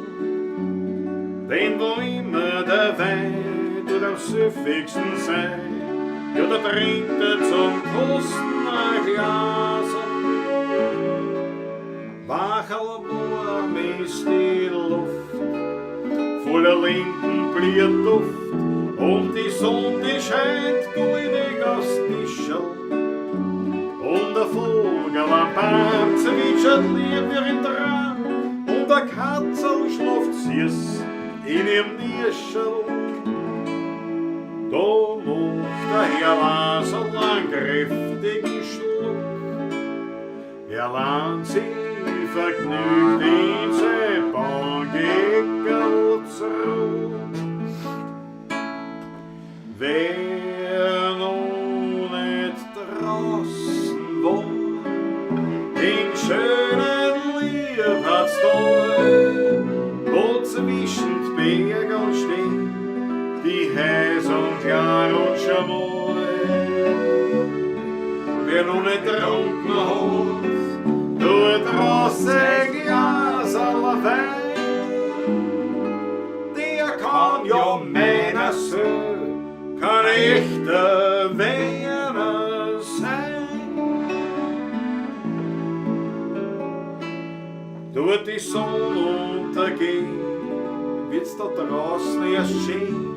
Denn wo immer der Wein tut am süffigsten sein, ja, da trinkt er zum Kosten ein Glasl. Wacherl warm ist die Luft, voller Lindenblüherduft und die Sonne scheint goldig aufs Tischerl. Und der Vogel am Baum zwitschert lieb wie im Traum und der Katzel schlaft süß in ihrem Nischerl. Da macht der Herr Wasserl einen kräftigen Schluck. Er lahnt sich vergnügt in sein Bankeckerl zurück. Wer noch nicht draußen war, im schönen Liebertstal, wo zwischen die Bergen stehen, die heiß und klar und schmal. Wer noch nicht getrunken hat, tut draußen Glas Wein. Der kann ja meiner Seele kein echter Werner sein. Tut die Sonne untergehen, wird's da draußen erst schön,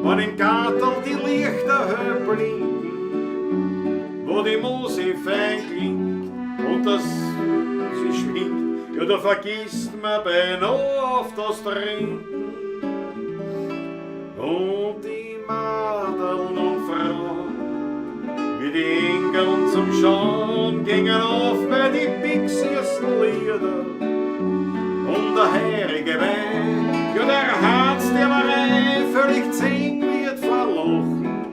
wenn im Gartel die Lichter hell blinken, wo die Musik fein klingt und das sie schwingt, ja, da vergisst man beinahe auf das Trinken. Und die Madeln und Frauen, wie die Engeln zum Schauen, gingen auf bei die pixiesten Lieder. Und der heurige Wein, ja der hat's der Marei völlig zehn wird vor Lachen,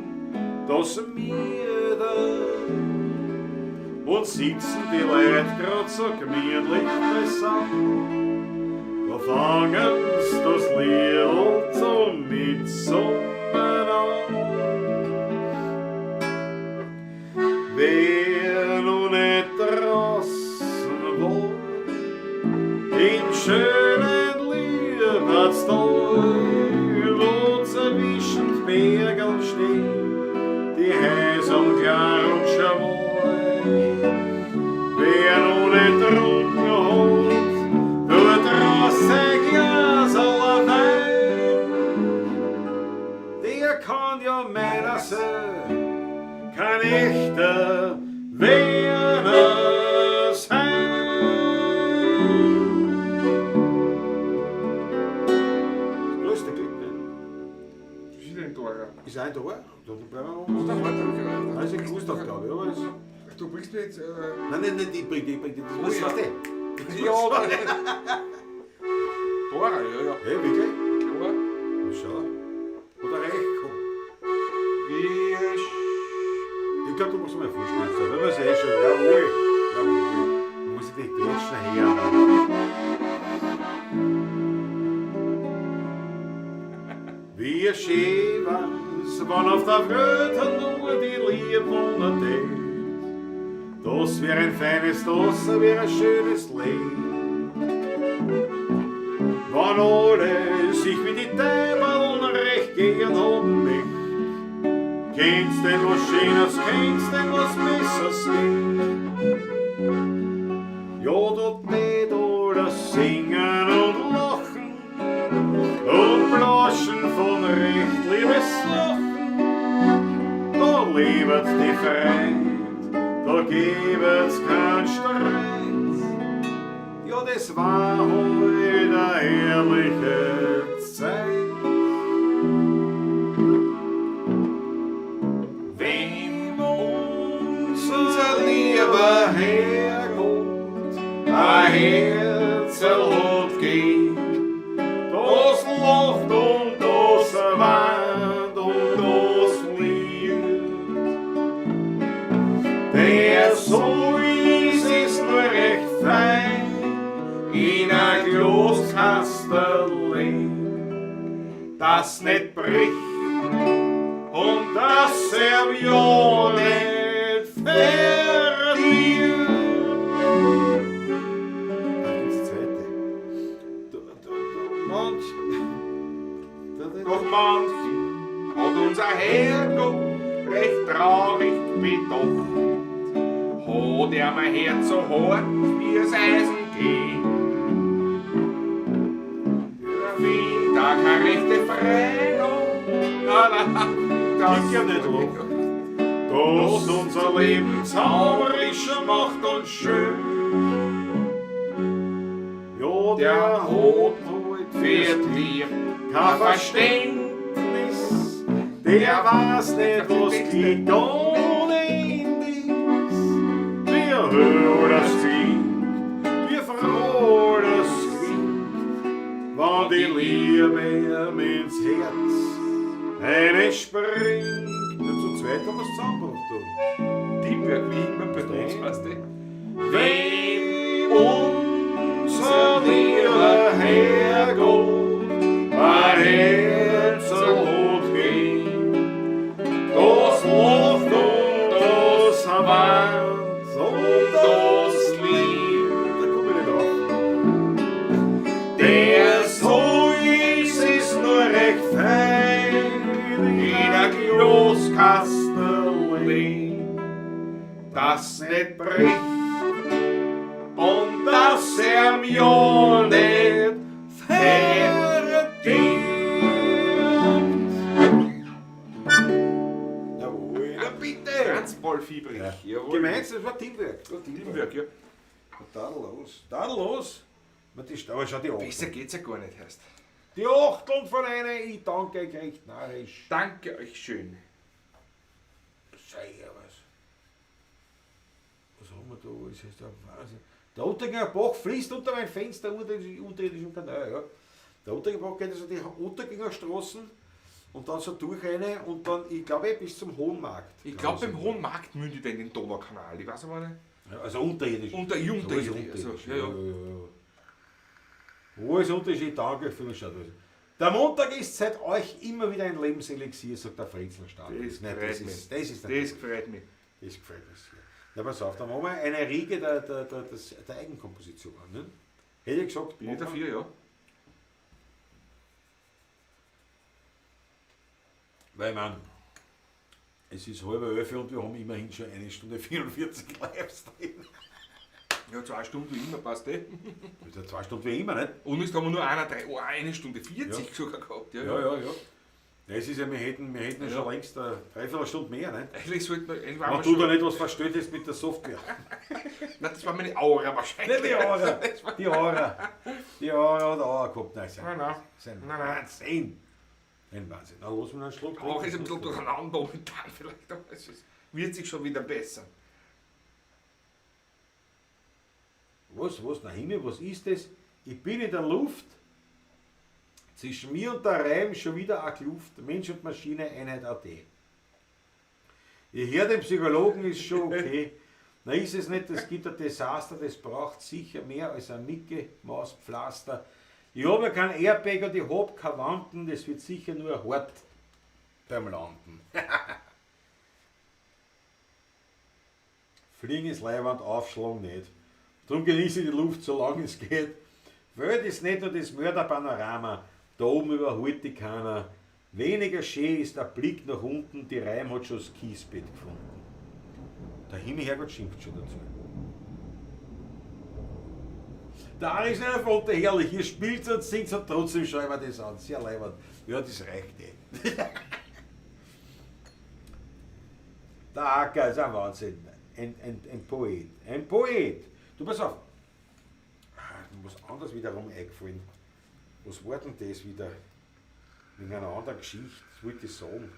das mir da. Und sitzen die Leute grad so gemütlich beisammen, da fangen's das Lied zum Mitsummen an. Wer noch nicht draußen war, im schönen Liebertstal, wo zwischen Bergen steht, die heiß und klar und schmal. Wer noch nicht getrunken hat, tut draußen Glas Wein. Der kann ja meiner sein, kein echter Werner sein. Das größte Glück, ne? Das ist ein Tor. Ist ein Tor? Dann bleiben wir noch. Da warte, Das ist ein Gustav, glaube ich, aber das Du bringst mir jetzt. Nein, nein, nein, die bringt, die bringt, das muss Oh, ja. was der. Ja, Dora, ja, ja. Hey, wirklich? Klar. Na schau. Oder reich kommt. Wie. Ich glaube, du musst mal vorspielen, wenn wir es eh schon. Jawohl. Jawohl. Da muss ich die Gretschen her. Wie schön war's, wann auf der Welt nur die Liebe wohnen tät. Das wär ein feines, das wär ein schönes Leben. Wann alle sich wie die Dämmerln recht gern haben möcht, kennst denn was Schönes, kennst denn was Besseres geben? Ja, da tät alles singen und lachen und blaschen von recht liebe Sachen. Da lebet die Freit, da gebet's kein Streit. Ja, das war heut eine herrliche Zeit. Wenn unser lieber Herrgott ein Herzl hat gegeben, das lacht und das weint und das liebt. Der so ist es nur recht fein in ein Glaskastel legen, das nicht bricht und das er ja nicht verliert. Da gibt's die zweite. Da, da, da, manch, da, da, Doch manchen hat unser Herrgott recht traurig bedacht. Hat er mein Herz so hart wie das Eisen geht. Find da keine rechte Freiheit. Na, na, das Ich ja nicht lacht. Das unser Leben zauberisch macht und schön. Ja, der Der hat hat halt für dir kein Verständnis, der weiß nicht, was gegangen ist. Wie höher das klingt, wie froh das klingt, wann die Liebe ihm ins Herz eine springt. Ja, zu zweit haben wir's zusammengebracht, du. Teamwork wie immer bei uns, weißt du? Wem unser lieber Herrgott ein Herzl hat gegeben, das lacht und das weint und das liebt. Da komm ich nicht drauf. Der so ist, ist nur recht fein in ein Glaskastel legen, das nicht bricht und das er mir nicht verdirbt. Jawohl, na bitte. Franz Paul Fiebrich. Ja. Jawohl. Gemeinsam, das war Teamwork. Das war Teamwork, ja. Da los, da los. Man, die, aber schau die Achteln. Besser geht's ja gar nicht, heißt. Die Achteln von einer, ich danke euch recht narrisch. Danke euch schön. Sei ja was. Was haben wir da? Das ist der Wahnsinn. Der Ottakringer Bach fließt unter mein Fenster unterirdischen Kanal. Ja. Der Ottakringer Bach geht also die Ottakringer Straßen und dann so durch eine und dann, ich glaube, bis zum Hohen Markt. Ich glaube, beim Hohen Markt mündet er in den Donaukanal. Ich weiß aber nicht. Ja, also unterirdisch. Unterirdisch, So ist also, ja, ja. ja, ja. Wo ist Unterschied? Danke für mich. Der Montag ist seit euch immer wieder ein Lebenselixier, sagt der Frenzelstaat. Das Nein, gefreut das mich. ist, das ist Das gefreut mich. Das gefällt mir sehr. Na, pass auf, da machen wir eine Riege der Eigenkomposition. Ne? Hätte ich gesagt, Bin ich machen wir. dafür, ja. Weil, ich mein, es ist 10:30 und wir haben immerhin schon 1 Stunde 44 Livestream. Ja, 2 Stunden wie immer, passt eh. Das ist ja 2 Stunden wie immer, nicht? Und jetzt haben wir nur einer, drei, oh, 1 Stunde 40 Ja. sogar gehabt. Ja, Ja, ja. ja, ja. Ja, es ist ja, wir hätten ja Ja. schon längst eine Dreiviertelstunde mehr, nicht? Eigentlich sollten wir, eigentlich waren Wenn wir du da schon, nicht was verstellt hast mit der Software. Nein, das war meine Aura wahrscheinlich. Nicht die Aura. Die Aura. Die Aura hat auch gehabt. Nein, ist ein Nein, nein. ist ein Nein, nein. Wahnsinn. Ein Wahnsinn. Na, lass mal einen Schluck Auch ist ein trinken. bisschen durcheinander momentan vielleicht, aber es wird sich schon wieder bessern. Was, was, na Himmel, was ist das? Ich bin in der Luft. Zwischen mir und der Reim schon wieder eine Kluft. Mensch und Maschine, Einheit AT. Ich höre den Psychologen, ist schon okay. Na ist es nicht, es gibt ein Desaster, das braucht sicher mehr als ein Mickey Maus Pflaster. Ich habe ja kein Airbag und ich hab keine Wanden, das wird sicher nur hart beim Landen. Fliegen ist Leiwand, aufschlagen nicht. Drum genieße ich die Luft, solange es geht. Welt ist nicht nur das Mörderpanorama, da oben überholt die keiner. Weniger schön ist der Blick nach unten, die Reim hat schon das Kiesbett gefunden. Der Himmelherrgott schimpft schon dazu. Der Ari ist nicht einfach herrlich, ihr spielt und singt und trotzdem schauen wir das an. Sehr leibend. Ja, das reicht eh. Der Acker ist ein Wahnsinn. Ein Poet. Ein Poet. Du, pass auf. Mir was anderes wiederum eingefallen. Was war denn das wieder? Wegen einer anderen Geschichte, das wollte ich sagen.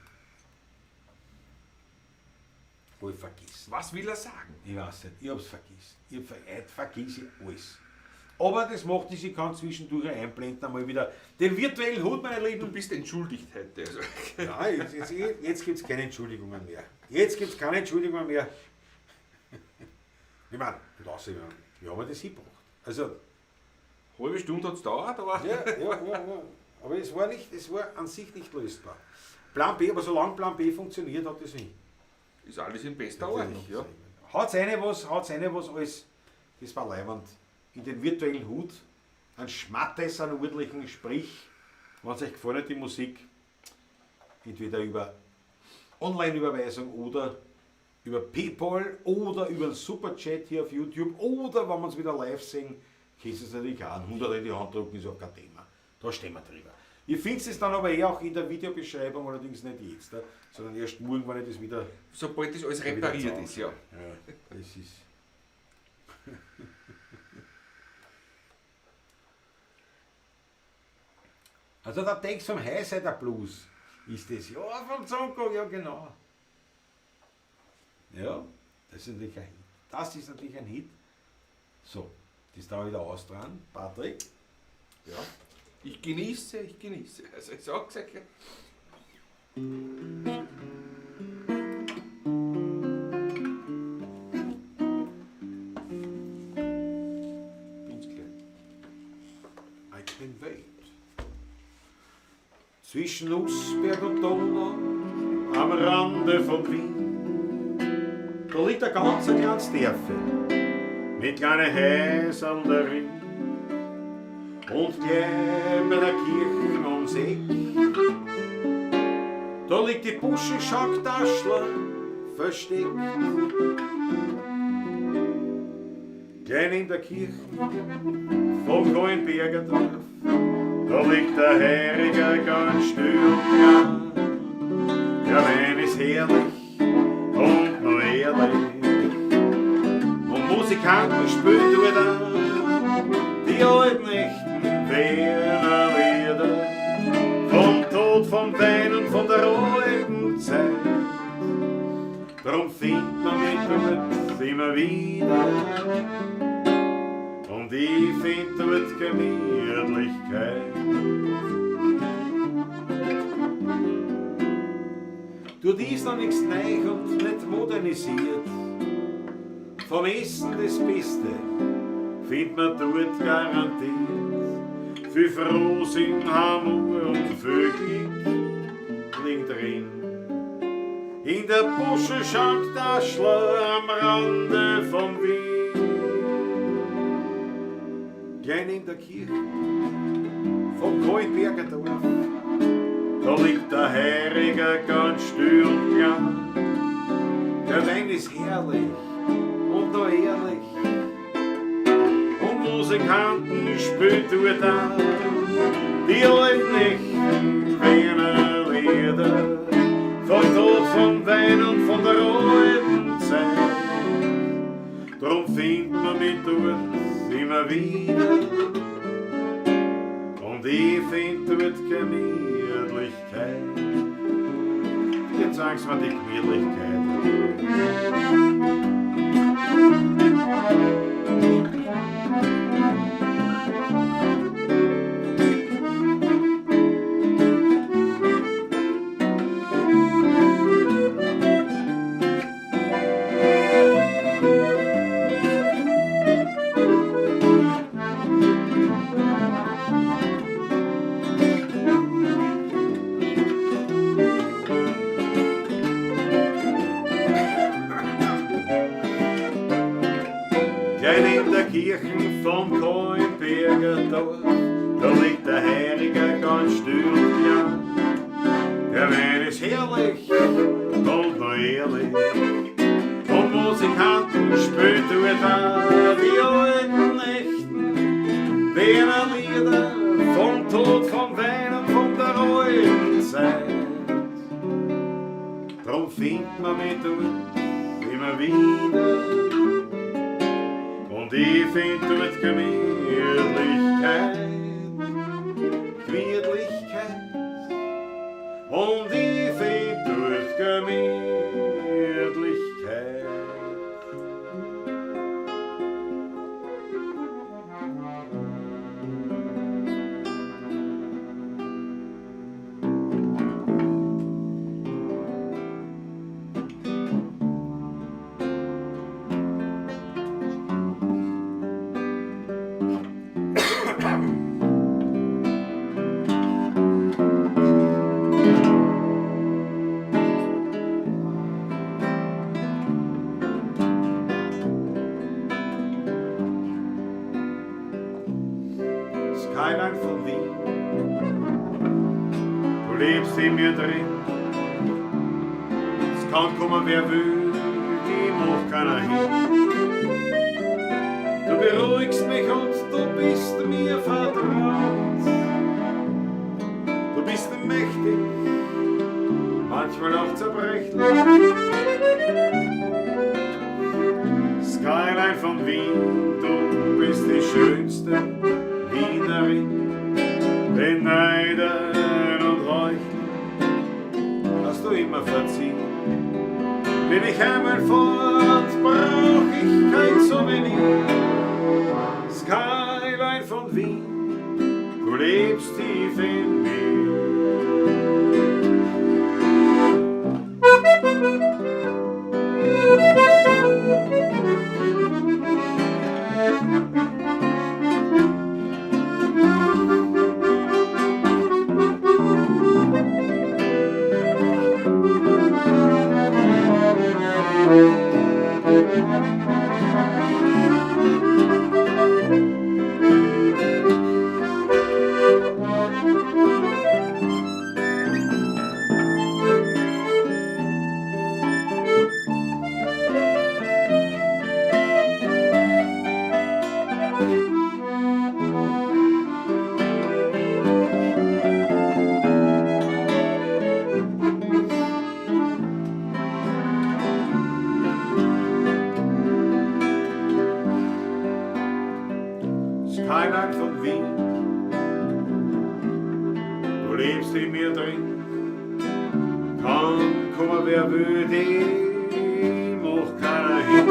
Hab ich vergessen. Was will er sagen? Ich weiß nicht, ich hab's vergessen. Heute vergesse ich alles. Aber das macht nichts, ich kann zwischendurch einblenden einmal wieder den virtuellen Hut, meine Lieben. Du bist entschuldigt heute. Also. Nein, jetzt gibt's keine Entschuldigungen mehr. Jetzt gibt's keine Entschuldigungen mehr. Ich meine, und außerdem, wie haben wir das hingebracht? Also, halbe Stunde hat's gedauert, aber. Ja. Aber es war an sich nicht lösbar. Plan B, aber solange Plan B funktioniert, hat das nicht. Ist alles in bester Ordnung, ja. Hat's eine was alles, das war leibend, in den virtuellen Hut, einen Schmattes, einen ordentlichen, sprich, wenn es euch gefallen hat, die Musik, entweder über Online-Überweisung oder über PayPal oder über einen Superchat hier auf YouTube oder wenn wir uns wieder live sehen, könnt ihr es natürlich auch einen 100 in die Hand drücken, ist auch kein Thema. Da stehen wir drüber. Ihr findet es dann aber eh auch in der Videobeschreibung, allerdings nicht jetzt, sondern erst morgen, wenn ich das wieder... Sobald das alles repariert ist, ja. Ja, das ist... Also der Text vom Highsider Blues ist das. Ja, vom Zonko, ja genau. Ja, das ist natürlich ein Hit. Das ist natürlich ein Hit. So, das da wieder aus dran. Patrick. Ja. Ich genieße. Also ich sag's euch. Bin's gleich. I can wait. Zwischen Nussberg und Donau, am Rande von Wien, da liegt ein ganz kleines Dörfel mit kleinen Häusern darin. Und gleich bei der Kirche ums Eck, da liegt die Buschenschank Taschler versteckt. Klein in der Kirche vom Kahlenberger Dorf, da liegt der Heiriger ganz still und klein. Der Wein ist herrlich und noch ehrlich, und Musikanten spielen dort auch die alten echten Wiener Lieder. Vom Tod, vom Wein und von der alten Zeit. Drum findet man mich dort immer wieder. Und ich find dort Gemütlichkeit. Dort ist noch nichts neu und nicht modernisiert. Vom Essen das Beste findet man dort garantiert. Viel Frohsinn, Hammer und viel Glück liegt drin. In der Buschenschank Taschler am Rande von Wien. Klein in der Kirche vom Kahlenberger Dorf, da liegt der Heiriger ganz still und klein. Der Wein ist herrlich und noch ehrlich, und Musikanten spielt dort auch die alten echten Wiener Lieder. Vom Tod, vom Wein und von der alten Zeit. Drum findet man mich dort immer wieder. Und ich find dort Gemütlichkeit. Jetzt sagen Sie mir die Gemütlichkeit. Kirchen vom Kahlenberger Dorf, da liegt der Heiriger ganz still und klein. Der Wein ist herrlich und noch ehrlich, und Musikanten spielen dort auch die alten echten Wiener Lieder vom Tod, vom Wein und von der alten Zeit. Drum findet man mich dort immer wieder, und ich find dort Gemütlichkeit, Gemütlichkeit, und ich find dort Gemütlichkeit. Skyline von Wien, du lebst in mir drin. Es kann kommen, wer will, die macht keiner hin. Du beruhigst mich und du bist mir vertraut. Du bist mächtig, manchmal auch zerbrechlich. Skyline von Wien, du bist die schönste Wienerin. Den Neidern und Heuchlern hast du immer verziehen. Bin ich einmal fort, brauch ich kein Souvenir. Skyline von Wien, du lebst tief in mir. Skyline von Wien, du lebst in mir drin. Kann kommen, wer will, die macht keiner hin.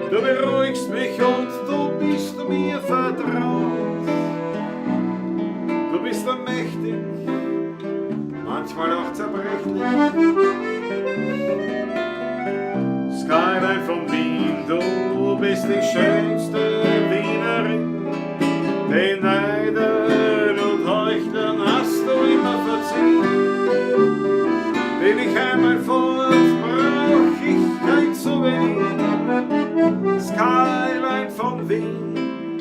Du beruhigst mich und du bist mir vertraut. Du bist mächtig, manchmal auch zerbrechlich. Skyline von Wien, du bist die schönste Wienerin. Den Neidern und Heuchlern hast du immer verziehen. Bin ich einmal fort, brauch ich kein Souvenir. Skyline von Wien,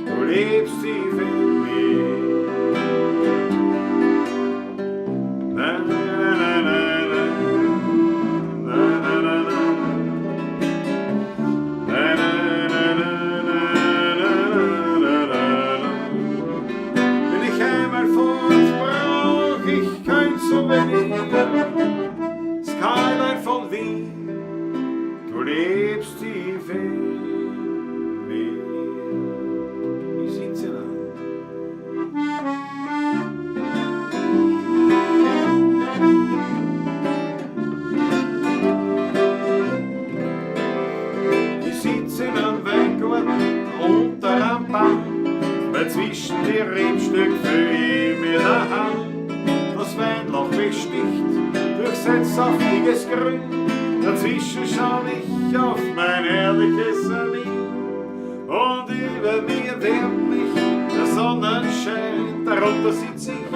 du lebst tief in mir. Na, na, na, na, na, na, na, na, na. Na, na, na, na, na, na, na, na. Bin ich einmal fort, brauch ich kein Souvenir. Skyline von Wien, du lebst tief in mir. Ich sitze da. Ich sitze in einem Weingarten unter einem Baum, weil zwischen die Rebstöcke fühl ich mir daheim. Das Weinloch mich sticht durch sein saftiges Grün, dazwischen schau ich auf mein herrliches Wien. Und über mir wärmt mich der Sonnenschein, darunter sitz ich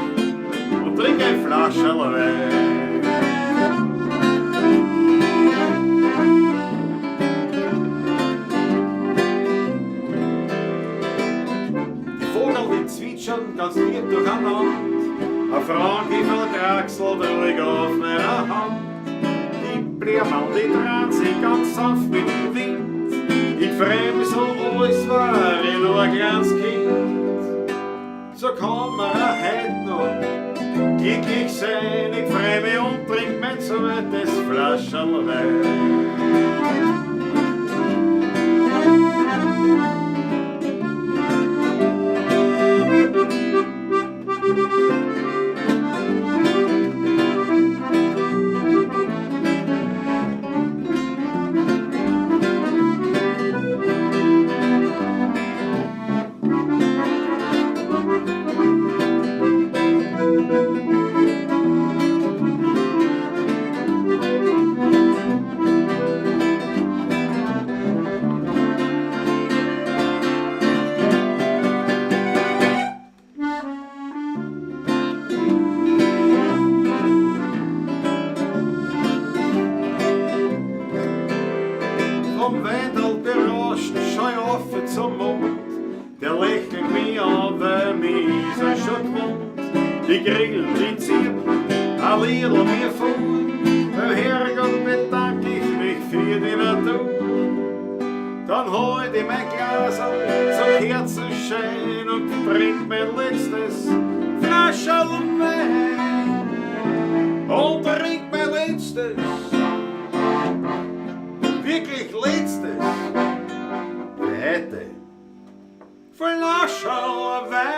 und trink ein Flascherl Wein. Kerzel trug auf meiner Hand. Die Blärmann, die drehen sich ganz sanft mit dem Wind. Ich freu mich so, als war ich nur ein kleines Kind. So kann man auch heut noch glücklich sein. Ich freu mich und trink mein zweites Flascherl Wein. Vom Wendel berauscht, schau ich auf zum Mond. Der lächelt mich an, weil mich ist er schon gewohnt. Die Grillen, die zirpen, ein Liedl mir vor. Beim Herrgott bedank ich mich für die Natur. Dann halt ich mein Glas zum Kerzenschein und trink mein letztes Flascherl Wein. Und trink mein letztes, wirklich letztes, heute Flascherl Wein.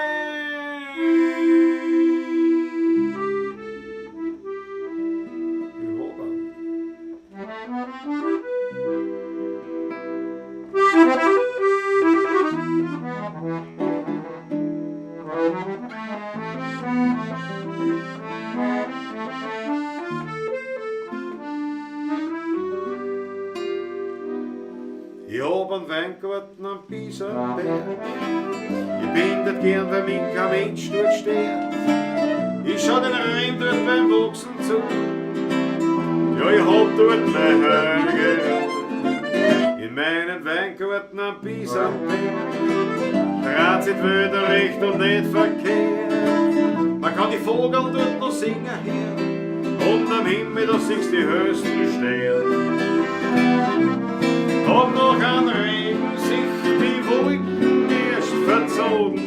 Ich hab ihn. Ich hab einen Weingarten am Biesenberg. Ich bin dort gern, weil mich kein Mensch dort stört. Ich schau den Rhein dort beim Wachsen zu. Ja, ich hab dort meine heilige Ruhe. In meinem Weingarten am Biesenberg dreht sich die Welt recht und nicht verkehrt. Man kann die Vögel dort noch singen hören. Und am Himmel, da siehst die höchsten Sterne. Ob noch an Regen sich die Wolken erst verzogen,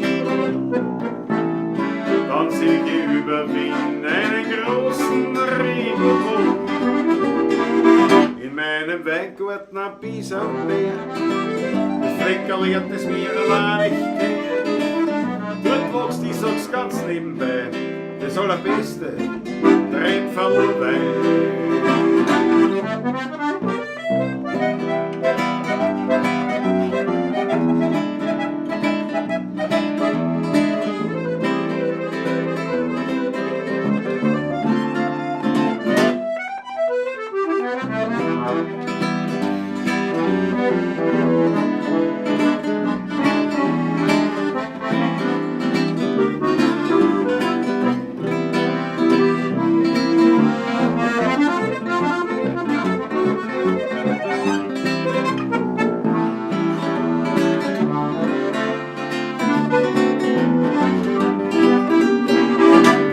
dann sieh ich über Wien einen großen Regenbogen. In meinem Weingarten am Biesenberg, das Fleckerl das mir allein nicht gehört. Dort wächst, ich sag's ganz nebenbei, das allerbeste Tränferl Wein.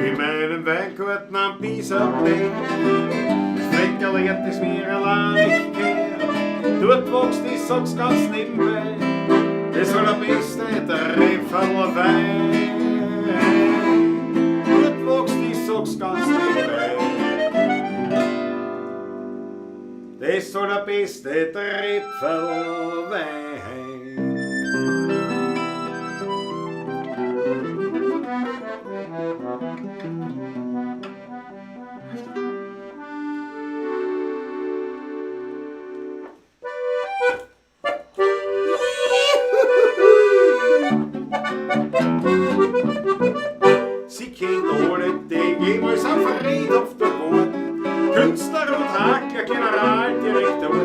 In meinem Weingarten am Biesenberg, das Fleckerl hat es mir allein nicht gehört. Dort wächst, ich sag's ganz nebenbei, das allerbeste Trefferl Wein. Dort wächst, ich sag's ganz nebenbei, das allerbeste Trefferl Wein. Sie kennt alle die jemals am Friedhof der geworden. Künstler und Hakler, Generaldirektor.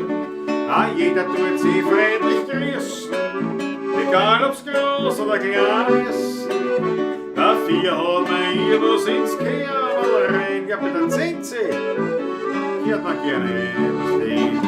Ah, jeder tut sie freundlich grüßen, egal ob's groß oder klein ist. Dafür hat man ihr was ins Kerl rein. Ja, mit der Zenze hört man gerne was stehen.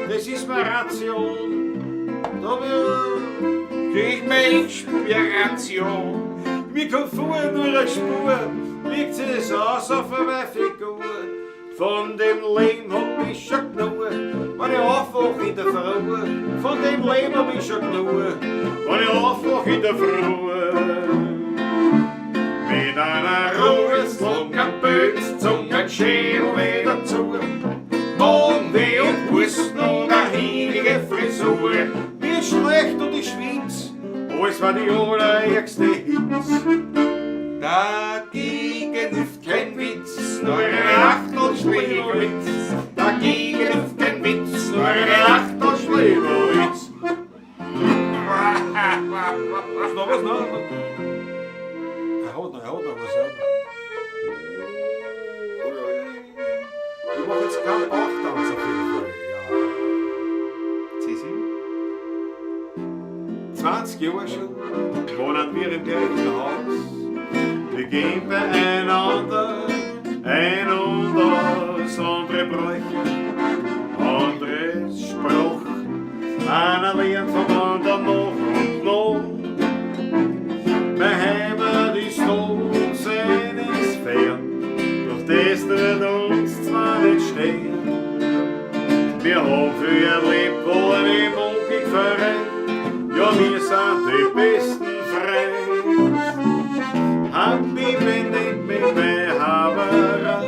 Das ist meine Ration. Da wird Krieg mir Inspiration. Mir kommt vor nur eine Spur, legt sich das aus auf meine Figur. Von dem Leben hab ich schon genug, wenn ich aufwach in der Früh. Von dem Leben hab ich schon genug, wenn ich aufwach in der Früh. Mit einer Ruheslunge, Bötszunge, Schädel wieder zu. Mond und Husten und eine hinige Frisur. Mir ist schlecht und ich schwitz, alles war die allerärgste Hitz. Dagegen hilft kein Witz, nur eine Achtel Schlewitz. Dagegen hilft kein Witz, nur eine Achtel Schlewitz. Was noch, was noch? Er hat noch, was er hat noch. Ich mach jetzt keinen Bauchtanz auf jeden Fall. Ja. C7? 20 Jahre schon wohnen wir im gleichen Haus. Wir gehen beieinander ein und aus, andere Bräuche, andere Spruch. Einer lernt vom anderen noch und noch. Meine Heimat ist tot, sein ist fern, doch das tut uns zwar nicht stehen. Wir haben viel erlebt, wollen im Verein, ja, wir sind die besten Freunde. Happy bin ich mit mein Haberer,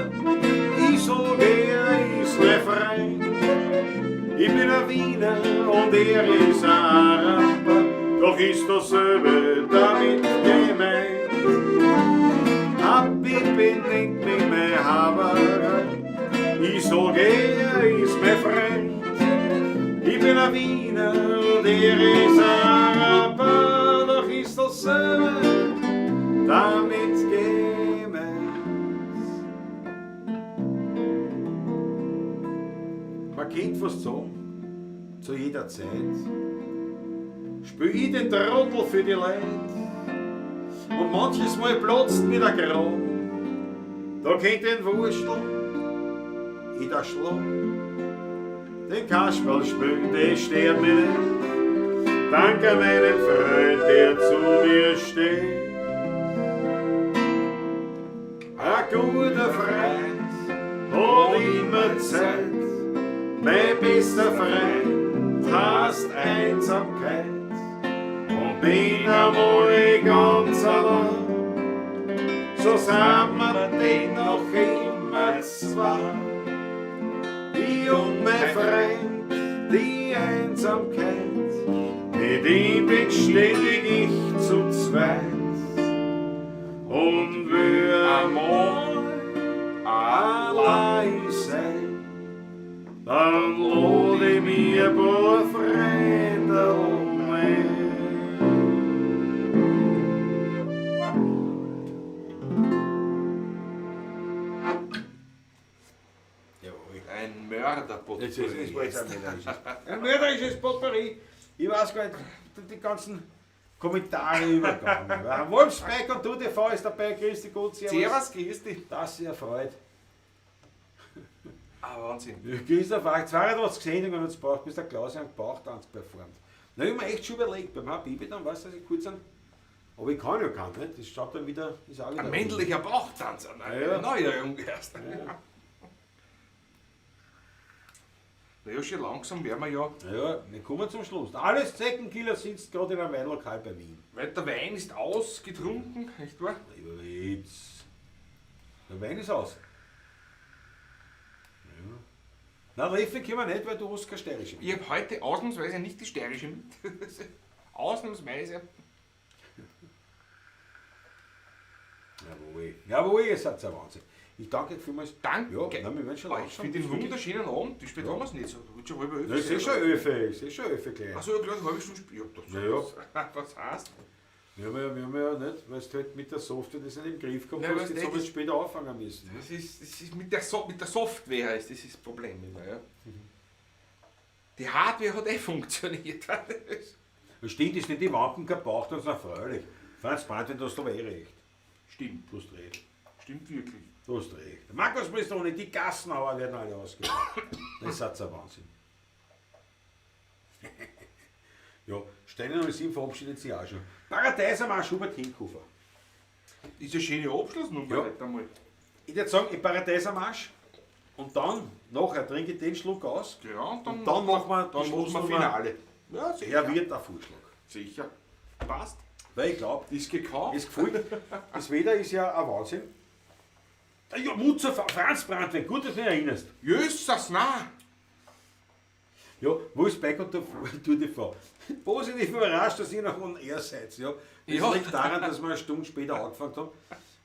ich sag, er ist mein Freund. Ich bin ein Wiener und er ist ein Araber, doch ist dasselbe damit gemeint. Happy bin ich mit mein Haberer, ich sag, er ist mein Freund. Ich bin ein Wiener und er ist ein Araber, doch ist dasselbe damit gemeint. Man könnte fast sagen, zu jeder Zeit spiel ich den Trottel für die Leute. Und manches Mal platzt mir der Kragen. Da könnt den Wurstel jeder schlagen. Den Kasperl spielen, der stört mich nicht. Danke meinem Freund, der zu mir steht. Ein guter Freund hat immer Zeit. Mein bester Freund heißt Einsamkeit. Und bin einmal ganz allein, so sind wir dennoch immer zwei. Ich und mein Freund, die Einsamkeit, mit ihm bin ständig ich zu zweit. Und will einmal allein sein, dann lad ich mir ein paar Freunde ein. Jawohl. Ein Mörderpotpourri. Das war jetzt ein mörderisches. Ein mörderisches Potpourri. Ich weiß gar nicht, die ganzen Kommentare übergegangen. Wolfsberg und du TV ist dabei. Grüß dich Gott, servus. Servus, grüß dich. Das sehr erfreut. Ah, Wahnsinn. Christoph, 82 Sendungen hat es gebraucht, bis der Klaus einen Bauchtanz performt. Na, ich hab mir echt schon überlegt, beim Habibi dann, weißt du, dass ich kurz einen. Aber ich kann ja keinen, nicht? Das schaut dann wieder, ist auch wieder. Ein männlicher Bauchtanz, eine Ja. Neuerung erst. Naja, schon langsam werden wir ja. Ja, wir kommen zum Schluss. Alles Zeckenkiller sitzt gerade in einem Weinlokal bei Wien. Weil der Wein ist ausgetrunken, nicht wahr? Lieber Witz. Der Wein ist aus. Ja. Na, Leffe können wir nicht, weil du hast keine steirische. Ich habe heute ausnahmsweise nicht die steirische mit. Ausnahmsweise. Jawohl. Jawohl, ihr seid ein Wahnsinn. Ich danke vielmals. Danke. Ja, nein, wir werden schon Oh, ich langsam. finde den wunderschönen Abend. Wie spät haben wir es nicht? So, wird schon halb elf. Nein, es ist schon 11, es ist schon 11 gleich. Achso, ja, klar, halbe Stunde spät. Ja, das Ja, Was heißt? Wir haben ja nicht, weil du halt mit der Software das nicht im Griff gehabt Ja, hast, weißt jetzt du, habe ich später anfangen müssen. Das ist mit der Software ist das das Problem immer, ja. Die Hardware hat eh funktioniert. Das stimmt, ist nicht die Wampen kein Bauch, das ist freilich. Franz Brandwein, du hast aber eh recht. Stimmt. Du hast recht. Stimmt wirklich. Du hast recht. Markus Bristoni, die Gassenhauer werden alle ausgebaut. Das ist ein Wahnsinn. Ja, Steine 07 verabschiedet sich auch schon. Paradeisermarsch Hubert Hinkofer. Ist eine schöne Abschlussnummer Ja. heute einmal. Ich würde sagen, im Paradeisermarsch und dann, nachher trinke ich den Schluck aus. Ja, und dann, Und dann machen wir dann machen die wir Schlussnummer. Finale. Ja, sicher. Er wird der Vorschlag. Sicher. Passt. Weil ich glaube, Ist gekauft. es gefällt. Das Wetter ist ja ein Wahnsinn. Ja, Mut zur Franz Brandwein, gut, dass du dich erinnerst. Jösses, nein. Ja, wo ist Bike und der Tour de France? Positiv überrascht, dass ihr noch on air seid. Ja. Das Ja. liegt daran, dass wir eine Stunde später angefangen haben,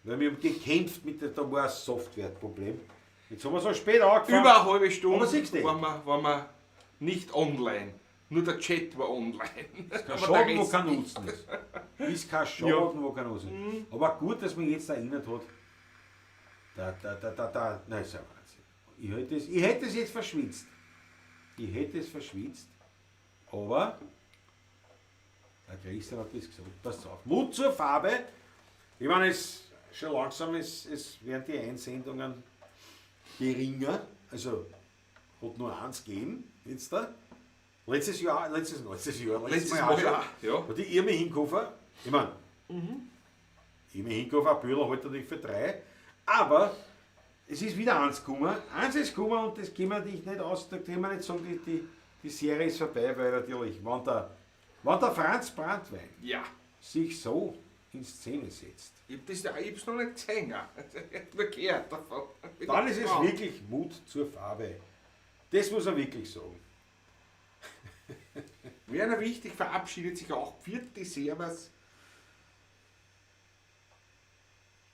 weil wir haben gekämpft mit der, da war ein Softwareproblem. Jetzt haben wir so spät angefangen. Über eine halbe Stunde Aber siehst du. waren wir nicht online. Nur der Chat war online. Kein Aber der Schaden, wo Rest kein nicht. Nutzen ist. Ist kein Schaden, wo kein Nutzen ist. Aber gut, dass mich jetzt erinnert hat. Da. Nein, ist ja Wahnsinn. Ich hätte es jetzt verschwitzt. Ich hätte es verschwitzt. Aber der Christian hat das gesagt. Passt auf. Mut zur Farbe. Ich meine, es schon langsam, es werden die Einsendungen geringer. Also hat nur eins gegeben, jetzt da. Letztes Jahr, letztes, letztes Jahr, letztes, Letztes Mal, Mal auch schon. auch, ja. Und die Irmi Hinkofer, ich meine, Irmi Hinkofer, ein Bühler heute natürlich für drei, aber es ist wieder eins gekommen. Eins ist gekommen und das gehen wir dich nicht aus, da können wir nicht sagen, die Serie ist vorbei, weil natürlich, wenn der Franz Brandwein Ja. sich so in Szene setzt, Ich hab das, ich hab's noch nicht gesehen. Ich hab nur gehört davon. dann ist es Ja. wirklich Mut zur Farbe. Das muss man wirklich sagen. Werner Wichtig verabschiedet sich auch. Vierte Servus.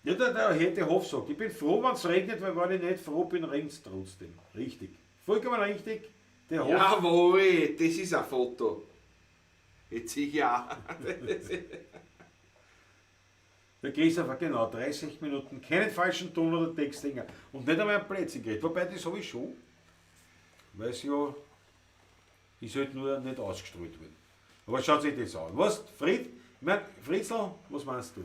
Ja, der hätte Hoff sagt, ich bin froh, wenn es regnet, weil wenn ich nicht froh bin, regnet es trotzdem. Richtig. Vollkommen richtig. Der Hoff. Jawohl, das ist ein Foto. Jetzt sehe ich ja. Der Christopher, genau, 30 Minuten, keinen falschen Ton oder Textdinger. Und nicht einmal ein Plätzchen gekriegt. Wobei, das habe ich schon. Weil es ja, ist halt nur nicht ausgestrahlt worden. Aber schaut sich das an. Was, Fried, ich mein, Fritzl, was meinst du?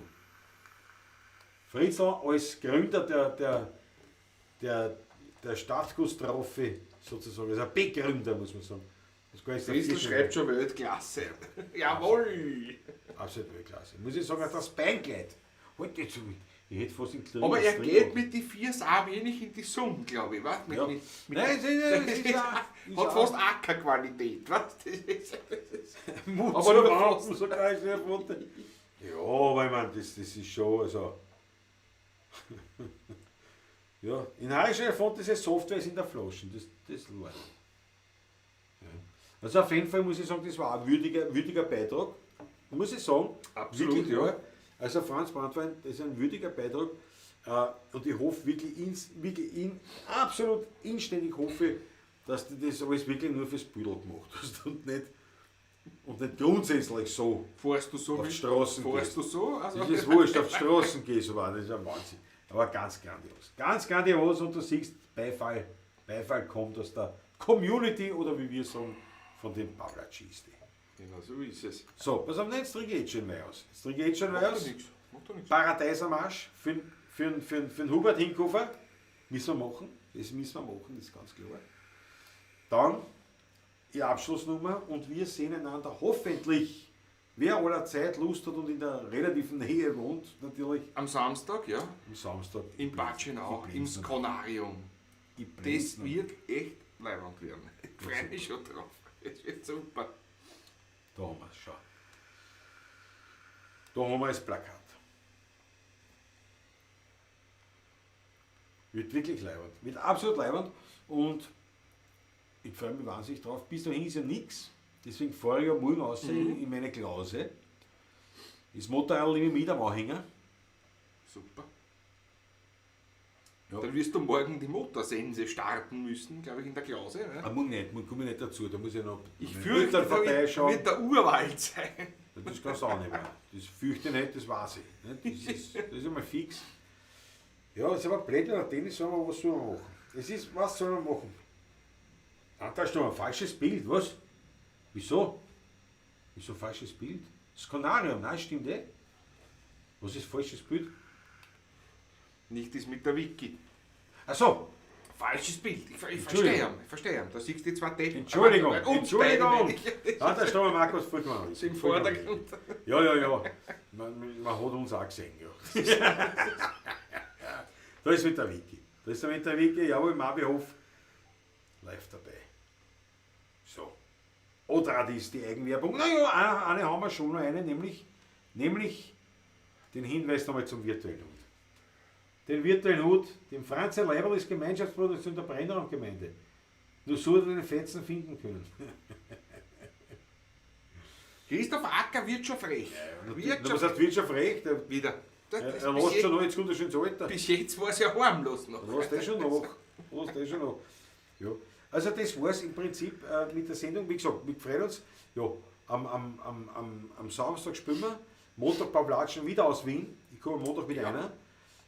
Fritzl als Gründer der Stadtgustrophe sozusagen, also ein Begründer, muss man sagen. Das kann ich Fritzl schreibt schon Weltklasse. Jawohl. Absolut Weltklasse. Muss ich sagen, das Beinkleid. Halt jetzt, ich hätte fast den Krieg Aber er drin geht gehabt. mit den vier auch wenig in die Sonne, glaube ich. Weißt? Ja. Nein, es ist- es ist ja- ist hat auch- fast auch keine Qualität. Weißt? Das ist, das ist. Mut Aber zum nur Wandel, fast. so geil ist der Foto. Ja, aber ich meine, das ist schon, also. Ja, in Heischen fand diese Software ist in der Flasche, das war. Ja. Also auf jeden Fall muss ich sagen, das war ein würdiger Beitrag. Muss ich sagen. Absolut, wirklich ja. wahr. Also Franz Brandwein, das ist ein würdiger Beitrag. Und ich hoffe wirklich, absolut inständig hoffe, dass du das alles wirklich nur fürs Büdel gemacht hast und nicht grundsätzlich so Fährst du so? auf die Straßen Fährst gehst. du so? Also, Das ist wurscht, auf die Straßen gehst, aber das ist ein Wahnsinn. Aber ganz grandios. Ganz grandios und du siehst, Beifall kommt aus der Community oder wie wir sagen, von den Pavlacisti. Genau, so ist es. So, pass auf, nein, jetzt trinke ich jetzt schon mehr aus. Jetzt trinke ich jetzt schon mehr Macht aus. doch nichts. Macht doch nichts. Paradeisermarsch für den Hubert Hinkofer. Müssen wir machen. Das müssen wir machen, das ist ganz klar. Dann die Abschlussnummer und wir sehen einander hoffentlich, wer aller Zeit Lust hat und in der relativen Nähe wohnt, natürlich Am Samstag, ja, am Samstag. in Batschenau, Ich im blend's noch. Skonarium. Ich Das blend's noch. wird echt leibend werden. Ich freue mich schon drauf. Es wird super. Da haben wir es schon. Da haben wir das Plakat. Wird wirklich leibend. Wird absolut leibend. Und ich freue mich wahnsinnig drauf. Bis dahin ist ja nichts. Deswegen fahre ich ja morgen raus in meine Klause. Das Motorrad nehme ich mit am Anhänger. Super. Ja. Dann wirst du morgen die Motorsense starten müssen, glaube ich, in der Klause. Ne? Ah, morgen nicht, morgen komme ich nicht dazu. Da muss ich noch Ich meinen fürchte, Eltern da wird, vorbeischauen. wird der Urwald sein. Das kannst du auch nicht mehr. Das fürchte ich nicht, das weiß ich. Nicht? Das ist einmal fix. Ja, das ist aber blöd, wenn der Tennis aber was soll man machen? Es ist, was soll man machen? Ah, da ist doch ein falsches Bild, was? Wieso? Wieso falsches Bild? Das Kanarium, nein, stimmt eh. Was ist falsches Bild? Nicht das mit der Wiki. Ach so, Falsches Bild. Ich verstehe Entschuldigung. ihn. Ich verstehe ihn. Da siehst du die zwei Deppen. Entschuldigung, Aber uns Entschuldigung. beide nicht. Ja, der Stromer Markus vollkommen richtig. Im Vordergrund. Ja, ja, ja. Man hat uns auch gesehen, ja. Da ist mit der Wiki. Da ist er mit der Wiki, jawohl, Marvi Hof. Live dabei. So. Oder die ist die Eigenwerbung. Naja, eine haben wir schon noch eine, nämlich den Hinweis nochmal zum virtuellen Hut. Den virtuellen Hut, dem Franz Leiberl ist Gemeinschaftsproduktion der Brennerraumgemeinde. Nur so hat er den Fetzen finden können. Christoph Acker wird schon frech. Wird Na, schon was heißt, wird schon frech? Der, Wieder. Das, er das er bis, lässt jetzt, schon noch, jetzt kommt er schon ins Alter. bis jetzt war es ja harmlos noch. Lässt eh schon nach. Lässt eh schon nach. Ja. Also das war es im Prinzip mit der Sendung. Wie gesagt, wir freuen uns. Ja, am Samstag spielen wir. Montag Pavlatschen wieder aus Wien. Ich komme am Montag wieder einer.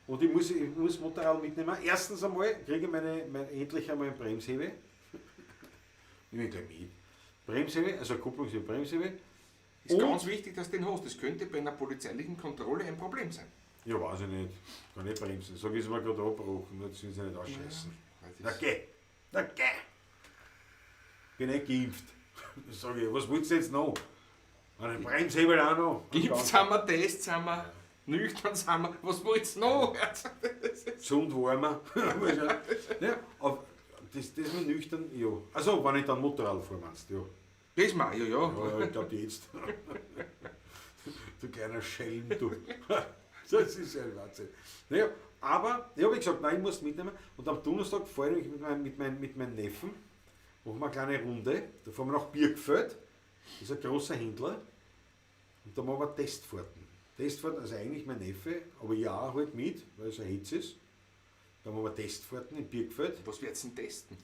Und ich muss Motorrad mitnehmen. Erstens einmal kriege ich endlich einmal einen Bremshebel. Nehme ich gleich mit. Bremshebel, also Kupplungshebel, Bremshebel. Ist Und- ganz wichtig, dass du den hast. Das könnte bei einer polizeilichen Kontrolle ein Problem sein. Ja, weiß ich nicht. Kann nicht bremsen. Sag ich, ist mir gerade abgebrochen. Jetzt sind sie nicht ausscheißen. Ja, Na geh! Na geh! Bin nicht geimpft. Sag ich, was willst du jetzt noch? Einen Bremshebel auch noch. Geimpft sind wir, Tests sind wir, nüchtern sind wir. Was willst du noch? Gesund warmer. Ja, auf, das mit nüchtern, ja. Also, wenn ich dann Motorrad fahre, meinst du, ja. Das mach ich, ja, ja. Ja, ich glaub jetzt. Du kleiner Schelm, du. Das ist ja ein Wahnsinn. Naja, aber, ja, wie gesagt, nein, ich muss mitnehmen. Und am Donnerstag fahre ich mit meinem Neffen, machen wir eine kleine Runde. Da fahren wir nach Birkfeld. Das ist ein großer Händler. Und da machen wir Testfahrten. Testfahrten, also eigentlich mein Neffe, aber ja, halt mit, weil es ein Hitz ist. Da machen wir Testfahrten in Birkfeld. Was wird's denn testen?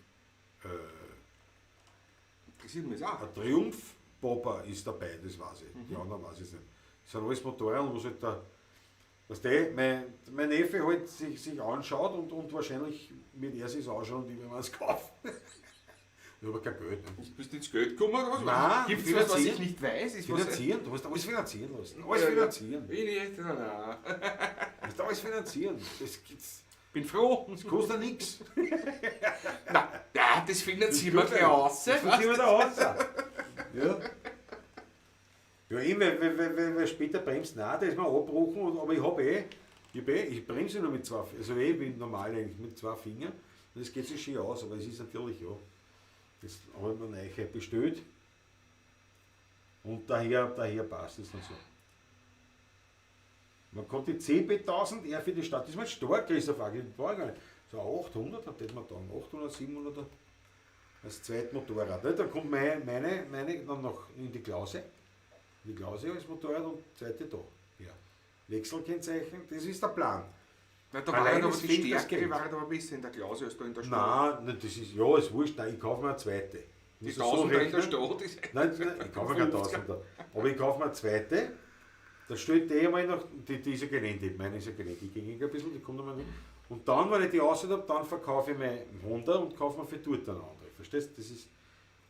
Interessiert mich auch. Ein Triumph Bobber ist dabei, das weiß ich. Die anderen weiß ich nicht. Das sind alles Motorräder, wo halt der, was der, mein Neffe halt sich anschaut und wahrscheinlich wird er sich's anschauen und ich werde mir es kaufen. Ich habe kein Geld. Ne? Bist du ins Geld gekommen oder was? Nein, Gibt's was, was ich finanzieren. nicht weiß? Ist was, Finanzieren, du musst alles finanzieren lassen. Alles Ja, ja. finanzieren. Ich nicht, nein, nein. Du musst alles finanzieren. Das gibt's, Bin froh. das kostet ja nichts. Nein, ja, das finanzieren wir gleich aus. Das finanzieren wir da raus. Ja. Ja, eben, weil später bremst, nein, da ist mir abgebrochen, und, aber ich hab eh, ich, hab eh, ich bremse nur mit zwei, also eh, ich bin normal eigentlich mit zwei Fingern, und das geht sich schön aus, aber es ist natürlich, ja, das habe ich mir neu bestellt und daher passt es dann so. Man kommt die CB1000 R für die Stadt, das ist mal stark, Christoph, ich war gar nicht. So 800, da hätte man dann 800, 700 als Zweitmotorrad. Ne? Dann kommt meine dann noch in die Klause. In die Klause als Motorrad und zweite da. Ja. Wechselkennzeichen, das ist der Plan. Na, da war Allein aber es die fehlt das stärkere Geld. war aber besser in der Klause als da in der Stadt. Nein, nein, das ist, ja, ist wurscht, nein, ich kaufe mir eine zweite. Die Muss ich so Tausender in der rechnen? Stadt ist. Nein, nein, ich kaufe mir keine Tausender. Aber ich kaufe mir eine zweite. Da steht die einmal noch, die ist ja Gelände, meine ist ja Gelände, die ging ein bisschen, die kommt einmal mit. Und dann, wenn ich die aussehen habe, dann verkaufe ich meine Honda und kaufe mir für dort eine andere. Verstehst du? Das ist,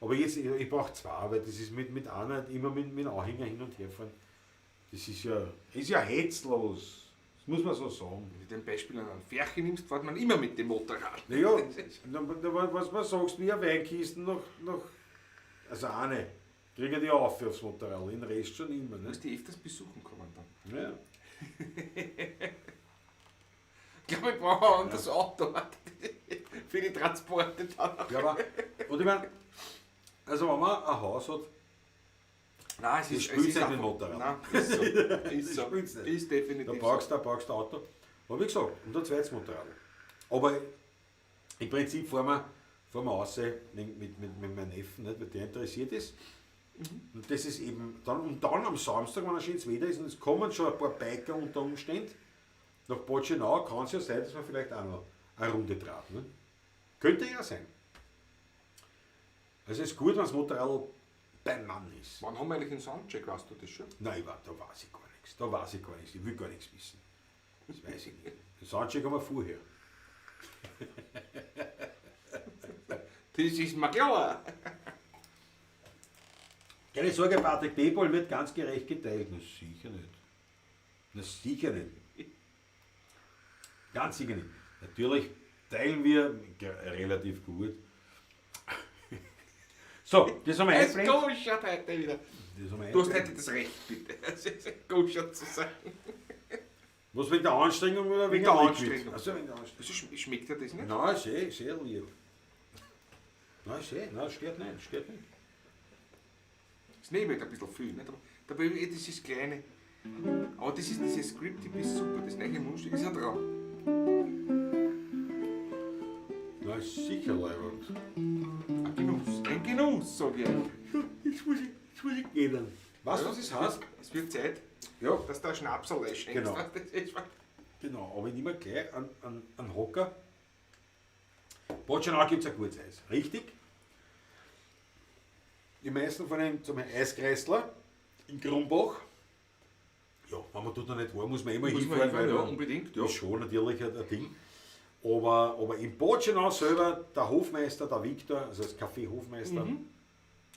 aber jetzt, ich brauche zwei, weil das ist mit einer immer mit dem Anhänger hin und her fahren. Das ist ja hetzlos. Das muss man so sagen. Wenn du den Beispiel an einen Ferche nimmst, fährt man immer mit dem Motorrad. Naja, was man sagst, wie eine Weinkiste noch, also eine, kriege die auf aufs Motorrad, den Rest schon immer. Du Ne? musst die öfters besuchen kommen dann. Ja. Ich glaube, ich brauche ein anderes Auto für die Transporte dann. Ja, aber, und ich meine, also wenn man ein Haus hat, Nein, es Das ist, spielst es ist nicht einfach- mit Motorrad. Nein, ist so. Ist so. Das spielst nicht. Ist definitiv da brauchst du ein Auto. Aber wie gesagt, und ein zweites Motorrad. Aber im Prinzip fahren wir raus mit meinem Neffen, nicht, weil der interessiert ist. Und das ist eben dann, und dann am Samstag, wenn ein schönes Wetter ist und es kommen schon ein paar Biker unter Umständen, nach Bad Schenau kann es ja sein, dass man vielleicht auch noch eine Runde trat. Ne? Könnte ja sein. Also es ist gut, wenn das Motorrad beim Mann ist. so. Wann haben wir eigentlich einen Soundcheck, weißt du das schon? Nein, da weiß ich gar nichts. Da weiß ich gar nichts. Ich will gar nichts wissen. Das weiß ich nicht. Den Soundcheck haben wir vorher. Das ist mir klar. Keine Sorge, Patrick Debol wird ganz gerecht geteilt. Na sicher nicht. Na sicher nicht. Ganz sicher nicht. Natürlich Teilen wir relativ gut. So, das haben wir Es eingeblendet. goschert heute wieder. Das haben wir Du hast eingeblendet. heute das Recht, bitte. Es ist goschert zu sein. Was, wegen der Anstrengung oder wegen der dem Liquid? Anstrengung. Ach so, wegen der Anstrengung. Also, schmeckt dir das nicht? Nein, schön, sehr lieb. Nein, schön, nein, stört nicht, stört nicht. Das nehme ich ein bisschen viel. Nicht? Aber dabei, das ist kleine. Aber das ist, dieses Script ist super. Das neue Mundstück ist ja dran. Nein, ist sicher leibend. Ein Genuss. Ein Genuss, sag ich. Jetzt muss ich gehen. Weißt du, was das heißt? Es wird Zeit, Ja. dass du ein Schnapserl schenkst. Genau. Das ist Genau, aber ich nehme gleich einen Hocker. Bad gibt es ein gutes Eis, richtig? Die meisten von den zum Eiskreisler in Krumbach. Ja, wenn man dort noch nicht war, muss man immer Muss man hinfahren, hinfahren, weil ja, man- unbedingt, ja. Ist schon natürlich ein Ding. Aber in Bad Schönau selber, der Hofmeister, der Viktor, also das Café Hofmeister,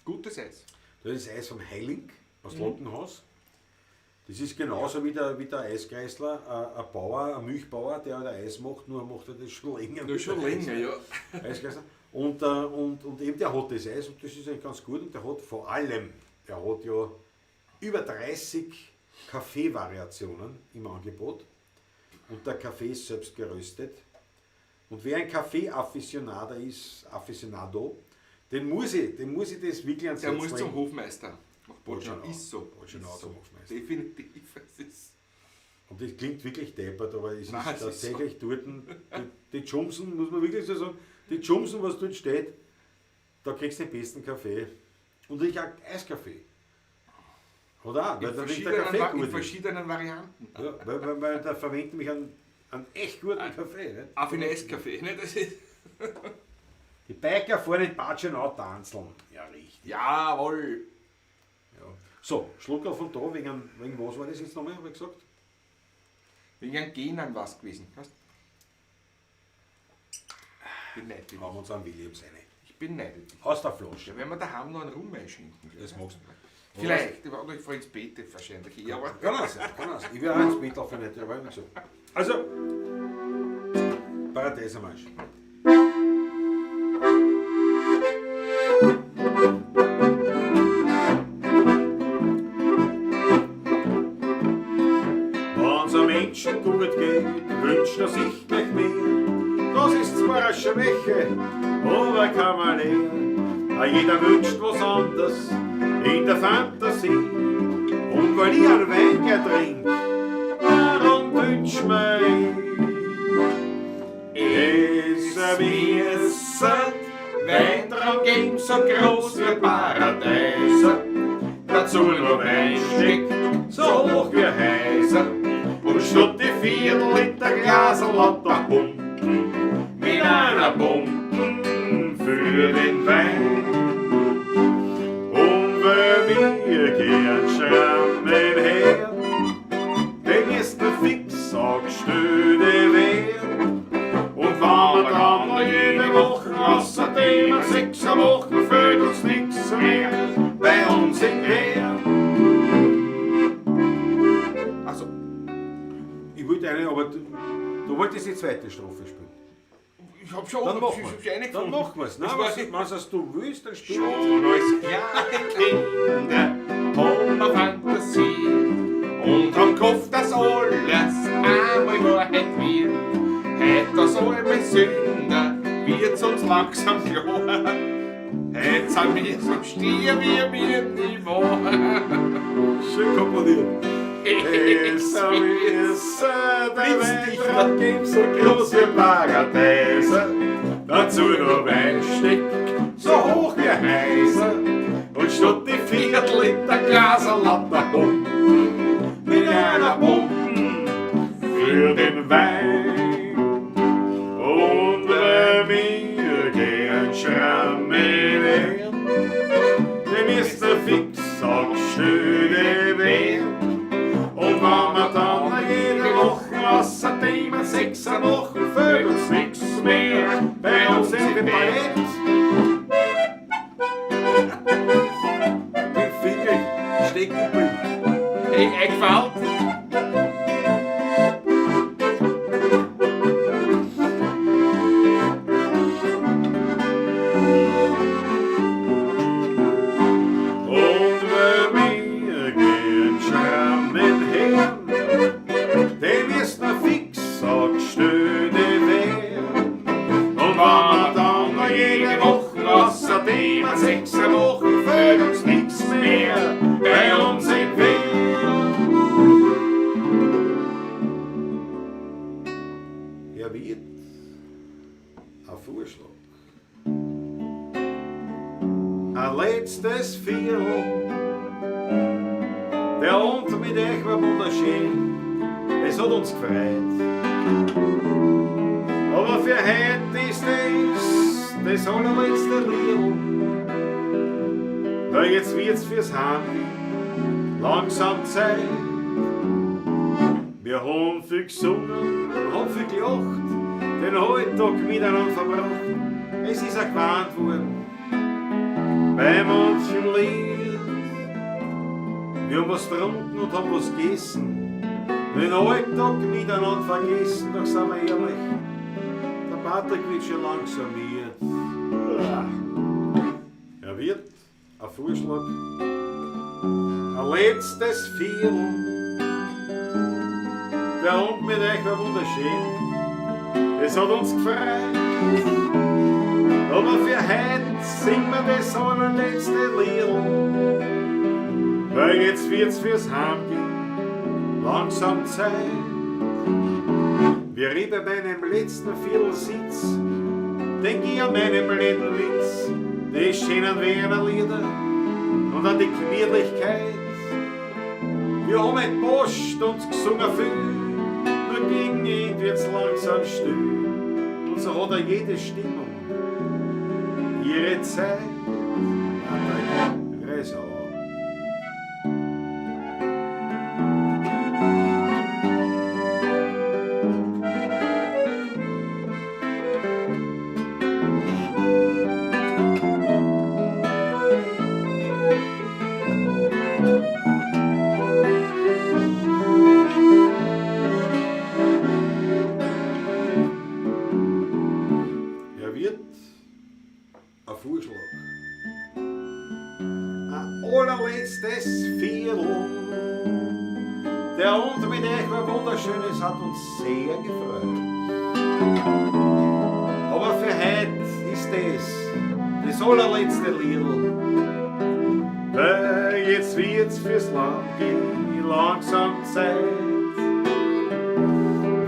Gutes Eis. das ist Eis vom Heiling aus Lockenhaus. Das ist genauso wie der Eiskreisler, ein Bauer, ein Milchbauer, der halt Eis macht, nur macht er das schon länger. Ja, schon länger, ja. Eiskreisler. Und eben der hat das Eis und das ist eigentlich ganz gut. Und der hat vor allem, der hat ja über 30 Kaffeevariationen im Angebot. Und der Kaffee ist selbst geröstet. Und wer ein Kaffee-Afficionado ist, Afficionado, den muss ich das wirklich ans Der Herz muss legen. zum Hofmeister. Nach Bad Schönau. Bad Schönau. Ist so. Bad Schönau Ist so. zum Hofmeister. Definitiv. Es ist Und das klingt wirklich deppert, aber es Nein, ist es ist tatsächlich dort, die Jumsen, muss man wirklich so sagen, die Jumsen, was dort steht, da kriegst du den besten Kaffee. Und ich auch Eiskaffee. Oder auch, weil in natürlich der verschiedenen, Kaffee in gut ist. verschiedenen Varianten. Ja, weil da verwenden mich einen echt guten Kaffee. Nicht? Auch für einen Eiskaffee. Ne? Das ist Die Biker fahren in Bad Schönau tanzeln. Ja, richtig. Jawohl. Ja. So, Schluckerl von da, wegen was war das jetzt nochmal, habe ich gesagt? Wegen einem Genen war es gewesen. Weißt? Ich beneide dich. Haben wir uns an Williams eine. Ich beneide dich. Aus der Flasche. Ja, wenn wir daheim noch einen Rum einschenken. Das magst du. Vielleicht, oder ich fahre ins Bett wahrscheinlich eher. Aber Kann auch sein, kann auch sein. Ich werde auch ins Bett laufen, nicht, aber ich so. Also, Paradeisermarsch. Wenn's einem Menschen gut geht, wünscht er sich gleich mehr. Das ist zwar eine Schwäche, aber kann man lernen. Auch jeder wünscht was anderes in der Fantasie. Und weil ich einen Wein gern trink, darum wünsch mir ich, es müssen Weintraum geben so groß wie Paradeiser, dazu nur Weinstück, so hoch wie Häuser, und statt die 4 Liter Glas lauter Pumpen, mit einer Pumpe für den Wein. Und weil wir gern Schrammen her, den ersten fix angestellt werden. Und wenn wir dann noch jede Woche, außerdem an 6 Wochen, fehlt uns nix mehr bei uns in Wien. Also, Ich wollte eine, aber du wolltest die zweite Strophe spielen. ich hab schon, Dann machen ich hab schon wir. eine Dann gefunden. machen wir's. Nein, Das war was du willst, dann spiel Schon als kleine Kinder haben wir Fantasie und haben gehofft, dass alles einmal Wahrheit wird. Heut das alle Sünder, wird's uns langsam klar. Heut sind wir so stier, wie wir nie waren. Schön komponiert. Es ist der Weintraum geben so groß wie Paradeiser, dazu noch Weinstück, so hoch wie Häuser, und statt die 4 Liter Glaser lauter Pumpen, mit einer Pumpe für den Wein. Und wenn wir gern Schrammen werden, dem ist der fix auch schöne Wert. Und wenn wir dann jede Woche außerdem an 6 Wochen fehlt uns nix mehr bei uns im Ballett. Bin Finger stecken geblieben. Hey, eingefallen. besser machen, fällt uns nix mehr bei uns in Wien. Herr Wirt, ein Vorschlag. Ein letztes Viertel. Der Abend mit euch war wunderschön. Es hat uns gefreut. Aber für heute ist das allerletzte Lied. Weil jetzt wird's fürs Heimgehen langsam Zeit. Wir haben viel gesungen, haben viel gelacht, den Alltag miteinander verbracht. Es ist auch gewarnt worden bei manchem Lied. Wir haben was getrunken und haben was gegessen, den Alltag miteinander vergessen. Doch sind wir ehrlich, der Patrick wird schon langsam miert. Er wird ein Vorschlag, ein letztes Viertel. Der Abend mit euch war wunderschön, es hat uns gefreut. Aber für heute singen wir das allerletzte Lied. Weil jetzt wird's fürs Heimgehen langsam Zeit. Wie ich bei meinem letzten Viertel sitz, denk ich an meinen blöden Witz, die schönen Wiener Lieder und an die Gemütlichkeit. Wir haben entboscht und gesungen viel, nur gegen ihn wird's langsam still. Und so hat er jede Stimmung ihre Zeit. Patrick, reiß auf. Er wird ein Vorschlag. Ein allerletztes Viertel. Der Abend mit euch war wunderschön, es hat uns sehr gefreut. Aber für heute ist das allerletzte Liedl. Weil jetzt wird's fürs Land gehen langsam Zeit.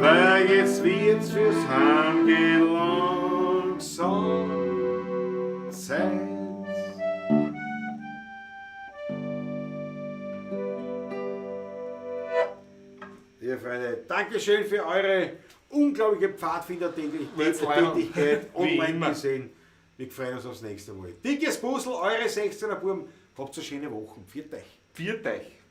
Weil jetzt wird's fürs Heimgehen langsam Zeit. Liebe Freunde, Dankeschön für eure unglaubliche Pfadfindertätigkeit online gesehen. Wir freuen uns aufs nächste Mal. Dickes Puzzle, eure 16er Buben. Habt eine schöne Woche. Pfiat euch. Pfiat euch.